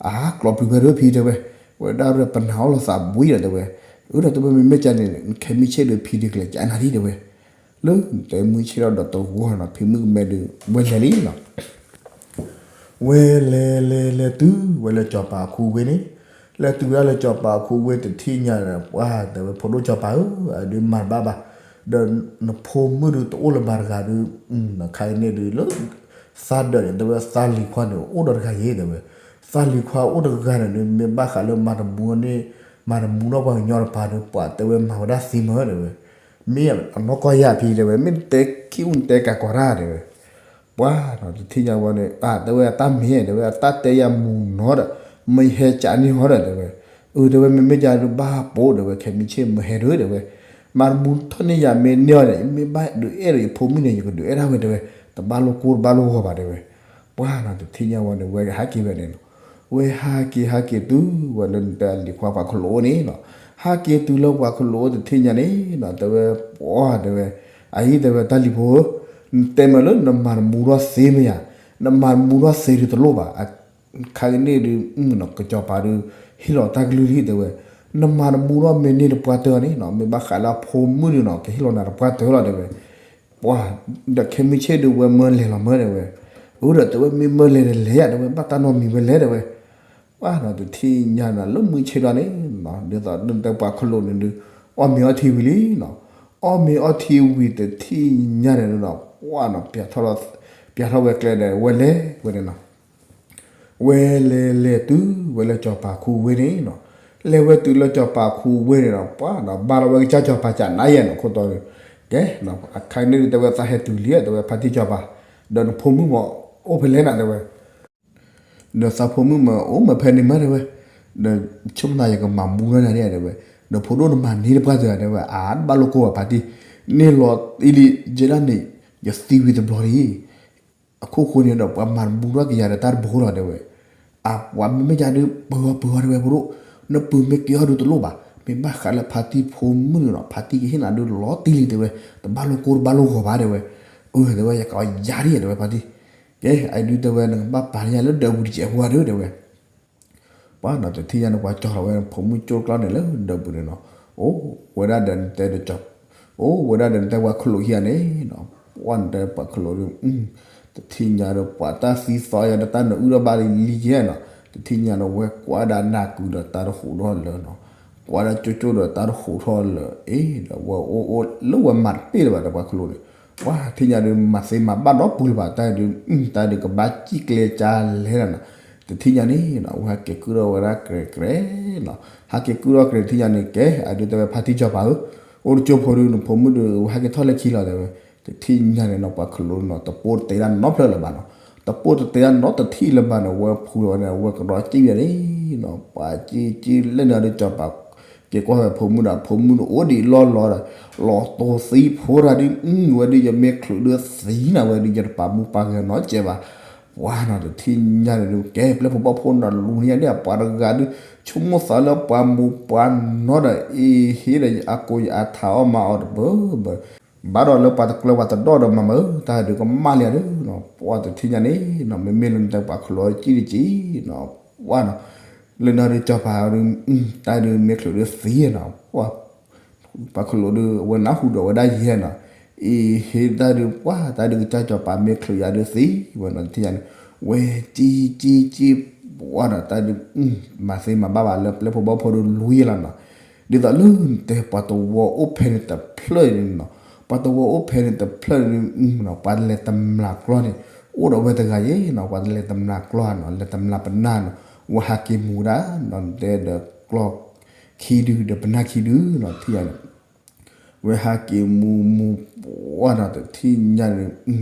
အၢ ကျိးပျုၤဖဲဒၣ်ဖံ တဲဝဲ, ဝဲဒၣ်ဒီးပနၢ်အီၣ်လိာ်သးဘှံးဒီး တဲဝဲ, အၢ ဒီးတဲဝဲ မ့မ့ၢ်ကန့ၣ် နခဲမုၢ်ဆ့ၣ်ဒီးဖံဒုးကလဲၤကးနၤဒံး တဲဝဲ, လၢတဲမုၢ်ဆ့ၣ်ထီၣ်ဒီးတဂီၢ်နီၤ ဖံမုၣ်ကမဲဒုး ဝဲလဲၤလံနီၤ ဝဲလဲၤလဲၤလဲၤတုၤဝဲလၢစီၤပၤအခိဝ့ၢ်န့ၣ်, လဲၤတုၤဝဲဒၣ်လၢစီၤပၤအခိဝ့ၢ်တထံၣ်ညါဒီး ပှၤတဲဝဲ ဖိဒိၣ်စီၤပၤဧၢ, အဒုးမၤတဘၣ်ဘၣ်, ဒီးနဖိမုၣ်ဒုးတအိၣ်လၢၤဘၣ်တဂၤဒုး, ခါအံၤန့ၣ်ဒုးလၢ သးဒၢးန့ၣ် တဲဝဲသးလံၤခွါန့ၣ် အိၣ်ဒီးတဂၤယ့ၣ် တဲဝဲ, သးလံၤခွါအိၣ်တဂၤန့ၣ်ဒုး မ့ၢ်ဘၣ်ဃးလၢမၤတမူန့ၣ်, မၤတမူထီၣ်ပှၤကညီတပၤဒုး ပှၤတဲဝဲမၤဝဲဒၣ်သ့မး တဲဝဲ, မ့ၢ်အနီၢ်ကီၢ်ယၤဖံတဲဝဲ, မ့ၢ်နတဲခံအိၣ်နတဲကးကီးတၢ်တဲဝဲ. ပှၤနီၤ တထံၣ်ညါဝဲန့ၣ် အတဲဝဲအတၢ်မ့ၢ်တဲဝဲ အတၢ်တဲယၤမူၤနီၤဒီး မ့ၢ်ဟဲကးန့ၢ်ဟီဒီးတဲဝဲ. အတဲဝဲ မ့မ့ၢ်ကဒီးဘၣ်ပိာ်တဲဝဲ ခဲမုၢ်ဆ့ၣ်မ့ၢ်ဟဲဒၣ်တဲဝဲ, မၤတမူထီၣ်န့ၢ်ယၤမ့ၢ်န့ၢ်အီၤဒီး မ့ၢ်ဘၣ်ဒုးအဲၣ်ဒီးယဖိမုၣ်န့ၣ် ယကဒုးအဲၣ်ဒၣ်ဝဲတဲဝဲ, တဘၣ်လိာ်ကိၢ်တဘၣ်လိာ်ဂီၤဘၣ်တဲဝဲ. ပှၤနီၤ တထံၣ်ညါဝဲန့ၣ် ဝဲဟးက့ၤဝဲန့ၣ်နီၤ. ဝဲဟးက့ၤဟးက့ၤတုၤဝဲလၢနတဲလံၤခွါပှၤခလိာ်အိၣ်န့ၣ်နီၤ. ဟးက့ၤတုၤလၢပှၤခလိာ်အိၣ်တထံၣ်ညါန့ၣ်နီၤ တဲဝဲ ပှၤတဲဝဲ, အအံၤတဲဝဲတၢ်လံၤဖိဧၢ, နတဲမ့ၢ်လၢနမၤတမူထီၣ်သ့မ့ၢ်ဧါ, နမၤတမူထီၣ်သ့ဒုးတလိၣ်ဘၣ်, ခါကန့ၣ်ဒုး ကစီၤပၤဒုး ဟ့ၣ်လီၤတၢ်ကလုၢ်လံတဲဝဲ, နမၤတမူထီၣ်မ့ၢ်န့ၢ်တပှၢ်တၢၢ်န့ၣ်နီၤ မ့ၢ်ဘၣ်ဃးလၢအဖိမုၣ်န့ၣ်နီၤ ကဟ့ၣ်လီၤနၤတပှၢ်တၢၢ်လီၤတဲဝဲ. ပှၤ ဒီးခဲမုၢ်ဆ့ၣ်ဒုးဝဲမၢလဲၤလီၤမၢတဲဝဲ. အၢဒီးတဲဝဲမ့ၢ်မၢလဲၤတလဲၣ်ဧါတဲဝဲ ဘၣ်တၢ်နီတမံၤဝဲလဲၣ်တဲဝဲ. ပှၤနီၤ တထံၣ်ညါနီၤ လၢမုၢ်ဆ့ၣ်ဒီးန့ၣ်နီၤ ဒ်သိးဒ်တဲပှၤခလိာ်န့ၣ်ဒုး အီၣ်မ့ၤအီထံဝံၤလံနီၤ. အီၣ်မ့ၤအီထံဝံၤတထံၣ်ညါန့ၣ်နီၤ ပှၤနီၤ ပျးထီၣ်ဝဲကျဲဒီး ဝဲလဲၤဝဲန့ၣ်နီၤ. ဝဲလဲၤလဲၤတုၤဝဲလၢစီၤပၤခူဝ့ၢ်န့ၣ်နီၤ. လဲၤဝဲတုၤလၢစီၤပၤခူဝ့ၢ်န့ၣ်နီၤ ပှၤနီၤ ဘါထီၣ်ဝဲကစၢ်စီၤပၤကနါယဲၢ်နီၤ ခိၣ်တီဒီး ကဲ အခါန့ၣ်ဒုးတဲဝဲသးဟဲတုၤလံ တဲဝဲဖါတံၢ်စီၤပၤ ဒီးနဖိမုၣ်မ့ၢ်အိၣ်ဖဲလဲၣ်နၤတဲဝဲ. ဒီးသးဖိမုၣ်မ့ၢ်အိၣ်မ့ၢ်ဖဲန့ၣ်မးတဲဝဲ, ဒီးဆိကမိၣ်သးယကမၤမူထီၣ်နၤန့ၣ်တဲဝဲ, ဒီးဖိဒိၣ်နမၤန့ၢ်တပှၢ်တၢၢ်ဧါတဲဝဲ, အါ တဘၣ်လိာ်ကိၢ်ဘၣ်ဖါတံၢ်, န့ၢ်လီၤအံၤလံ ယဲဒၣ်န့ၣ် ယသံဝံၤတဘျီလံ အခိၣ်ဃိန့ၣ်ဒီး ပှၤမၤတမူထီၣ်က့ၤယၤဒီးတၢ်တဘိလီၤတဲဝဲ. အပှၤမ့မ့ၢ်ယၤဒုး ပှၤပှၤတဲဝဲဖိဒိၣ်, နပုၢ်မ့ၢ်က့ၤအီၤဒုးတလိၣ်ဘၣ်, မ့ၢ်ဘၣ်ဃးလၢဖါတံၢ်ဖိမုၣ်န့ၣ်နီၤ ဖါတံၢ်ကဟ့ၣ်နၤဒုးလီၤတံၢ်လံတဲဝဲ, တဘၣ်လိာ်ကိၢ်တဘၣ်လိာ်ဂီၤဘၣ်တဲဝဲ. အၢ တဲဝဲ ယကယၤဒ်တဲဝဲဖါတံၢ်, ကဲ အဒုးတဲဝဲ နကဘၣ်ပာ်န့ၢ်ယၤလၢဒၢးပူၤတစဲးဖိဧါဒုးတဲဝဲ. ပှၤနီၤ တထံၣ်ညါန့ၣ် ပှၤကၠီထီၣ်ဝဲ ဖိမုၣ်ကၠိကျီန့ၣ်လၢဒၢးပူၤန့ၣ်နီၤ, အိၣ်ဝဲဒၣ်ဒီးနတဲဒီးကၠီ, အိၣ်ဝဲဒၣ်ဒီးနတဲပှၤခလိာ်ခံဂၤန့ၣ်နီၤ, ပှၤနတဲပှၤခလိာ်ဒုး, တထံၣ်ညါဒီး ပှၤတၢ်သံသီယၤဒီးတၢ်နအုၣ်ထီၣ်ဘၣ်လံလံကဲနီၤ, တထံၣ်ညါဒီး ဝဲကွၢ်ဒၣ်နၢ်ကုၤဒီးတၢ်တဟူးထီၣ်လၢာ်နီၤ, ကွၢ်ဒၣ်ကၠိကၠိဒီးတၢ်တဟူးထီၣ်လၢာ်, အ့ ဒီးဝဲအိၣ်အိၣ်လၢဝဲမၤတပ့ၢ်လၢၤဘၣ်ဒီးပှၤခလိာ်န့ၣ်, ပှၤထံၣ်ညါဒုး မၤသ့မၤဘၣ်ဒီးပူၤလၢၤဘၣ်, တၢ်ဒုး တၢ်ဒုးကဘၣ်စံၣ်ကျဲကၢလဲၣ်နီၤ, တထံၣ်ညါန့ၣ်နီၤ ဝဲဟဲက့ၤကုၢ်ထီၣ်ဝဲဒၣ်ကြဲးကြဲးနီၤ, ဟဲက့ၤကုၢ်ထီၣ်ကြဲးတထံၣ်ညါန့ၣ် ကဲ အဒုးတဲဝဲဖါတံၢ်စီၤပၤဧၢ, အိၣ်တကၠိဖိဒုး နဖိမုၣ်ဒုး ဝဲဟဲက့ၤထီၣ်လၢခံလီၤတဲဝဲ, တထံၣ်ညါန့ၣ်နီၤ ပှၤခလိာ်နီၤ တပိၢ်တတဲဒၣ်နီတဖျၢၣ်လၢၤဘၣ်နီၤ, တပိၢ်တတဲဒၣ်နီတထံၣ်လၢၤဘၣ်န့ၣ် ဝဲဖူလီၤဝဲန့ၣ် ဝဲကဒီးစံၣ်ဝဲန့ၣ်နီၤ, ပှၤစံၣ်စံၣ်လၢန့ၣ်ဒီးစီၤပၤ က့ၤကွၢ်ဝဲဖိမုၣ်ဒီး ဖိမုၣ်ဒုးအိၣ်ဒံးလီၢ်လီၤဒီး လီၤတိၤသံဖိတၢ်ဒုး ဝဲဒုးယမ့ၢ်ချုးဒုးသံနၤ ဝဲဒုးယတပာ်မူပာ်ဂဲၤနီတစဲးဘၣ်, ပှၤနီၤ တထံၣ်ညါန့ၣ်ဒုး ကဲ ပျဲၢ်ဖိဘီၣ်ဖိနီၤ လူၤန့ၢ်ယၤဒ်အပှၤတဂၤဒုး ဆိကမိၣ်သးလၢပှၤမူပှၤနီၤဒီး အ့ဟ့ဒီး အကိယအထးအီၣ်မၤအီၤတဘၢဘၢ ဘၣ်ဒီးလၢပှၤတကျၢၤပှၤတဒီၣ်ဒီးမၤမၢ တၢ်ဒုးကမၣ်လံဧါဒုးနီၤ, ပှၤတထံၣ်ညါန့ၣ်နီၤ မ့မ့ၢ်လၢနတဲပှၤခလိာ်စံၣ်တက့ၢ်နီၤ, ပှၤနီၤ လၢန့ၣ်ဒုးစီၤပၤဒုး တၢ်ဒုးမ့ၢ်ချုးဒုးသံနီၤ, ပှၤ ပှၤခလိာ်ဒုး အဝဲနၢ်ဟူဒီးဝဲဒၣ်ယဲနီၤ, အ့ဟ့တၢ်ဒုး ပှၤတၢ်ဒုးကစၢ်စီၤပၤမ့ၢ်ချုးယၤဒုးသံ ဝဲနီၤ တထံၣ်ညါန့ၣ် ဝဲစံၣ်စံၣ်စံၣ် ပှၤနီၤ တၢ်ဒုး မၤသ့မၤဘၣ်ဘၣ်လၢပျဲၢ်ဖိဘီၣ်ဖိဒုးလူၤယဲလီၤနီၤ, ဒ်သိးလၢနတဲပှၤတဝီအိၣ်ဖဲန့ၣ်တဖျၢၣ်န့ၣ်နီၤ, ပှၤတဝီအိၣ်ဖဲန့ၣ်တဖျၢၣ်န့ၣ် ပှၤလဲၤတမျာ်ကျီန့ၣ် အိၣ်ဒီးဝဲတဂၤယဲနီၤ, ပှၤတလဲၤတမျာ်ကျီနီၤ လဲၤတမျာ်ပနၢ်နီၤ, ဝဲဟးက့ၤမူဒၣ်နီၤ တဲဒီးကျီခံဒုဒီးပနၢ်ခံဒုနီၤ ထံၣ်ယၤန့ၣ် ဝဲဟးက့ၤမူမူပှၢ်နီၤ တထံၣ်ညါန့ၣ်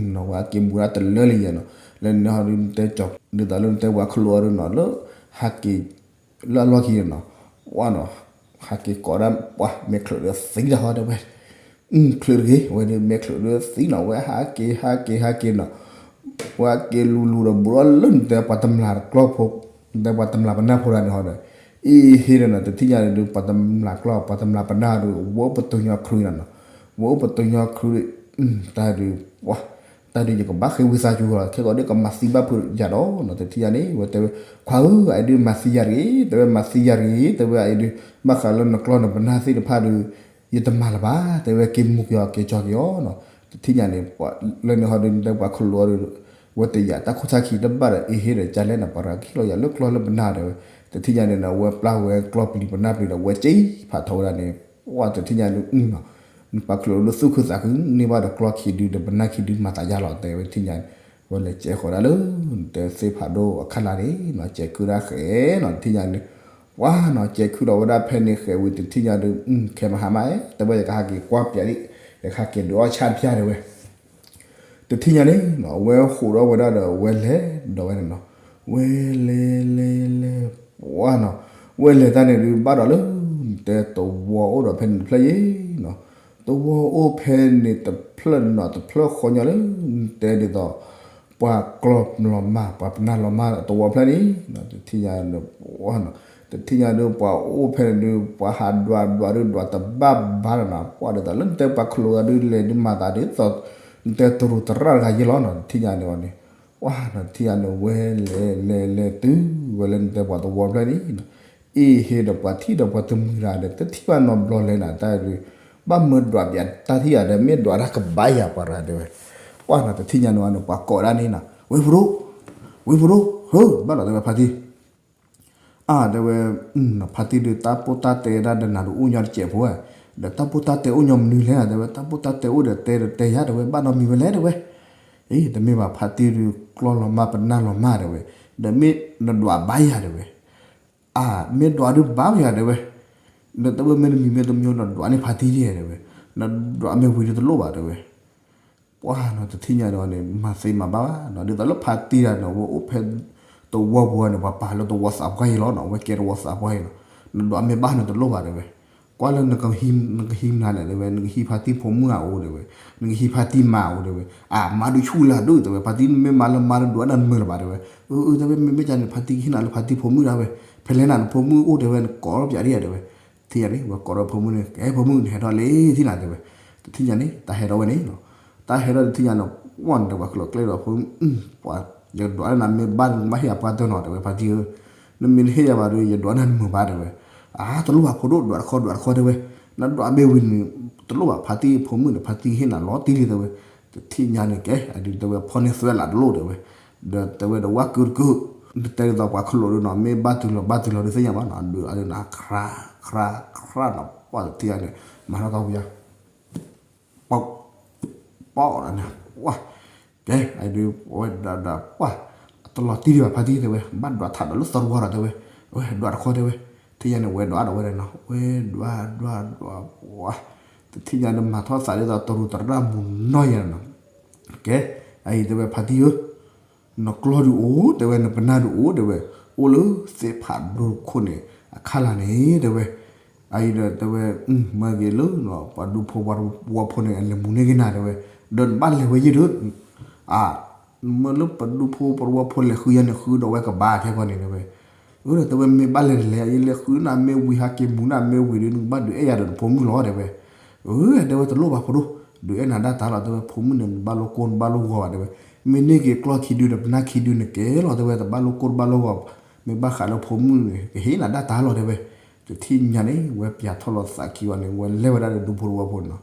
ဝဲဟးက့ၤမူဒၣ်တလၢလံယဲနီၤ, လၢန့ၣ်ဟီဒုးတဲကၠီ ဒ်သိးလၢနတဲဝဲခလိာ်အီၤဒုးနီၤ လၢ ဟးက့ၤ လၢအလီၢ်ခံနီၤ, ပှၢ်နီၤ ဟးက့ၤကိးဒၣ်ပှၢ် မ့ၢ်ချုးဒီးသံတၢ်ဟီတဲဝဲ, ချုးတဂ့ၤ ဝဲဒုးမ့ၢ်ချုးဒီးသံနီၤ ဝဲဟးက့ၤဟးက့ၤဟးက့ၤနီၤ ပှၤက့ၤလူၤလူၤဒီးဘူးထီၣ်လၢနတဲပှၤတမျာ်ကျီဖိ နတဲပှၤတမျာ်ပနၢ်ဖိတဂၤန့ၣ်ဟီဒီး အ့ဟ့ဒီးနီၤ တထံၣ်ညါန့ၣ်ဒုး ပှၤတမျာ်ကျီ ပှၤတမျာ်ပနၢ်ဒုး ဝဲအိၣ်ပတုာ်ညီခရူၣ်နီၤ, ဝဲအိၣ်ပတုာ်ညီခရူၣ် တၢ်ဒုး ပှၤ တၢ်ဒုးယကဘၣ်ဃ့ဝံသးစူၤလီၤ ခဲကိးဒုးကမၤသံဘၣ်ဖုးယၤဒီးနီၤ တထံၣ်ညါန့ၣ် ဝဲတဲဝဲ ခွါဧၢ အအံၤဒုးမၤသံယၤတဂ့ၤ တဲဝဲမၤသံယၤတဂ့ၤ တဲဝဲအအံၤဒုး ဘၣ်ဃးလၢနကျီနပနၢ်သ့ၣ်တဖၣ်ဒုး ယတမၤလၢၤဘၣ် တဲဝဲက့ၤမူက့ၤအီၤက့ၤကၠီက့ၤအီၤနီၤ, တထံၣ်ညါန့ၣ် လၢန့ၣ်ဟီဒုး နတဲပှၤခလိာ်အီၤဒုး ဝဲတယာ်တၢ်ခိၣ်တၢ်ခံတဘၣ်ဒီး အ့ဟ့ဒီးကၢ်လဲၣ်နီၤ ပှၤတဂၤကဟ့ၣ်လီၤယၤလၢကျီလၢပနၢ်တဲဝဲ, တထံၣ်ညါန့ၣ်နီၤ ဝဲပျၢ်ဝဲကျီပျံၤပနၢ်ပျံၤဒီး ဝဲစ့ဖးထီဝဲဒၣ်န့ၣ် ပှၢ်တထံၣ်ညါဒုး ပှၤခလိာ်ဒုးသူၣ်ခုသးခုန့ၢ်ဘၣ်ဒီးကျီခံဒုဒီးပနၢ်ခံဒုမၤသးယါလီၤတဲဝဲတထံၣ်ညါန့ၣ် ဝဲလဲၤစဲးဃီၤဒၣ်လၢ နတဲသ့ၣ်ဖးဒိၣ်အခါလာ်န့ၣ်နီၤ စဲးခုဒၣ်ဃဲနီၤ တထံၣ်ညါန့ၣ် ပှၢ်နီၤ စဲးခုဒီးဝဲဒၣ်ဖဲန့ၣ်ဃဲဝံၤတထံၣ်ညါဒုး ခဲမဟါမး တဲဝဲယကဟးက့ၤကွၢ်ပျးဒံး တခါက့ၤဒုးအီၣ်ဆၣ်တဖၣ်တဲဝဲ တထံၣ်ညါန့ၣ်နီၤ အဝဲဟိးဒီးဝဲဒၣ်ဒီး ဝဲလဲၤဒီးဝဲန့ၣ်နီၤ, ဝဲလဲၤလဲၤလဲၤ ပှၢ်နီၤ, ဝဲလဲၤတၢ်န့ၣ်ဒုး ဘၣ်ဒီးလၢ နတဲသဝီအိၣ်ဒီးဖဲန့ၣ်တဖျၢၣ်ယဲနီၤ, သဝီအိၣ်ဖဲန့ၣ်တဖျၢၣ်နီၤ တဖျၢၣ်ဃီညီလၢ နတဲဒ်သိး ပှၤကျီၢ်လီၤမၢ် ပှၤပနၢ်လီၤမၢ်သဝီဖျၢၣ်န့ၣ် တထံၣ်ညါ တထံၣ်ညါဒုး ပှၤအိၣ်ဖဲန့ၣ်ဒုး ပှၤဟးဒွးဒွးဒုး ဒွးတဘၣ်ဘၣ်ဒီးနီၤ, ပှၢ်ဒ်သိးလၢ နတဲပှၤခလိာ်ဂၤဒုး လဲၤဒုးမၤသးဒ်သိး နတဲတရူးသရၣ်တဂၤယဲလီၤနီၤ, တထံၣ်ညါန့ၣ်ဝဲန့ၣ်, ပှၢ်နီၤ တထံၣ်ညါန့ၣ် ဝဲလဲၤလဲၤလဲၤတုၤဝဲလၢ နတဲပှၤသဝီဖျၢၣ်န့ၣ်နီၤ, အ့ၣ်ဟ့ဒီးပှၤထံၣ်ဒီးပှၤတမှံၤတဂၤဒီး တထံၣ်ဘၣ်နီတဘျီလဲၣ်နီၤ, တၢ်ဒုး ဘၣ်မၢဒွးပၠးတၢ်ထံၣ်ယၤဒီး မ့ၢ်ဒွးတၢ်ကဘၣ်ယၤပှၤတဂၤတဲဝဲ, ပှၢ်နီၤ တထံၣ်ညါန့ၣ်ဝဲန့ၣ် ပှၤကိးဒၣ်န့ၣ်နီၤ ဝ့ၢ်ဖိဒိၣ်, ဝ့ၢ်ဖိဒိၣ် ဧၢ ဘၣ်ဒီးတဲဝဲဖါတံၢ် အါ တဲဝဲ, ဖါတံၢ်ဒုး တၢ်ပိၢ်တၢ်တဲဒၣ်ဒီးနၤဒုးအိၣ်ညီတစဲးဖိဧါ, ဒီးတၢ်ပိၢ်တၢ်တဲအိၣ်ညီမနုၤလဲၣ်နီၤ တဲဝဲ, တၢ်ပိၢ်တၢ်တဲအိၣ်ဒီးတဲဒီးတဲယၤ တဲဝဲ, ဘၣ်နီတမံၤဝဲလဲၣ် တဲဝဲ, အ့ တမ့ၢ်ဘၣ် ဖါတံၢ်ဒုး ကျီၢ်လီၤမၢ်ပနၢ်လီၤမၢ် တဲဝဲ, ဒီးမ့ၢ်နဒွးဘၣ်ယၤ တဲဝဲ, အါ မ့ၢ်ဒွးဒုးဘၣ်ယၤ တဲဝဲ, ဒီးတဲဝဲ မ့ၢ်တမံၤမ့ၢ်တမံၤ နဒွးန့ၢ်ဖါတံၢ်ဒ် တဲဝဲ, နဒွးမ့ၢ်ဝံၤဒုးတလိၣ်ဘၣ် တဲဝဲ ပှၢ်နီၤ တထံၣ်ညါန့ၣ်ဝဲန့ၣ် မၤသ့မၤဘၣ်ဘၣ်နီၤ, ဒ်သိးလၢဖါတံၢ်တဂၤန့ၣ် အဝဲအိၣ်ဖဲသဝီပူၤန့ၣ် ပှၤပာ်လၢသဝီသးပှၢ်အံၤလီၤနီၤ, အဝဲကဲသဝီသးပှၢ်အံၤလီၤ, နဒွးမ့ၢ်ဘၣ်န့ၣ်တလိၣ်ဘၣ် တဲဝဲ, ကွၢ်လၢနကဟံးနၤလဲၣ် တဲဝဲ, နကဟံးဖါတံၢ်ဖိမုၣ်အအိၣ် တဲဝဲ, နကဟံးဖါတံၢ်မါအအိၣ် တဲဝဲ, အါ မါဒုးဆူၣ်လၢဒိၣ် တဲဝဲ, ဖါတံၢ်မ့ၢ်မါလၢမါဒုးဒွးနၤနမုာ်လၢၤဘၣ် တဲဝဲ, အၢ အၢ တဲဝဲ မ့မ့ၢ်ကန့ၣ် ဖါတံၢ်ကဟ့ၣ်နၤလၢဖါတံၢ်ဖိမုၣ်ဒၣ်ဝဲ, ဖဲလဲၣ်နဖိမုၣ်အိၣ် တဲဝဲ နကိးထီၣ်ပၠးဒ်ယၤ တဲဝဲ, တထံၣ်ညါန့ၣ် ဝဲကိးဒီးဖိမုၣ်န့ၣ် ကဲဖိမုၣ် နဟဲထီၣ်လံ တထံၣ်ညါ တဲဝဲ, တထံၣ်ညါန့ၣ် တၢ်ဟဲထီၣ်ဝဲန့ၣ်နီၤ, တၢ်ဟဲထီၣ်တထံၣ်ညါန့ၣ် ပှၢ်န့ၣ် တဲဝဲ ကျိးကျဲဒီးဖိမုၣ် ပှၢ် ယဒွးနၤမ့ၢ်ဘၣ် နဘၣ်ဟ့ၣ်ယၤပှၢ်တၢၢ်နီၤ တဲဝဲ ဖါတံၢ်ဧၢ, နမ့ၢ်တဟ့ၣ်ယၤဘၣ်ဒီး ယဒွးနၤနမုာ်ဘၣ် တဲဝဲ, အါ တလိၣ်ဘၣ်ဖိဒိၣ် ဒွးတခီ ဒွးတခီ တဲဝဲ, နဒွးမ့ၢ်ဝံၤန့ၣ် တလိၣ်ဘၣ်ဖါတံၢ်ဖိမုၣ်န့ၣ် ဖါတံၢ်ဟ့ၣ်နၤလီၤတံၢ်လံ တဲဝဲ, တထံၣ်ညါန့ၣ် ကဲ အဒုးတဲဝဲ ဖီၣ်န့ၢ်သွဲလးတလိၣ် တဲဝဲ, ဒီးတဲဝဲဒီးဝၣ်ကုာ်တကုာ်, နတဲဒ်သိးပှၤခလိာ်ဒုးနီၤ မ့ၢ်ဘၣ်တုၤလီၤဘၣ်တုၤလီၤဒုးသ့ၣ်ညါဘၣ်နီၤ ဒုးအဒုးနၤ ခရါ ခရါ ခရါနီၤ ပှၢ်တထံၣ်ညါန့ၣ် မၤထီၣ်တၢ်ဝံၤယါ ပီၣ် ပီၣ်န့ၣ် ပှၢ် ကဲ အဒုးဝဲဒၣ်ဒီး ပှၢ် အတလီၤတံၢ်ဒံးဘၣ်ဖါတံၢ် တဲဝဲ ဘၣ်ဒွးထးဒီးလၢသရီဒီး တဲဝဲ, ဝဲဒွးတခီ တဲဝဲ, ထံၣ်ညါန့ၣ် ဝဲဒွးဒီးဝဲဒၣ်နီၤ ဝဲဒွးဒွးဒွး ပှၢ် တထံၣ်ညါန့ၣ် မၤထီၣ်သးဒ်သိးတရူးသရၣ်မုၣ်နီၢ်ယါနီၤ, ကဲ အအံၤတဲဝဲဖါတံၢ်ဧၢ နကျီၢ်ဒုးအိၣ် တဲဝဲ နပနၢ်ဒုးအိၣ် တဲဝဲ, အိၣ်လၢသ့ၣ်ဖးဒိၣ်တခိၣ်န့ၣ် အခါလာ်န့ၣ် တဲဝဲ, အအံၤဒီးတဲဝဲ မၢက့ၤလၢ ပှၤဒူဖိပှၤတဝီဖိန့ၣ် အလဲၤမူန့ၢ်က့ၤနၤ တဲဝဲ, ဒီးနဘၣ်လဲၤဝဲယဲၢ်ဒီး အါ မၢလၢပဒူဖိပှၤတဝီဖိလဲၤဃုယဲၢ်န့ၣ် ဃုဒီးဝဲကဘၣ်ထဲကီၢ်န့ၣ် တဲဝဲ, အၢ ဒီးတဲဝဲ မ့ၢ်ဘၣ်လဲၤတလဲၤ ယလဲၤဃုနၤမ့ၢ်ဝံၤ ဟးက့ၤမူနၤမ့ၢ်ဝံၤဒီး နကဘၣ်ဒုးအဲၣ်ယၤဒီးနဖိမုၣ်လီၤ တဲဝဲ, အၢ တဲဝဲ တလိၣ်ဘၣ်ဖိဒိၣ် ဒုးအဲၣ်နၤဒၣ်တၢ်လီၤ တဲဝဲ, ဖိမုၣ်န့ၣ် နဘၣ်လိကိၢ်နဘၣ်လိဂီၤဘၣ် တဲဝဲ, မ့ၢ်န့ၢ်က့ၤကျီၢ်ခံဒုဒီးပနၢ်ခံဒုန့ၣ်ကဲလီၤ တဲဝဲ, တဘၣ်လိကိၢ်တဘၣ်လိဂီၤ, မ့ၢ်ဘၣ်ဃးလၢဖိမုၣ်န့ၣ် ကဟ့ၣ်နၤဒၣ်တၢ်လီၤ တဲဝဲ, တထံၣ်ညါန့ၣ် ဝဲပၠးထီၣ်လီၤသးခံဝဲန့ၣ် ဝဲလဲၤဝဲဒၣ်ဒီးဒူဖိတဝီဖိန့ၣ်နီၤ,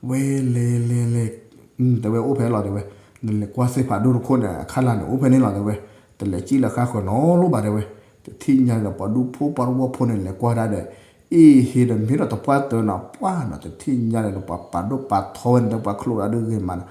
ဝဲလဲၤလဲၤလဲၤ တဲဝဲအိၣ်ဖဲလီၤ တဲဝဲ, နလဲၤကွၢ်သ့ၣ်ဖးဒိၣ်တခိၣ်န့ၣ် အခါလာ်န့ၣ် အိၣ်ဖဲန့ၣ်လီၤ တဲဝဲ, တလဲၤစံၣ်လၢဃါဃၢၤနီတလိၣ်ဘၣ် တဲဝဲ, တထံၣ်ညါန့ၣ်ဒီး ပှၤဒူဖိပှၤတဝီဖိန့ၣ် လဲၤကွၢ်ဒၣ်ဒီး အ့ၣ်ဟ့ဒီးမ့ၢ်ဒီးတပှၢ်တၢၢ်နီၤ ပှၢ်နီၤ တထံၣ်ညါန့ၣ်ဒီး ပှၤပာ်ဒိၣ်ပာ်ထီဝဲန့ၣ် ဒီးပှၤခလိာ်ဒၣ်ဒုးဂ့ၤမးနီၤ,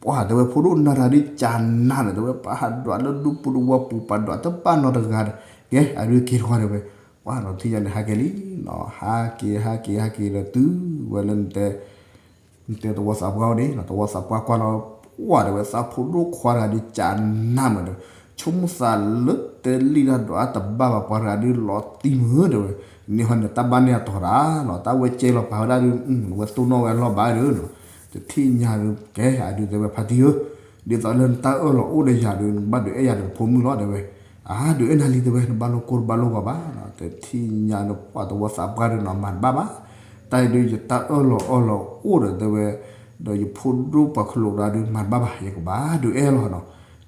ပှၢ် တဲဝဲ ဖိဒိၣ်နၤတၢ်ဒုးကၢ်နၤန့ၣ် တဲဝဲ ပှၤဟးဒွးလၢဒူပူၤတဝီပူၤ ပှၤဒွးတဘၣ်နီတဂၤဒီး ကဲ အဒုးက့ၤထီၣ် တဲဝဲ, ပှၢ်နီၤ တထံၣ်ညါန့ၣ် ဟးက့ၤလံနီၤ ဟးက့ၤ ဟးက့ၤ ဟးက့ၤဒီးတုၤဝဲလၢနတဲ နတဲသဝီသးပှၢ်အိၣ်န့ၣ်နီၤ သဝီသးပှၢ်ကွၢ်လီၤ ပှၢ် တဲဝဲ သးဖိဒိၣ်ခွါတဂၤဒုးကၢ်နၤမးဒီး ဆိကမိၣ်သးလၢတဲလံတၢ်ဒွးတဘၣ်ဘၣ် ပှၤတဂၤဒုးလီၤတံၢ်မုာ် တဲဝဲ, န့ၣ်ဟီန့ၣ် တၢ်ဘၣ်န့ၢ်အတီၤတၢ်လီၤ တၢ်ဝဲကဲလီၤပာ်ဝဲဒၣ်ဒုး ဝဲတိၢ်နီၣ်ဝဲလီၢ်ဘၣ်ဒီးနီၤ, တထံၣ်ညါဒုး ကဲ အဒုးတဲဝဲ ဖါတံၢ်ဧၢ, ဒ်သိးလၢနတၢ်အၢၣ်လီၤအိၣ်ဒီးယၤဒုး နကဘၣ်ဒုးအဲၣ်ယၤဒီးနဖိမုၣ်လီၤ တဲဝဲ, အါ ဒုးအဲၣ်နၤလံ တဲဝဲ နဘၣ်လိကိၢ်တဘၣ်လိဂီၤဘၣ်နီၤ, တထံၣ်ညါန့ၣ် ပှၢ် သဝီသးပှၢ်ဒုးနီၤ မၤတဘၣ်ဘၣ်, တၢ်အံၤဒုး ယတၢ်အၢၣ်လီၤအီလီၤအိၣ်ဒီး တဲဝဲ, ဒီးယဖိဒိၣ်ပှၤခလိာ်ဒၣ်ဒုး မၤတဘၣ်ဘၣ် ယကဘၣ်ဒုးအဲၣ်လီၤနီၤ,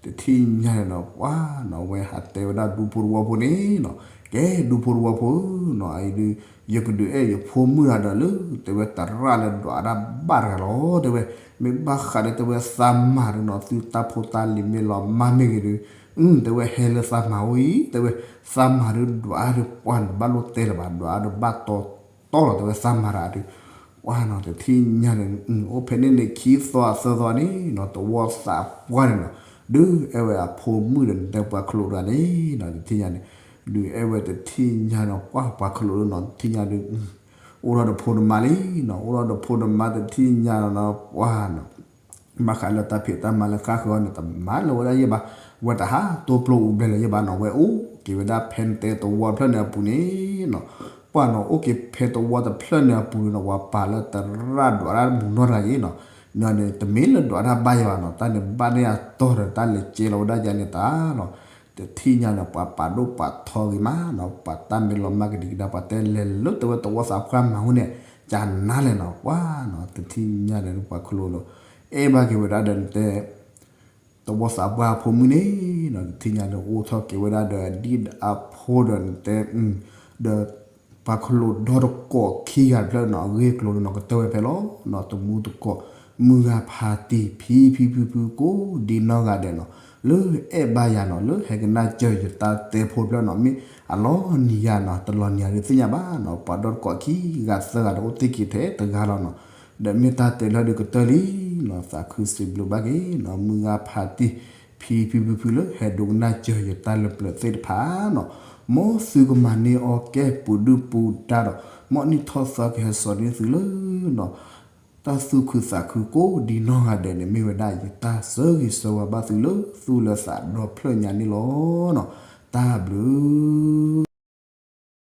တထံၣ်ညါန့ၣ်နီၤ ပှၢ်နီၤ ဝဲဟးတဲဝဲဒၣ်ဒူဖိတဝီဖိန့ၣ်နီၤ, ကဲ ဒူဖိတဝီဖိဧၢနီၤ အအံၤဒုး ယကဒုးအဲၣ်ယဖိမုၣ်တဂၤဒီးလၢ တဲဝဲသရၣ်လၢဒွးတၢ်ဘၣ်တဂၤလီၤ တဲဝဲ, မ့ၢ်ဘၣ်ဃးဒီးတဲဝဲသးမၤဒုးနီၤ သုတၢ်ဖိတၢ်လံၤမ့ၢ်လီၤမၢ်မ့ၢ်ဂ့ၤဒုး, တဲဝဲဟဲလၢသးမၤအိၣ်အံၤ တဲဝဲ, သးမၤဒုးဒွးဒုး ပှၢ်နဘၣ်လိတဲလၢၤဘၣ် ဒွးဒုးဘၣ်တီတီလီၤ တဲဝဲသးမၤတဂၤဒုး, ပှၢ်နီၤ တထံၣ်ညါန့ၣ် အိၣ်ဖဲန့ၣ်န့ၣ် ခံသီသၢသီန့ၣ်နီၤ သဝီသးပှၢ်န့ၣ်နီၤ, ဒုးအဲၣ်ဝဲအဖိမုၣ်ဒီး နတဲပှၤခလိာ်တဂၤန့ၣ်နီၤ တထံၣ်ညါန့ၣ်, ဒုးအဲၣ်ဝဲတထံၣ်ညါနီၤ ပှၢ် ပှၤခလိာ်ဒုးနီၤ တထံၣ်ညါဒုး အိၣ်ဒီးဖိဒီးမါလံနီၤ, အိၣ်ဒီးဖိဒီးမါတထံၣ်ညါနီၤ ပှၢ်နီၤ ဘၣ်ဃးလၢတၢ်ဖံးတၢ်မၤလၢဃၣ်ဃၢၤအီၤန့ၣ် တမၤလၢၤဝဲဒၣ်ယဲၢ်ဘၣ်, ဝဲတဟးတိပျိအူဘျဲၣ်လၢၤယဲၢ်ဘၣ်နီၤ, ဝဲအိၣ်က့ၤဝဲဒၣ်ဖဲနတဲသဝီတဖျၢၣ်န့ၣ်အပူၤန့ၣ်နီၤ, ပှၢ်နီၤ အိၣ်က့ၤဖဲသဝီတဖျၢၣ်န့ၣ်အပူၤန့ၣ်နီၤ, ပှၤပာ်လၢသရၣ်ဒွးတၢ်မူနီၢ်တဂၤအံၤနီၤ, န့ၣ် တမ့ၢ်လၢဒွးတၢ်ဘၣ်ယဲၢ်ဘၣ်နီၤ, တၢ်န့ၣ်ဘၣ်န့ၢ်အတီၢ်ဒီးတၢ်လဲၤကဲလီၤဝဲဒၣ်ယၤန့ၣ်တၢ်နီၤ, တထံၣ်ညါန့ၣ် ပှၤပာ်ဒိၣ်ပာ်ထီဂ့ၤမးနီၤ, ပှၤတၢ်မဲာ်လီၤမၢ်ကဒံကဒါ ပှၤတဲလဲၤလၢတဝဲသဝီသးပှၢ်မၤဟူန့ၣ် ကနါလဲၣ်နီၤ, ပှၢ်နီၤ တထံၣ်ညါန့ၣ် ပှၤခလိာ်လီၤ အဲၣ်ဘၣ်က့ၤဝဲဒၣ်ဒီးနတဲ သဝီသးပှၢ်ဖိမုၣ်န့ၣ်နီၤ, တထံၣ်ညါန့ၣ်အိၣ်ထီၣ်က့ၤဝဲဒၣ်ဒီးအဒံၣ်အဖိဒီးနတဲ, ဒီးပှၤခလိာ်ဒီတကိးခံဂၤတဖျၢၣ်နီၤ, အဂ့ၢ်အကျိၤန့ၣ်နီၤ ကတၢၢ်ဝဲဖဲလီၤနီၤ, တမူတကိး မုၢ်ဂၤဖးတံၢ် ဖံဖံဖုဖု ကိးဒံနီၢ်ဂၤဒဲးနီၤ, လၢအဲၣ်ဘၣ်ယၤနီၤ, လၢဟဲကနၣ်စၢၤယတၢ်တဲဖိတဖျၢၣ်နီၤ, မ့ၢ်အလီၤနံၤယၤနီၤ, တလီၤနံၤယၤဒုးသ့ၣ်ညါဘၣ်နီၤ, ပှၤဒီတကိးခံဂၤသၢဂၤဒီးအိၣ်တ့ၢ်က့ၤထဲတဂၤလီၤနီၤ, ဒီးမ့ၢ်တၢ်တဲလၢဒုးကတၢၢ်လံနီၤ, သးခုစံးဘျုးဘၣ်က့ၤနီၤ, မုၢ်ဂၤဖးတံၢ် ဖံဖံဖုဖုလၢဟဲဒိကနၣ်စၢၤယတၢ်လၢပျၢၤသ့ၣ်တဖၣ်နီၤ, မ်သုကမၤန့ၢ်အီၤကဲပူၤဒုၣ်ပူၤဒါဒီး မ်နံၣ်ထီၣ်သီကဟဲစိာ်န့ၢ်သုလၢနီၤ တၢ်သူၣ်ခုသးခုကိးဒံနီၢ်ဂၤဒဲးန့ၣ် မ့ၢ်ဝဲဒၣ်ယတၢ်ဆၢဂ့ၤဆၢဝါဘၣ်သုလၢသူၣ်လၢသးဒီဖျၢၣ်ညါန့ၣ်လီၤနီၤ, တၢ်ဘျုး